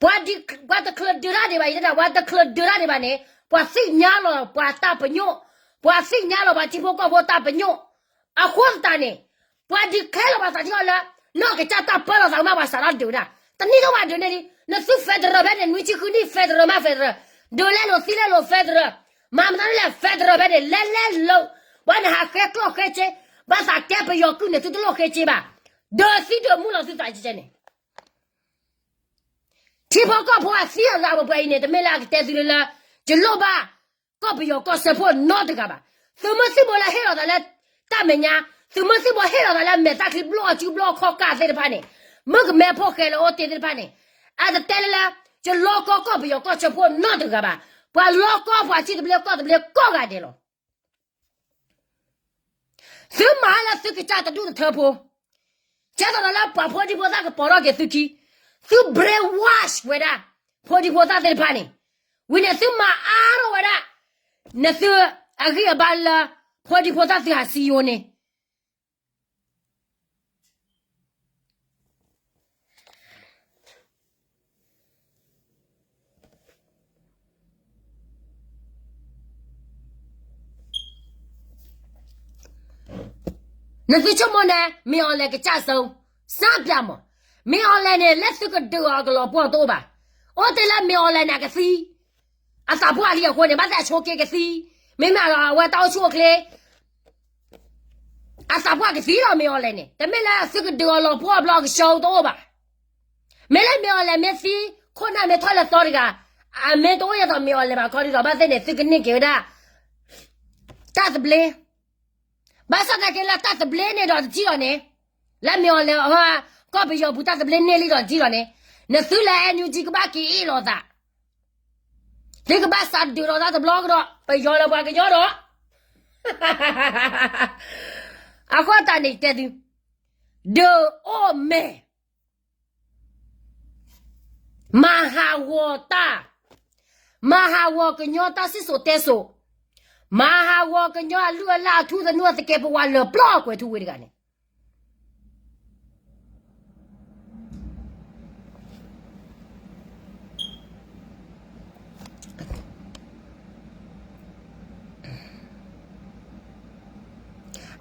ပှၤတချုးဒုးတၢ်ဒံးဘၣ် ယတဲဒၣ် ပှၤတချုးဒုးတၢ်ဒံးဘၣ်န့ၣ် ပှၤသ့ၣ်ညါလီၤပှၤတၢ်ပညိၣ် ပှၤသ့ၣ်ညါလီၤပှၤထံဖိကီၢ်ဖိတၢ်ပညိၣ် အဃိသတးန့ၣ် ပှၤ declare လီၤပှၤသးထံအီၤလၢ နီၢ်ကစၢ်တၢ်ပၢလီၤသးမး ပှၤစးထီၣ်ဒုးဒၣ် တနံၣ်တအိၣ်ဘၣ်ဒုးန့ၢ်လံ နသု federal ဖဲန့ၣ် နွံဆံဃုနံၣ် federal မး federal ဒုးလဲလိာ်သံလဲလိာ် federal မၤမတၤလဲၣ် federal ဖဲန့ၣ် လဲလဲလိာ် ပှၤနဟးဃဲကျိၣ်ဃဲစ့ ဘၣ်သးကဲပယီၤကုၢ်န့ၣ် သုတလိၣ်ဃဲစ့ဘၣ် ဒုးသံဒုးမူလီၤသုသးကဲန့ၣ် ထံဖိကီၢ်ဖိအသံအဂၤပှဲၤပှဲၤအံၤန့ၣ် တမ့ၢ်လၢအကတဲသုလၢလၢ ယလိၣ်ဘၣ် ကီၢ်ပယီၤကီၢ်စၢဖှိၣ်နီတဂၤဘၣ်. သုးမုၢ်သံၣ်ဘိလၢဟ့ၣ်လီၤသးလၢ တၢ်မဲာ်ညါ, သုးမုၢ်သံၣ်ဘိဟ့ၣ်လီၤသးလၢမဲာ်သၣ်ချံဘျီအစုဘျီခီၣ်ကၢ်သ့ၣ်တဖၣ်န့ၣ်, မုၣ်ကမဲဖိဃဲလၢအိၣ်တ့ၢ်သ့ၣ်တဖၣ်န့ၣ်, အတတဲလၢလၢ ယလီကီကီၢ်ပယီၤကီၢ်စၢဖှိၣ်နီတဂၤဘၣ်. ပှၤလီကီပှၤထံသဘျ့ကီၢ်သဘျ့ကိးဂၤဒဲးလီၤ. သုမၤလၢသုကစၢ်တဒူၣ်တထၢဖိ, ကဲသိးဒီးလၢပှၤဖိဒံဖိသၣ်ကပိာ်ထီၣ်က့ၤသုခံ, သု brainwash ဝဲဒၣ် ဖိဒံဖိသၣ်သ့ၣ်တဖၣ်န့ၣ်, ဝံၤန့ၣ် သုမၤအါထီၣ်ဝဲဒၣ် နသုအဂံၢ်အဘါလၢ ဖိဒံဖိသၣ်သုဟးစံယိန့ၣ် နသုဆိကမိၣ်န့ၣ် မ့ၢ်အီၤလဲၣ်ကစၢ်စိ, စၢ်ပျၢ်မး, မ့ၢ်အီၤလဲၣ်န့ၣ် လၢသုကဒုးအီၤအကလီၤပှီၢ်တအိၣ်ဘၣ်. အိၣ်တ့ၢ်လၢမ့ၢ်အီၤလဲၣ်န့ၣ် အကသံ, အသးပှၢ်လံအဃိန့ၣ် ဘၣ်သ့ၣ်အဆိးက့ၤကသံ, မ့မ့ၢ်အဝဲတၢ်အိၣ်ဆူၣ်အိၣ်ချ့ အသးပှၢ်ကသံလီၤ မ့ၢ်အီၤလဲၣ်န့ၣ်, တမ့ၢ်လၢသုကဒုးအီၤလီၤပှီၢ်ဘျီကဆှီတအိၣ်ဘၣ်. မ့ၢ်လၢမ့ၢ်အီၤလဲၣ်မ့ၢ်သံ, ခိၣ်နၢ်မ့ၢ်ထီၣ်လၢသီတဂၤ, အမ့ၢ်တအိၣ်ယဲၢ်သိးမ့ၢ်အီၤလဲၣ်ဘၣ်ခီဒ်သိး ဘၣ်သ့ၣ်န့ၣ် သုကန့ၢ်က့ၤဝဲဒၣ် တၢ်သဘျ့, ဘၣ်ဆၣ်သနာ်က့လၢတၢ်သဘျ့န့ၣ်ဒီးတထံၣ်လီၤန့ၣ်, လၢမ့ၢ်အီၤလဲၣ် ကီၢ်ပယီၤပူၤတၢ်သဘျ့န့ၢ်လံဒီးတထံၣ်လီၤန့ၣ်, နသုလၢ NUG ကဘၣ်က့ၤအ့ၣ်လိာ်သး သုကဘၣ်စးဒုးလိာ်သးတဘျီကဒီး ပယီၤလၢပှၤကညီဒီး အဃိသတးန့ၣ်တဲသု, ဒုးအိၣ်မဲာ် မၤဟးဂီၤတၢ်, မၤဟးဂီၤကညီတၢ်စံၣ်စိၤတဲစိၤ, မၤဟးဂီၤကညီအလုၢ်အလၢ်အထူသနူအသကဲးပဝး လၢပျီကွဲၤထူဝ့တဂၤန့ၣ်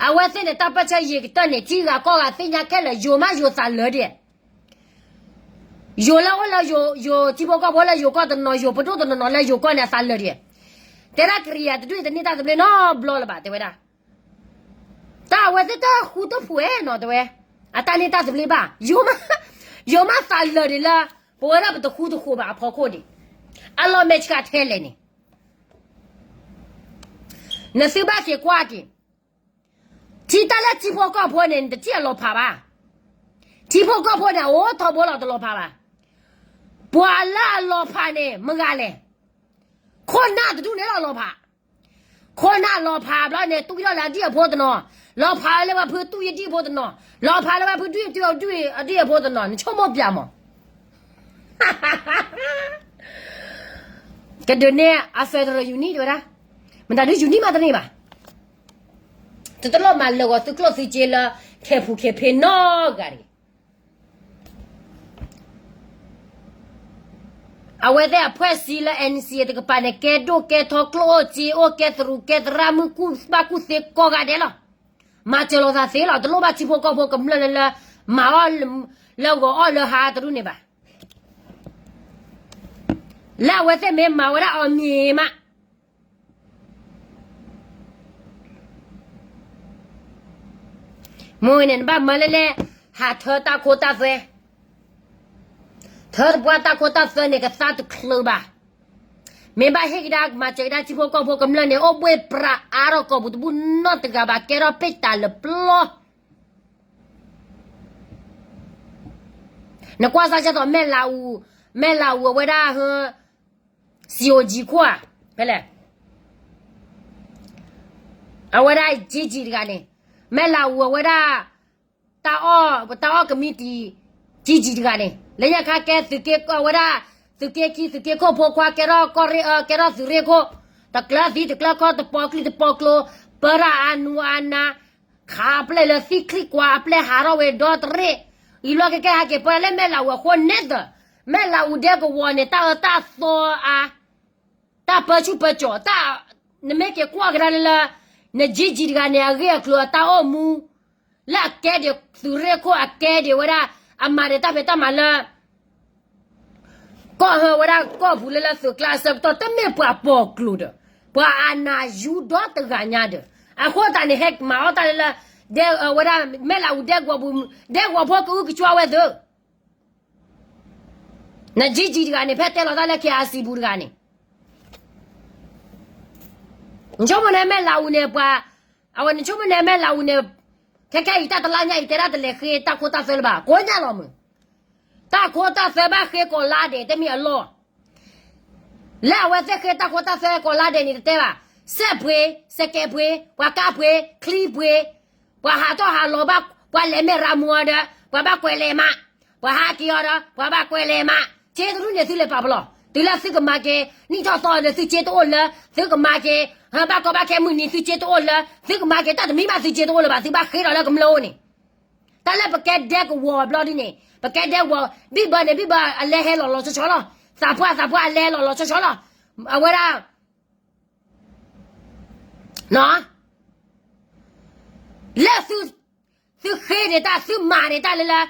အဝဲသ့ၣ်န့ၣ် တၢ်ပၢၢ်ဆၢယံာ်ကတၢၢ်န့ၣ် ထံဂၤကီၢ်ဂၤသ့ၣ်ညါခဲလၢာ် ယိၤမးယိၤသးလၢာ်ဒံး, ယိၤလၢအိၣ်လၢယိၤ, ယိၤထံဖိကီၢ်ဖိလၢယိၤကီၢ်တနီၤ, ယိၤပဒိၣ်တနီၤနီၤလၢယိၤကီၢ်န့ၣ် အသးလၢာ်ဒံး, တဲဒၣ်ကရံယၤတဒူၣ်အံၤတန့ၢ်တၢ်သဘျ့နီတဘျီလၢၤဘၣ် တဲဝဲဒၣ် တၢ်အဝဲသ့ၣ်တဃူတဖိးနီၤ တဲဝဲ, အတၢ်န့ၢ်တၢ်သဘျ့ဘၣ်, ယိၤမးသးလၢာ်ဒံးလၢ ပဝဲဒၣ်ပတဃူတဖိးဘၣ်အဖီခိၣ်ဒံး, အလီၢ်မဲာ်ဆှးထဲလဲၣ်န့ၣ်, နသုဘၣ်က့ၤကွၢ်က့ၤ, ထံတၢ်လၢထံဖိကီၢ်ဖိန့ၣ် နတထံၣ်အလီၤဖးဘၣ်, ထံဖိကီၢ်ဖိန့ၣ် အအိၣ်ထီဘိလီၤ တလီၤဖးဘၣ်, ပှၤလၢအလီၤဖးန့ၣ် မတၤဂၤလဲၣ်, ခိၣ်နၢ်တဒူၣ်န့ၣ်လီၤလီၤဖး ခိၣ်နၢ်လီၤဖးဘျီန့ၣ် တူၢ်ထီၣ်လၢအဒံၣ်အဖိတနီၤ, လီၤဖးလၢဝဲဖုတူၢ်ယဒံၣ်အဖိတနီၤ, လီၤဖးလၢဝဲဖုဒံၣ်တူၢ်အဒံၣ်အဖိတနီၤ, နဆိကမိၣ်ပျၢ်မး, ကဒုးန့ၢ်အ federal unit တဲဝဲဒၣ်, မတၤဒုး unit မးတန့ၢ်ဘၣ်, တတလိၣ်မၤလၢာ်ဂီၤသုကျိၣ်သုစ့လၢ ခဲပူၤခဲဖဲနီတဂၤတဂ့ၤ အဝဲသ့ၣ်အဖှဲၣ်စံလၢ NCA တကပၤန့ၣ် ကဲဒိၣ်ကဲထီ ကျိၣ်အိၣ်စ့အိၣ် ကဲသရူးကဲသရၣ် မုၢ်ကူၣ်ဘၣ်ကူၣ်သ့ကိးဂၤဒဲးလီၤ. မၤစၢၤလိာ်သးသ့လီၤ. တလိၣ်ဘၣ်ထံဖိကီၢ်ဖိကမျၢၢ်လၢ လၢမၤအီၣ်လၢဂီၤအီၣ်လၢဟါတဒူၣ်န့ၣ်ဘၣ်. လၢအဝဲသ့ၣ်မ့ၢ်မၤဝဲဒၣ်အီၤမံၤမး မ့ၢ်ဝဲန့ၣ် နဘၣ်မၤလၢလဲၣ်, ဟးထၢတၢ်ခိတၢ်သွဲ, ထၢတပှၢ်တၢ်ခိတၢ်သွဲန့ၣ် ကသါတချုးဘၣ်. မ့ၢ်ဘၣ်ဟ့ၣ်ကဒါမၤစၢၤကဒါထံဖိကီၢ်ဖိကမျၢၢ်န့ၣ် အိၣ်ဘှ့ၣ်ပြးအါထီၣ်ကီၢ်ပူၤတဘူၣ်နီတဂၤဘၣ် ကဲထီၣ်ပ့ၢ်တၢ်လၢပျီ နကွၢ်စၢ်ကသိး မဲၢ်လးအူ, မဲၢ်လးအူအဝဲဒၣ်ဟၢ စီအိၣ်ကၠံခိၣ်ဧါ, ဖဲလဲၣ် အဝဲဒၣ် ကၠံကၠံတဂၤန့ၣ်, မဲၢ်လးအူအဝဲဒၣ် တၢ်အီၣ် တၢ်အီၣ်ကမံးတံာ် ကၠံကၠံတဂၤန့ၣ် လၢညါခါကဲသုးက့ အဝဲဒၣ် သုးက့ခံ သုးက့ခိၣ်ဖိခွါ ကဲထီၣ်ကီၢ်ရ့ၣ်အၢ ကဲထီၣ်သုးရ့ၣ်ခိၣ် တကျၢၤသံတကျၢၤခီ တပီၤကျံတပီၤကျိၤ ပၢတၢ်အနူအနါ ခးအပျဲၢ်လၢသံချံကွၢ်အပျဲၢ်ဟးထီၣ်ဝဲဒီတရ့ၣ်, အံၤဘျီကဲကဲဟဲက့ၤပၢလၢမဲၢ်လးအူအဃိန့ၣ်သၢ, မဲၢ်လးအူဒဲကဝီၤန့ၣ် တၢ်အၢတၢ်သီအါ တၢ်ပၢဆူၣ်ပၢကၠီၤ တၢ် နမ့ၢ်က့ၤကွၢ်ကဒါလၢလၢ နကၠံကၠံတဂၤန့ၣ် အဂ့ၢ်အကျိၤအတၢ်အိၣ်မူ လၢအကဲဒံးသုးရ့ၣ်ခိၣ်အကဲဒံးဝဲဒၣ် အမၤဒံးတၢ်ဖံးတၢ်မၤလၢ ကီၢ်ဟၢဝဲဒၣ်ကီၢ်ပူၤလၢလၢသုးကျါအဆၢကတီၢ် တမ့ၢ်ပှၤပိာ်ကျိၤဒီး ပှၤအနၢ်ယူဒီတဂၤညါဒီး အဃိသတးန့ၣ် ဟဲမၤအီၣ်တၢ်လၢလၢ ဒဲဝဲဒၣ် မဲၢ်လးအူဒဲကဝီၤပူၤ ဒဲကဝီၤဖိကအုကကွၢ်ဝဲသၢ နကၠံကၠံတဂၤန့ၣ် ဖဲတဲလီၤတၢ်လၢ KIC ပူၤတဂၤန့ၣ် နဆိကမိၣ်န့ၣ်မဲၢ်လးအူန့ၣ် ပှၤ အဝဲနဆိကမိၣ်န့ၣ်မဲၢ်လးအူန့ၣ် ခဲခဲအံၤတၢ်တလါညါအံၤ တဲဒၣ်တလဲၤဃ့တၢ်ခိတၢ်သွဲလၢၤဘၣ် ကိးညါလီၤမုၢ် တၢ်ခိတၢ်သွဲဘၣ်ဃ့ကိးလါဒဲး တမ့ၢ်အလီၢ် လၢအဝဲသ့ၣ်ဃ့တၢ်ခိတၢ်သွဲကိးလါဒဲးန့ၣ် တတဲဘၣ် စဲးပှ့ၤ စဲးကဲးပှ့ၤ ပှၤကါပှ့ၤ ချံပှ့ၤ ပှၤဟးထီၣ်ဟးလီၤဘၣ် ပှၤလဲၤမဲာ်ရၤမူအီၤဒီး ပှၤဘၣ်ကွဲးလဲၤမး ပှၤဟးက့ၤအီၤဒီး ပှၤဘၣ်ကွဲးလဲၤမး ကၠ့တရူၣ်န့ၣ်သုလဲၤပာ်ပလီၢ် တုၤလၢသုကမၤက့ၤ နံၣ်ထီၣ်သီဒီး သုကၠ့တအိၣ်လၢ သုကမၤက့ၤ ဟဘၣ်ကီဘၣ်ခဲမုၢ်နံၤ သုကၠ့တအိၣ်လၢ သုကမၤက့ၤတၢ်တမံၤဘၣ် သုကၠ့တအိၣ်လၢၤဘၣ် သုဘၣ်ဃ့ဒီးလၢကမျၢၢ်အိၣ်န့ၣ် တၢ်လၢပကဲဒဲကဝီၤဘျီဒ်န့ၣ် ပကဲဒဲကဝီၤ ဘံၣ်ဘၢန့ၣ် ဘံၣ်ဘၢအလဲဟဲလီၤလီၤဆီဆီလီၤ သးပှၢ်သးပှၢ်အလဲလီၤလီၤဆီဆီလီၤ အဝဲဒၣ် လၢသု သုဃ့န့ၣ်တၢ် သုမၤန့ၣ်တၢ်လၢလၢ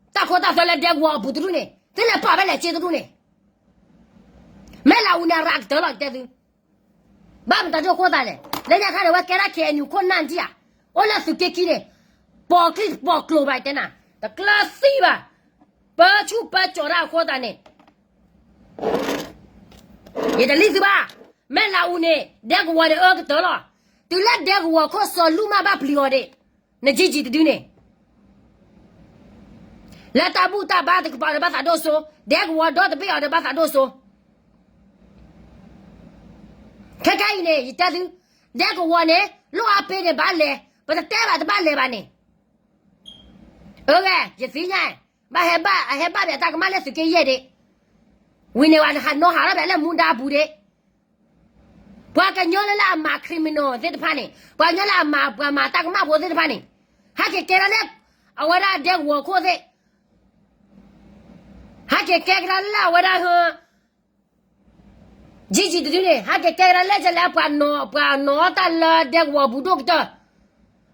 တၢ်ခိတၢ်သွဲလၢဒဲကဝီၤအပူၤတဒူၣ်န့ၣ် သုလဲၤပာ်ဖဲလဲၣ်ကၠ့တဒူၣ်န့ၣ် မဲၢ်လးအူန့ၣ်အရၤကတၢၢ်လီၤကတဲသု ဘၣ်မတၤဒိၣ်အဃိသတးလဲၣ် လၢညါခါန့ၣ် အဝဲကဲဒၣ် KNU ခိၣ်နၢ်ဒံးဧါ အိၣ်လၢသုးက့ခံန့ၣ် ပိာ်ချံပိာ်ကျိၤဘၣ်တဲနၤ တကျၢၤသံဘၣ် ပၢဆူၣ်ပၢကၠီၤတၢ်အဃိသတးန့ၣ် ယတလံသုဘၣ် မဲၢ်လးအူန့ၣ် ဒဲကဝီၤန့ၣ်အၢကတၢၢ်လီၤ တုၤလၢဒဲကဝီၤခိၣ်စီၤလူၢ်မးဘၣ်ပျံၤအီၤဒံး နကၠံကၠံတဒုန့ၣ် လၢတၢ်ဘူၣ်တၢ်ဘါတကပၤဒီးဘၣ်သးဒိၣ်စိ ဒဲကဝီၤဒီတဘ့ၣ်အီၤဒီးဘၣ်သးဒိၣ်စိ ခဲခဲအံၤန့ၣ် ယတဲသု ဒဲကဝီၤန့ၣ် လိၣ်အါပ့ၤန့ၣ်ဘၣ်လဲၤ ပတတဲဘၣ်တဘၣ်လဲၤဘၣ်န့ၣ် အဂ့ၢ် ယသ့ၣ်ညါ ဘၣ်ဟဲဘၣ် အဟဲဘၣ်ဘၣ်တၢ်ကမၣ်လၢသုးက့ယဲၢ်ဒံး ဝံၤန့ၣ်ဝဲ ဟးနီၢ်ဟးထီၣ်ဘၣ်လၢမူဒါပူၤဒံး ပှၤကညီလၢလၢအမၤ criminal သ့ၣ်တဖၣ်န့ၣ် ပှၤကညီလၢအမၤ ပှၤမၤတၢ်ကမၣ်ဖိသ့ၣ်တဖၣ်န့ၣ် ဟဲက့ၤကဲထီၣ်လၢ အဝဲဒၣ်ဒဲကဝီၤခိၣ်သ့ၣ် ဟဲက့ၤကဲကဒါလၢအဝဲဒၣ်ဟ ကၠံကၠံတဒုန့ၣ် ဟဲက့ၤကဲကဒါလၢကလဲၣ် ပှၤနီၢ် ပှၤနီၢ်တၢ်လၢဒဲကဝီၤဘူးဒိၣ်ကတၢၢ်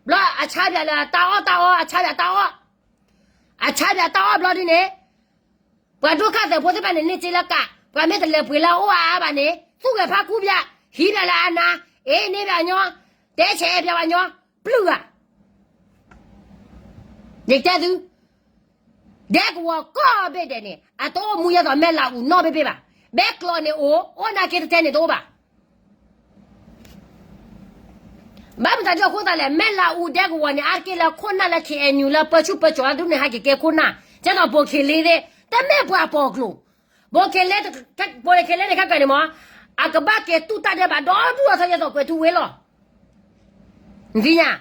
ဘျီအဆါပၠးလၢတၢ်အီၣ်တၢ်အီ အဆါပၠးတၢ်အီၣ် အဆါပၠးတၢ်အီၣ်ဘျီဒုန့ၣ် ပှၤဒိၣ်ခါသၢၣ်ဖိသ့ၣ်တဖၣ်န့ၣ် န့ၢ်စ့လၢကး ပှၤမ့ၢ်တလဲၤပှ့ၤလၢအအိၣ်အါအါဘၣ်န့ၣ် သူၣ်ဂဲၤဖးကူပၠး ဟံးပၠးလၢအနါ အ့ၣ်န့ၢ်ပၠးညီ တဲဆဲးပၠးပှၤညီ ပျုၢ်ဂၤ ယတဲသု ဒဲကဝီၤကိးဘ့ၣ်ဒဲးန့ၣ် အတအိၣ်မူယဲသိးမဲၢ်လးအူနီၢ်ဘ့ၣ်ဘ့ၣ်ဘၣ်. ဘဲကျိးန့ၣ်အိၣ် အိၣ်နာ်က့တထဲန့ၣ်တအိၣ်ဘၣ်. ဘၣ်မတၤဒ်အဃိသတးလဲၣ်, မဲၢ်လးအူဒဲကဝီၤန့ၣ် အါတက့ၢ်လၢခိၣ်နၢ်လၢ ခ့ၣ်အဲၣ်ယူၣ် လၢပၢဆူၣ်ပၢကၠီၤတဒူၣ်န့ၣ် ဟဲက့ၤကဲခိၣ်နၢ်, ကဲသိးပိာ်ခ့ၣ်လ့သ့ၣ် တမ့ၢ်ပှၤပိာ်ကျိၤ, ပိာ်ခ့ၣ်လ့, ပိာ်ခ့ၣ်လ့န့ၣ် ခဲကနံၣ်န့ၣ်မ့ၢ် အကဘၣ်က့ၤတူၢ်တၢ်ဒဲးဘးဒီဒူၣ်အီၤ ထီၣ်ယဲသိးကွဲၤထူဝ့လီၤ. နသ့ၣ်ညါ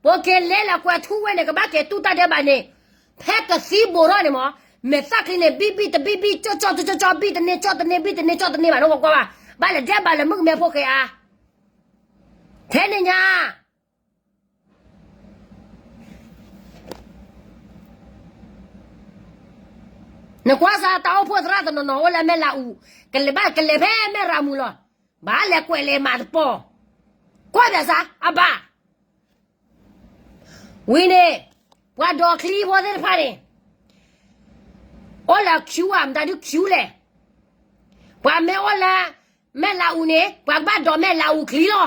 ပိာ်ခ့ၣ်လ့လၢကွဲၤထူဝ့န့ၣ် ကဘၣ်က့ၤတူၢ်တၢ်ဒဲးဘးန့ၣ်, ဖဲကသံဘိးထီၣ်န့ၣ်မ့ၢ် မဲာ်သၣ်ချံန့ၣ် ဘံၣ်ဘံၣ်တဘံၣ်ဘံၣ် ကၠီၣ်ကၠီၣ်ကၠီၣ်ကၠီၣ် ဘံၣ်တန့ၢ်ကၠီၣ်တန့ၢ် ဘံၣ်တန့ၢ်ကၠီၣ်တန့ၢ်ဘၣ် နကွၢ်ကွၢ်ဘၣ်, ဘၣ်လဲၤဒဲးဘးလၢမုၣ်ကမဲဖိဃဲအါ, ထဲန့ၣ်ညါ နကွၢ်စၢ်တၢ်အိၣ်ဖှိၣ်သရၣ်တနီၤနီၤအိၣ်လၢမဲၢ်လးအူ, ကလဲၤဘၣ်ကလဲၤဖဲမဲၢ်ရၤမူလီၤ, ဘၣ်လဲၤကွဲးလဲၤမၤတပီၤ, ကွၢ်ဘၣ်စၢ်အဘၣ် ဝံၤန့ၣ် ပှၤဒိးချံဖိသ့ၣ်တဖၣ်န့ၣ် အိၣ်လၢ queue ဧါ မတၤဒုး queue လဲၣ်, ပှၤမ့ၢ်အိၣ်လၢ မဲၢ်လးအူန့ၣ် ပှၤကဘၣ်ဒိးမဲၢ်လးအူချံလီၤ.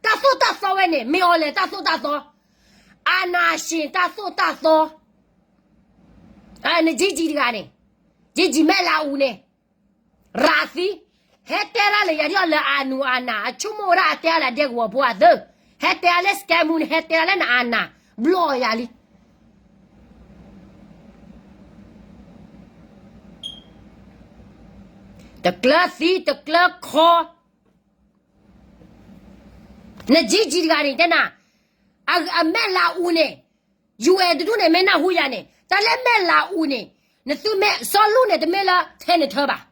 တၢ်သိၣ်တၢ်သီဝဲန့ၣ် မ့ၢ်အီၤလဲၣ် တၢ်သိၣ်တၢ်သီ, အာဏာရှင် တၢ်သိၣ်တၢ်သီ, နကၠံကၠံတဂၤန့ၣ်, ကၠံကၠံမဲၢ်လးအူန့ၣ် ရၤသံ, ဟဲတဲဒၣ်လၢယၤဒ်အီၤလၢအနူအနၢ် အဆိကမိၣ်ဝဲဒၣ်အတဲအါလၢဒဲကဝီၤဖိအသၢ, ဟဲတဲအါလၢ scam မူန့ၣ် ဟဲတဲဒၣ်လၢနအနၢ်, ဘျီယၤလံ. တကျၢၤသံတကျၢၤခီ, န Gigi တဂၤန့ၣ် တဲနၤ, အမဲၢ်လးအူန့ၣ်, ယူၤအဲၣ်တဒူၣ်န့ၣ် မ့ၢ်နၢ်ဟူယၤန့ၣ် တၢ်လၢမဲၢ်လးအူန့ၣ်, နသုမ့ၢ်စီလူၢ်န့ၣ် တမ့ၢ်လၢထဲနထၢဘၣ်.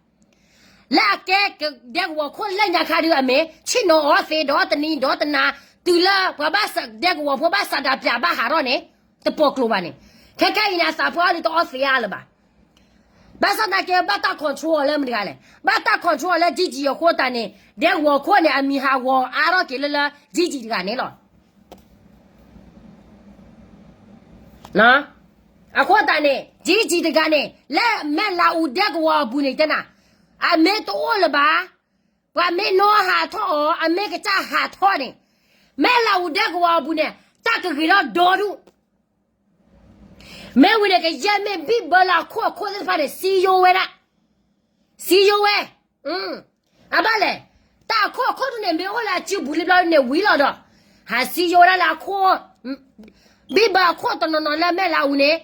လၢအကဲဒဲကဝီၤခိၣ်လၢညါခါဒုးအမ့ၢ် ဆ့ၣ်နီၤအီၤသ့ဒီးတနံၤ ဒီးတနၤ, တုၤလၢပှၤဘၣ်ဒဲကဝီၤဖိဘၣ်ဆန္ဒပြဘၣ်ဟးထီၣ်န့ၣ်, တပိာ်ကျိၤဘၣ်န့ၣ်, ခဲခဲအံၤန့ၣ် အသးပှၢ်အီၤဒုးတအီသ့အါလၢၤဘၣ်. ဘၣ်ဆၣ်သနာ်က့ ဘၣ်တၢ် control အီၤလၢမတၤတဂၤလဲၣ်, ဘၣ်တၢ် control အီၤလၢ Gigi အဃိသတးန့ၣ် ဒဲကဝီၤခိၣ်န့ၣ် အမံၤဟးဂီၤအါထီၣ်က့ၤလၢလၢ Gigi တဂၤန့ၣ်လီၤ. အဃိသတးန့ၣ် Gigi တဂၤန့ၣ် လၢမဲၢ်လးအူဒဲကဝီၤအပူၤန့ၣ် တဲနၤ, အမ့ၢ်တအိၣ်လၢၤဘၣ်, ပှၤမ့ၢ်နီဟးထီၣ်အီၤ အမ့ၢ်ကစၢ်ဟးထီၣ်န့ၣ်, မဲၢ်လးအူဒဲကဝီၤအပူၤန့ၣ် တၢ်ကဂ့ၤထီၣ်ဒီဒူၣ် မ့ၢ်ဝံၤန့ၣ် ကယဲၢ်မ့ၢ်ဘံၣ်ဘၢလၢအခိၣ်အခိၣ်သ့ၣ်တဖၣ်န့ၣ် စံယိဝဲဒၣ်, စံယိဝဲ, အဘၣ်လဲၣ်, တၢ်အခိၣ်အခိၣ်ဒူၣ်န့ၣ် မ့ၢ်အိၣ်လၢအစုပူၤလံဘျီန့ၣ်ဝံၤလီၤဒီး, ဟးစံယိဝဲဒၣ်လၢအခိၣ်, ဘံၣ်ဘၢအခိၣ်တနီၤနီၤလၢမဲၢ်လးအူန့ၣ်,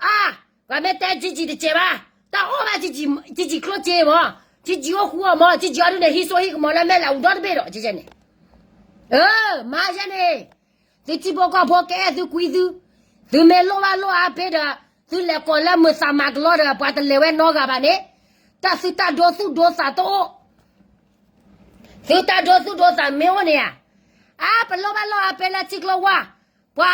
အါ, ပှၤမ့ၢ်တဲ Gigi တစဲးဘၣ်, တၢ်အီၣ်ဘၣ် Gigi ကျိၣ်စ့မး, Gigi အိၣ်ဃူအီၤမး, Gigi အီၤဒုးန့ၣ် ဟံးစိဟံးကမီၤလၢမဲၢ်လးအူဒီတဘ့ၣ်ဒီး ကဲန့ၣ်, မၤယဲန့ၣ် သုထံဖိကီၢ်ဖိကအဲၣ်သုကွံသု, သုမ့ၢ်လိၣ်ဘၣ်လိၣ်အါဖဲဒီး, သုလဲၤကိးလၢမုာ်သးမၤကလီဒီး ပှၤတလဲၤဝဲနီတဂၤဘၣ်န့ၣ်, တၢ်သုတၢ်ဒိသူၣ်ဒိသးတအိၣ်, သုတၢ်ဒိသူၣ်ဒိသးမ့ၢ်အိၣ်န့ၣ်ဧါ, အါ ပလိၣ်ဘၣ်လိၣ်အါဖဲလၢထံကျိဝါ, ပှၤ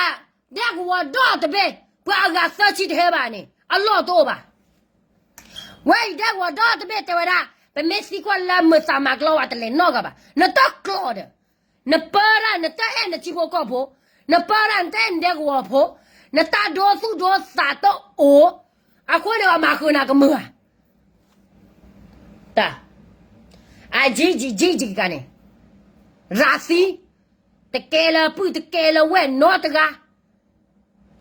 ဒဲကဝီၤဒီတဘ့ၣ်, ပှၤအဂၤသၢဆံတဟဲဘၣ်န့ၣ် အလီၢ်တအိၣ်ဘၣ်. ဝဲအံၤဒဲကဝီၤဒီတဘ့ၣ်တဲဝဲဒၣ်, ပမ့ၢ်သံကွၢ်လၢမုာ်သးမၤကလီဝဲတလဲၤနီတဂၤဘၣ်, နတကျိးဒီး, နပၢဒၣ် နတအဲၣ်နထံဖိကီၢ်ဖိ, နပၢဒၣ် နတအဲၣ်နဒဲကဝီၤဖိ, နတၢ်ဒိသူၣ်ဒိသးတအိၣ်, အဃိန့ၣ် ပှၤမၤဃုာ်နၤကမုာ်ဧါ. တၢ်, အ Gigi Gigi တဂၤန့ၣ်, ရၤသံ, တကဲလၢပုၢ်တကဲလၢဝဲၢ်နီတဂၤ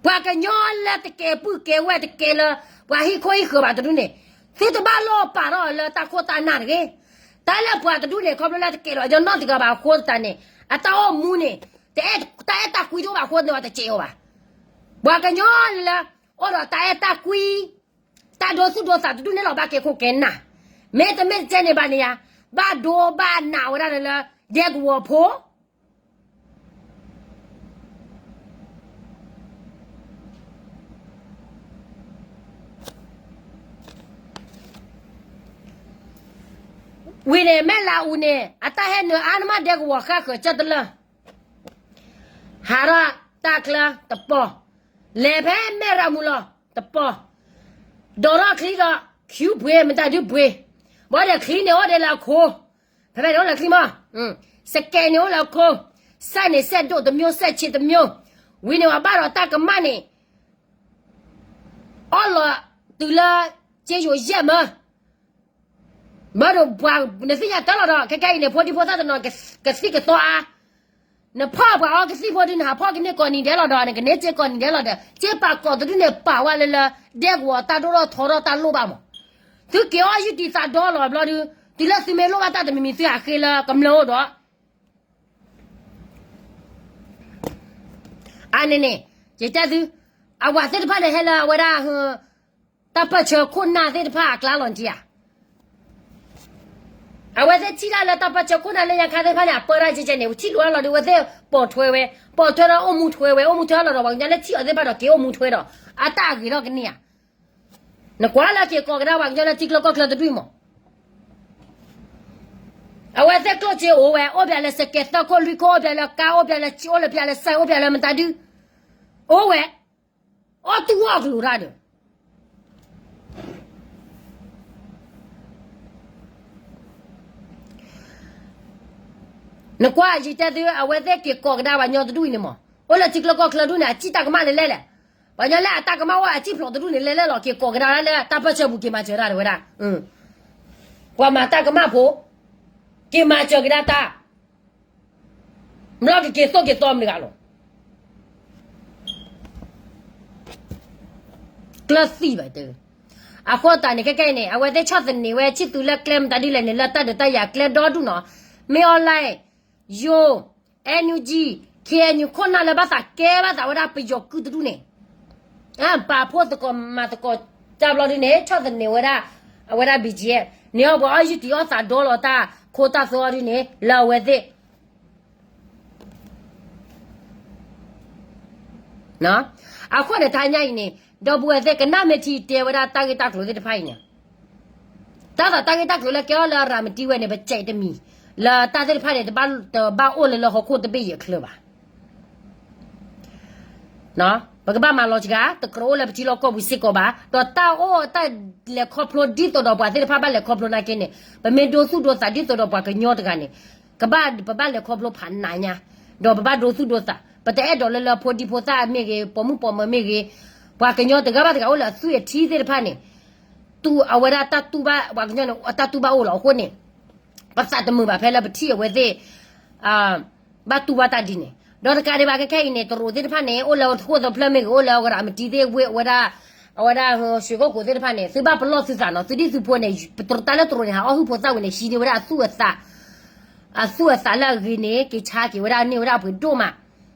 ပှၤကညီလၢတကဲပုၢ်ကဲဝဲၢ်တကဲလၢ ပှၤဟံၣ်ခိၣ်ဟံၣ်ဃၢၤဘၣ်တဒူၣ်န့ၣ်, သုတဘၣ်လိၣ်ပာ်ထီၣ်လၢတၢ်ခိၣ်တၢ်နၢ်တဂ့ၤ. တၢ်လၢပှၤတဒူၣ်န့ၣ် ခီဖျိလၢတကဲလီၤအညီနီတဂၤဘၣ်အဃိသတးန့ၣ်, အတၢ်အိၣ်မူန့ၣ်, တအဲၣ်တၢ်အဲၣ်တၢ်ကွံတအိၣ်ဘၣ်အဃိန့ၣ် ပှၤတစဲးအီၤဘၣ်. ပှၤကညီလၢ အိၣ်ဒီးတၢ်အဲၣ်တၢ်ကွံ တၢ်ဒိသူၣ်ဒိသးတဒူၣ်န့ၣ်လီၤ ဘၣ်ကဲခိၣ်ကဲနၢ်, မ့တမ့ၢ်တကဲန့ၣ်ဘၣ်န့ၣ်ဧါ, ဘၣ်ဒိဘၣ်နးဝဲဒၣ်လၢ ဒဲကဝီၤဖိ ဝံၤန့ၣ် မဲၢ်လးအူန့ၣ် အတၢ်ဟဲနုာ်အါန့ၢ်မး ဒဲကဝီၤဃၣ်ဃၢၤကၢၢ်တလၢာ်, ဟးထီၣ်တၢ်ချၢတပီၤ, လဲၤဖဲမဲၢ်ရမူလီၤတပီၤ, ဒိးထီၣ်ချံဒီး ခံပှ့ၤ မတၤဒုပှ့ၤ, ဘၣ်ဒီးချံန့ၣ်အိၣ်ဒဲးလၢအခိၣ်, ဖဲဖဲန့ၣ်အိၣ်လၢချံမး, စကဲန့ၣ်အိၣ်လၢအခိၣ်, စဲန့ၣ်စဲဒိၣ်တမျိုး စဲဆံးတမျိုး, ဝံၤန့ၣ် ပှၤဘၣ်ဒီးတၢ်ကမၣ်န့ၣ် အီၣ်လီၤတုၤလၢ က့ယိၤယဲၢ်မၢ, ဘၣ်ဒီးပှၤ နသ့ၣ်ညါတၢ်လီၤဒီး ခဲကဲအံၤန့ၣ် ဖိဒံဖိသၣ်တနီၤ ကသံၣ်ကသီအါ, နဖီၣ်ပှၤအီကသံၣ်ဖိဒု နဟးဖီၣ်ကန့ၢ်ကိးနံၤဒဲးလီၤဒီး နကန့ၢ်စ့ကိးနံၤဒဲးလီၤဒီး စ့ပာ်ကိးတဒုန့ၣ် ပာ်ဝဲလၢလၢ ဒဲကဝီၤတၢ်ဒိၣ်ထီၣ်ထီထီၣ်တၢ်လိၣ်ဘၣ်မး, သုက့ၤအီၣ်ယုၢ်တံၢ်သးဒီလီၤဘျီဒု, တုၤလၢသုမ့ၢ်လိၣ်ဘၣ်တၢ်တမံၤမံၤ သုဟးဃ့လၢကမျၢၢ်အိၣ်ဒီး အန့ၣ်န့ၣ် ယတဲသု, အဝဲသ့ၣ်တဖၣ်န့ၣ်ဟဲလၢအဝဲဒၣ် တၢ်ပၢၢ်ဆၢခိၣ်နၢ်သ့ၣ်တဖၣ်အကျါလီၤတံၢ်ဧါ, အဝဲသ့ၣ်ထံၣ်ဒၣ်လၢတၢ်ပၢၢ်ဆၢခိၣ်နၢ်လၢညါခါသ့ၣ်တဖၣ်န့ၣ် အပၢဒၣ်ကဲကဲန့ၣ် ထံၣ်လိာ်လီၤဒီး အဝဲသ့ၣ်ပိာ်ထွဲဝဲ, ပိာ်ထွဲဒီးအိၣ်မူထွဲဝဲ, အိၣ်မူထွဲလီၤဒီး ပှၤကညီလၢထံၣ်အီၤသ့ၣ်တဖၣ်ဒီးက့ၤအိၣ်မူထွဲဒီး အတၢ်အဂ့ၤထီၣ်ကန့ၢ်ဧါ. နကွၢ်လၢက့ၤကိးကဒါပှၤကညီလၢထံကျိကီၢ်ချၢတဒူၣ်မး အဝဲသ့ၣ်ကျိၣ်စ့အိၣ်ဝဲ, အိၣ်ပၠးလၢစကဲသၢခိၣ်လွံၢ်ခိၣ်, အိၣ်ပၠးလၢကါ, အိၣ်ပၠးလၢကၠံ, အိၣ်လၢပၠးလၢစဲ, အိၣ်ပၠးလၢမတၤဒု, အိၣ်ဝဲ, အိၣ်တူၢ်အီၣ်ကလူးတၢ်ဒီး နကွၢ်ယတဲသု အဝဲသ့ၣ်က့ၤကိးကဒါပှၤကညီတဒူၣ်အံၤန့ၣ်မး, အိၣ်လၢထံကျိကီၢ်ချၢဒူၣ်န့ၣ် အစံၣ်တၢ်ကမၣ်န့ၣ်လဲၣ်လဲၣ်, ပှၤကညီလၢအတၢ်ကမၣ်အိၣ်အစံၣ်ဖျိးတဒူၣ်န့ၣ်လဲၣ်လဲၣ်လီၤ, က့ၤကိးကဒါလၢတၢ်ပၢၢ်ဆၢပူၤ က့ၤမၤစၢၤတၢ်တဝဲဒၣ်, ပှၤမၤတၢ်ကမၣ်ဖိ, က့ၤမၤစၢၤကဒါတၢ် ဘျီကက့ၤသိၣ်က့ၤသီမတၤတဂၤလီၤ. ကျၢၢ်သံၣ်ဘၣ်တဲ, အဃိသတးန့ၣ် ခဲကဲအံၤန့ၣ် အဝဲသ့ၣ်ဆီၣ်သနံးဝဲ ဆံၣ်သူလၢကျဲမတၤဒ်လဲၣ်န့ၣ် လၢတၢ်ဒုးတၢ်ယၤကျဲဒီဒူၣ်နီၤ, မ့ၢ် online, ယိၤ, NUG, KNU ခိၣ်နၢ်လၢဘၣ်သးကဲဘၣ်သးဝဲဒၣ်ပယီၤကုၢ်တဒူၣ်န့ၣ် ပာ်ဖှိၣ်သကိးမၤသကိးတၢ်ဘျီဒ်န့ၣ် ဆီၣ်သနံးဝဲဒၣ်, အဝဲဒၣ် BGF, န့ၢ်အီၣ်ပှၤအီၣ်ယုၢ်တံၢ်အီၣ်သးဒီလီၤတၢ်ခိတၢ်သွဲအီၤဒ်န့ၣ် လၢအဝဲသ့ၣ် အဃိန့ၣ်တဟါညါအံၤန့ၣ် ဒီပုၢ်ဝဲၢ်သ့ၣ် ကနၣ်မ့ၢ်ထံတဲဝဲဒၣ်တၢ်ဂ့ၢ်တၢ်ကျိၤသ့ၣ်တဖၣ်အံၤန့ၣ် တၢ်သးတၢ်ဂ့ၢ်တၢ်ကျိၤလၢကဲထီၣ်လၢရၤမတံဝဲန့ၣ် ပစဲးတမံၤ လၢတၢ်သ့ၣ်တဖၣ်န့ၣ် တဘၣ်အိၣ်လၢလၢဟီၣ်ခိၣ်တဘ့ၣ်ယဲၢ်ချၢဘၣ်. ပကဘၣ်မၤလီၤစှၤ တကြၢးအိၣ်လၢပထံလီၢ်ကီၢ်ပူၤစ့ၢ်ကီးဘၣ် ဒီးတၢ်အီၣ်တၢ်လဲၤခီဖျိ ဒ်သိးဒီးပှၤသ့ၣ်တဖၣ်ဘၣ်လဲၤခီဖျိနာ်က့န့ၣ် ပမ့ၢ်ဒိသူၣ်ဒိသးဒ်သိးဒီးပှၤကညီတဂၤန့ၣ် ကဘၣ်ပဘၣ်လဲၤခီဖျိဖးနးညါ ဒီးပဘၣ်ဒိသူၣ်ဒိသး ပတအဲၣ်ဒိးလၢလၢဖိဒံဖိသၣ်မ့ၢ်ဂ့ၤ ပိာ်မုၣ်ပိာ်မၢၤမ့ၢ်ဂ့ၤ ပှၤကညီတဂၤဘၣ်တဂၤအိၣ်လၢအသွံၣ်အထံသ့ၣ်တဖၣ်န့ၣ် တူၢ်အဝဲဒၣ်တၢ်တူၢ်ဘၣ် ပှၤကညီန့ၣ် အတၢ်တူၢ်ဘၣ်အိၣ်လီၤ. အဃိန့ၣ် ပသးတမုာ်ဘၣ်ဖဲလၢပထံၣ်အဝဲသ့ၣ် ဘၣ်တူၢ်ဘၣ်တၢ်ဒ်န့ၣ် ဒီးတကးဒံးဘၣ်ခဲခဲအံၤန့ၣ် တရူးသ့ၣ်တဖၣ်န့ၣ် အိၣ်လၢဃိၣ်သဖျၢၣ်မ့ၢ်ဂ့ၤ အိၣ်လၢအဝဲဒၣ်အမတံသ့ၣ်ဝ့ၢ် အဝဲဒၣ် အဝဲဒၣ် ရွှေကုက္ကို သ့ၣ်တဖၣ်န့ၣ် သုဘၣ်ပလီၢ်သုသးနီၤ သုဒ်သုဖိန့ၣ် တၢ်လၢတရူးန့ၣ် ဟးအီၣ်ဟုၣ်ဖိသၣ်ဝံၤန့ၣ် ဟံးန့ၢ်ဝဲဒၣ်အသူၣ်အသး အသူၣ်အသးလၢအဂ့ၤန့ၣ် က့ၤဆါက့ၤဝဲဒၣ်န့ၢ်ဝဲဒၣ်အပှ့ၤဒိၣ်မး.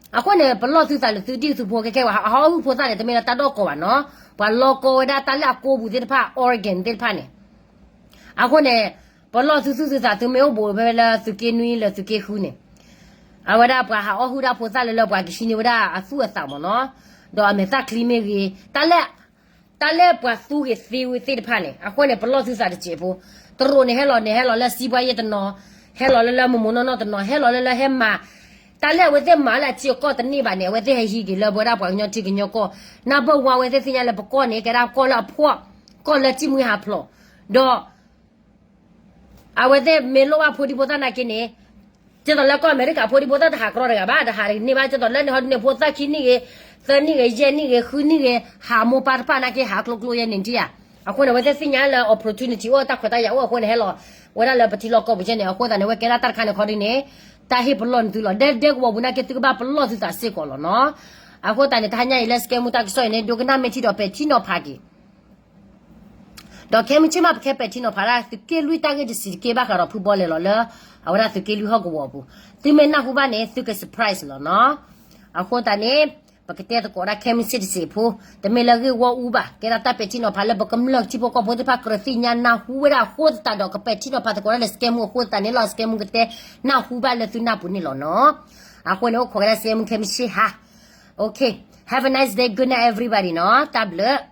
အဃိန့ၣ် ပလီၢ်သုသးလၢသုဒ်သုဖိခဲခဲဝဲ ဟးအီၣ်ဟုၣ်ဖိသၣ်န့ၣ် တမ့ၢ်လၢတၢ်ဒီၣ်ကီဘၣ်နီၤ ပှၤလီကီဝဲဒၣ်တၢ်လၢအကိးပူၤသ့ၣ်တဖၣ် organ သ့ၣ်တဖၣ်န့ၣ် အဃိန့ၣ် ပလီၢ်သုသူၣ်သုသး သုမ့ၢ်အိၣ်ဘူးဖဲလၢသုးက့နွံလၢသုးက့ဃုန့ၣ် အဝဲဒၣ်ပှၤဟးအီၣ်ဟုၣ်ဒၣ်ဖိသၣ်လၢလၢပှၤကဟံးန့ၢ်ဝဲဒၣ်အသူၣ်အသးမ့ၢ်နီၤ ဒီးအမဲာ်သၣ်ချံမ့ၢ်ဂ့ၤ တၢ်လၢ တၢ်လၢပှၤသူဂ့ၤသ့ဝဲသ့ၣ်တဖၣ်န့ၣ် အဃိန့ၣ် ပလီၢ်သုသးတစဲးဖိ တရူးန့ၣ် ဟဲလီၤန့ၣ် ဟဲလီၤလၢစံးပှၤယဲၢ်တနီၤ ဟဲလီၤလၢလၢမိၢ်မိၢ်နီၢ်နီၢ်တနီၤ ဟဲလီၤလၢလၢဟဲမၤ တၢ်လၢအဝဲသ့ၣ်မၤလၢအထံအကီၢ်တန့ၢ်ဘၣ်န့ၣ် အဝဲသ့ၣ်ဟဲဟံးက့ၤလၢပဝဲဒၣ်ပှၤကညီထံကညီကီၢ် နၢ်ပၢၢ်ဝါ အဝဲသ့ၣ်သ့ၣ်ညါလၢပကီၢ်န့ၣ် ကဲဒၣ်ကီၢ်လၢအဖှီၣ် ကီၢ်လၢစံၣ်မှံဟးဖျိး ဒီး အဝဲသ့ၣ်မ့ၢ်လိၣ်ဘၣ်ဖိဒံဖိသၣ်နာ်က့န့ၣ် ဒ်သိးလၢကီၢ်အမဲရကၤဖိဒံဖိသၣ်တဟးကြီတဂၤဘၣ် တဟးန့ၢ်ဘၣ် ဒ်သိးလၢန့ၣ်ဟီဒ်န့ၣ်ဖိသၣ်ခံနံၣ်ဂ့ၤ သၢနံၣ်ဂ့ၤ ယဲၢ်နံၣ်ဂ့ၤ ဃုနံၣ်ဂ့ၤ ဟးမိၢ်ပၢ်တဖၣ်နာ်က့ ဟးကျိကျိယဲၢ်န့ၣ်ထံၣ်ဧါ. အဃိန့ၣ် အဝဲသ့ၣ်သ့ၣ်ညါလၢ opportunity အိၣ် တၢ်ခွဲးတၢ်ယာ်အိၣ်အဃိန့ၣ် ဟဲလီၤဝဲဒၣ်လၢပထံလီၢ်ကီၢ်ပူၤကဲန့ၣ် အဃိသတးန့ၣ် အဝဲကဲဒၣ်တၢ်တခါန့ၣ်ခီဒ်န့ၣ် တၢ်ဟ့ၣ်ပလီၢ်န့ၣ်သုလီၤ ဒဲဒဲကဝီၤပူၤနာ်က့ သုကဘၣ်ပလီၢ်သုသးစ့ၢ်ကီးလီၤနီၤ. အဃိသတးန့ၣ် တဟါညါအံၤလၢ scam မူတၢ်ကစီၣ်အံၤန့ၣ် ဒိကနၣ်မ့ၢ်ထံဒီးပဲာ်ထံနီၤဖးက့ၤ ဒီးခဲမုၢ်ဆ့ၣ်မး ပခဲပဲာ်ထံနီၤဖးဒၣ် သုးက့လွံၢ်တၢ်ဂ့ၢ်တဆံးတက့ၢ် ဘၣ်ဃးဒီးဖုဘီလဲၤလီၤလၢ အဝဲဒၣ်သုးက့လွံၢ်ဟီၣ်ကဝီၤအပူၤ သုမ့ၢ်နၢ်ဟူဘၣ်န့ၣ် သုက surprise လီၤနီၤ. အဃိသတးန့ၣ် ပကတဲသကိးဒၣ်ခဲမုၢ်ဆ့ၣ်တဆံးဖိ တမ့ၢ်လၢဂ့ၢ်ဝီအူဘၣ် ကဲဒၣ်တၢ်ပဲာ်ထံနီၤဖးလၢပကမျၢၢ်ထံဖိကီၢ်ဖိသ့ၣ်တဖၣ် ကြၢးသ့ၣ်ညါနၢ်ဟူဝဲဒၣ်အဃိသတးဒီး ကပဲာ်ထံနီၤဖးသကိးဒၣ်လၢ scam အဃိသတးန့ၣ်လီၤ scam ကတဲနၢ်ဟူဘၣ်လၢသုနၢ်ပူၤန့ၣ်လီၤနီၤ. အဃိန့ၣ် အိၣ်ခိးကဒါ scam ခဲမုၢ်ဆ့ၣ်ဟါ Okay, have a nice day, good night everybody နီၤ တၢ်ဘျုး.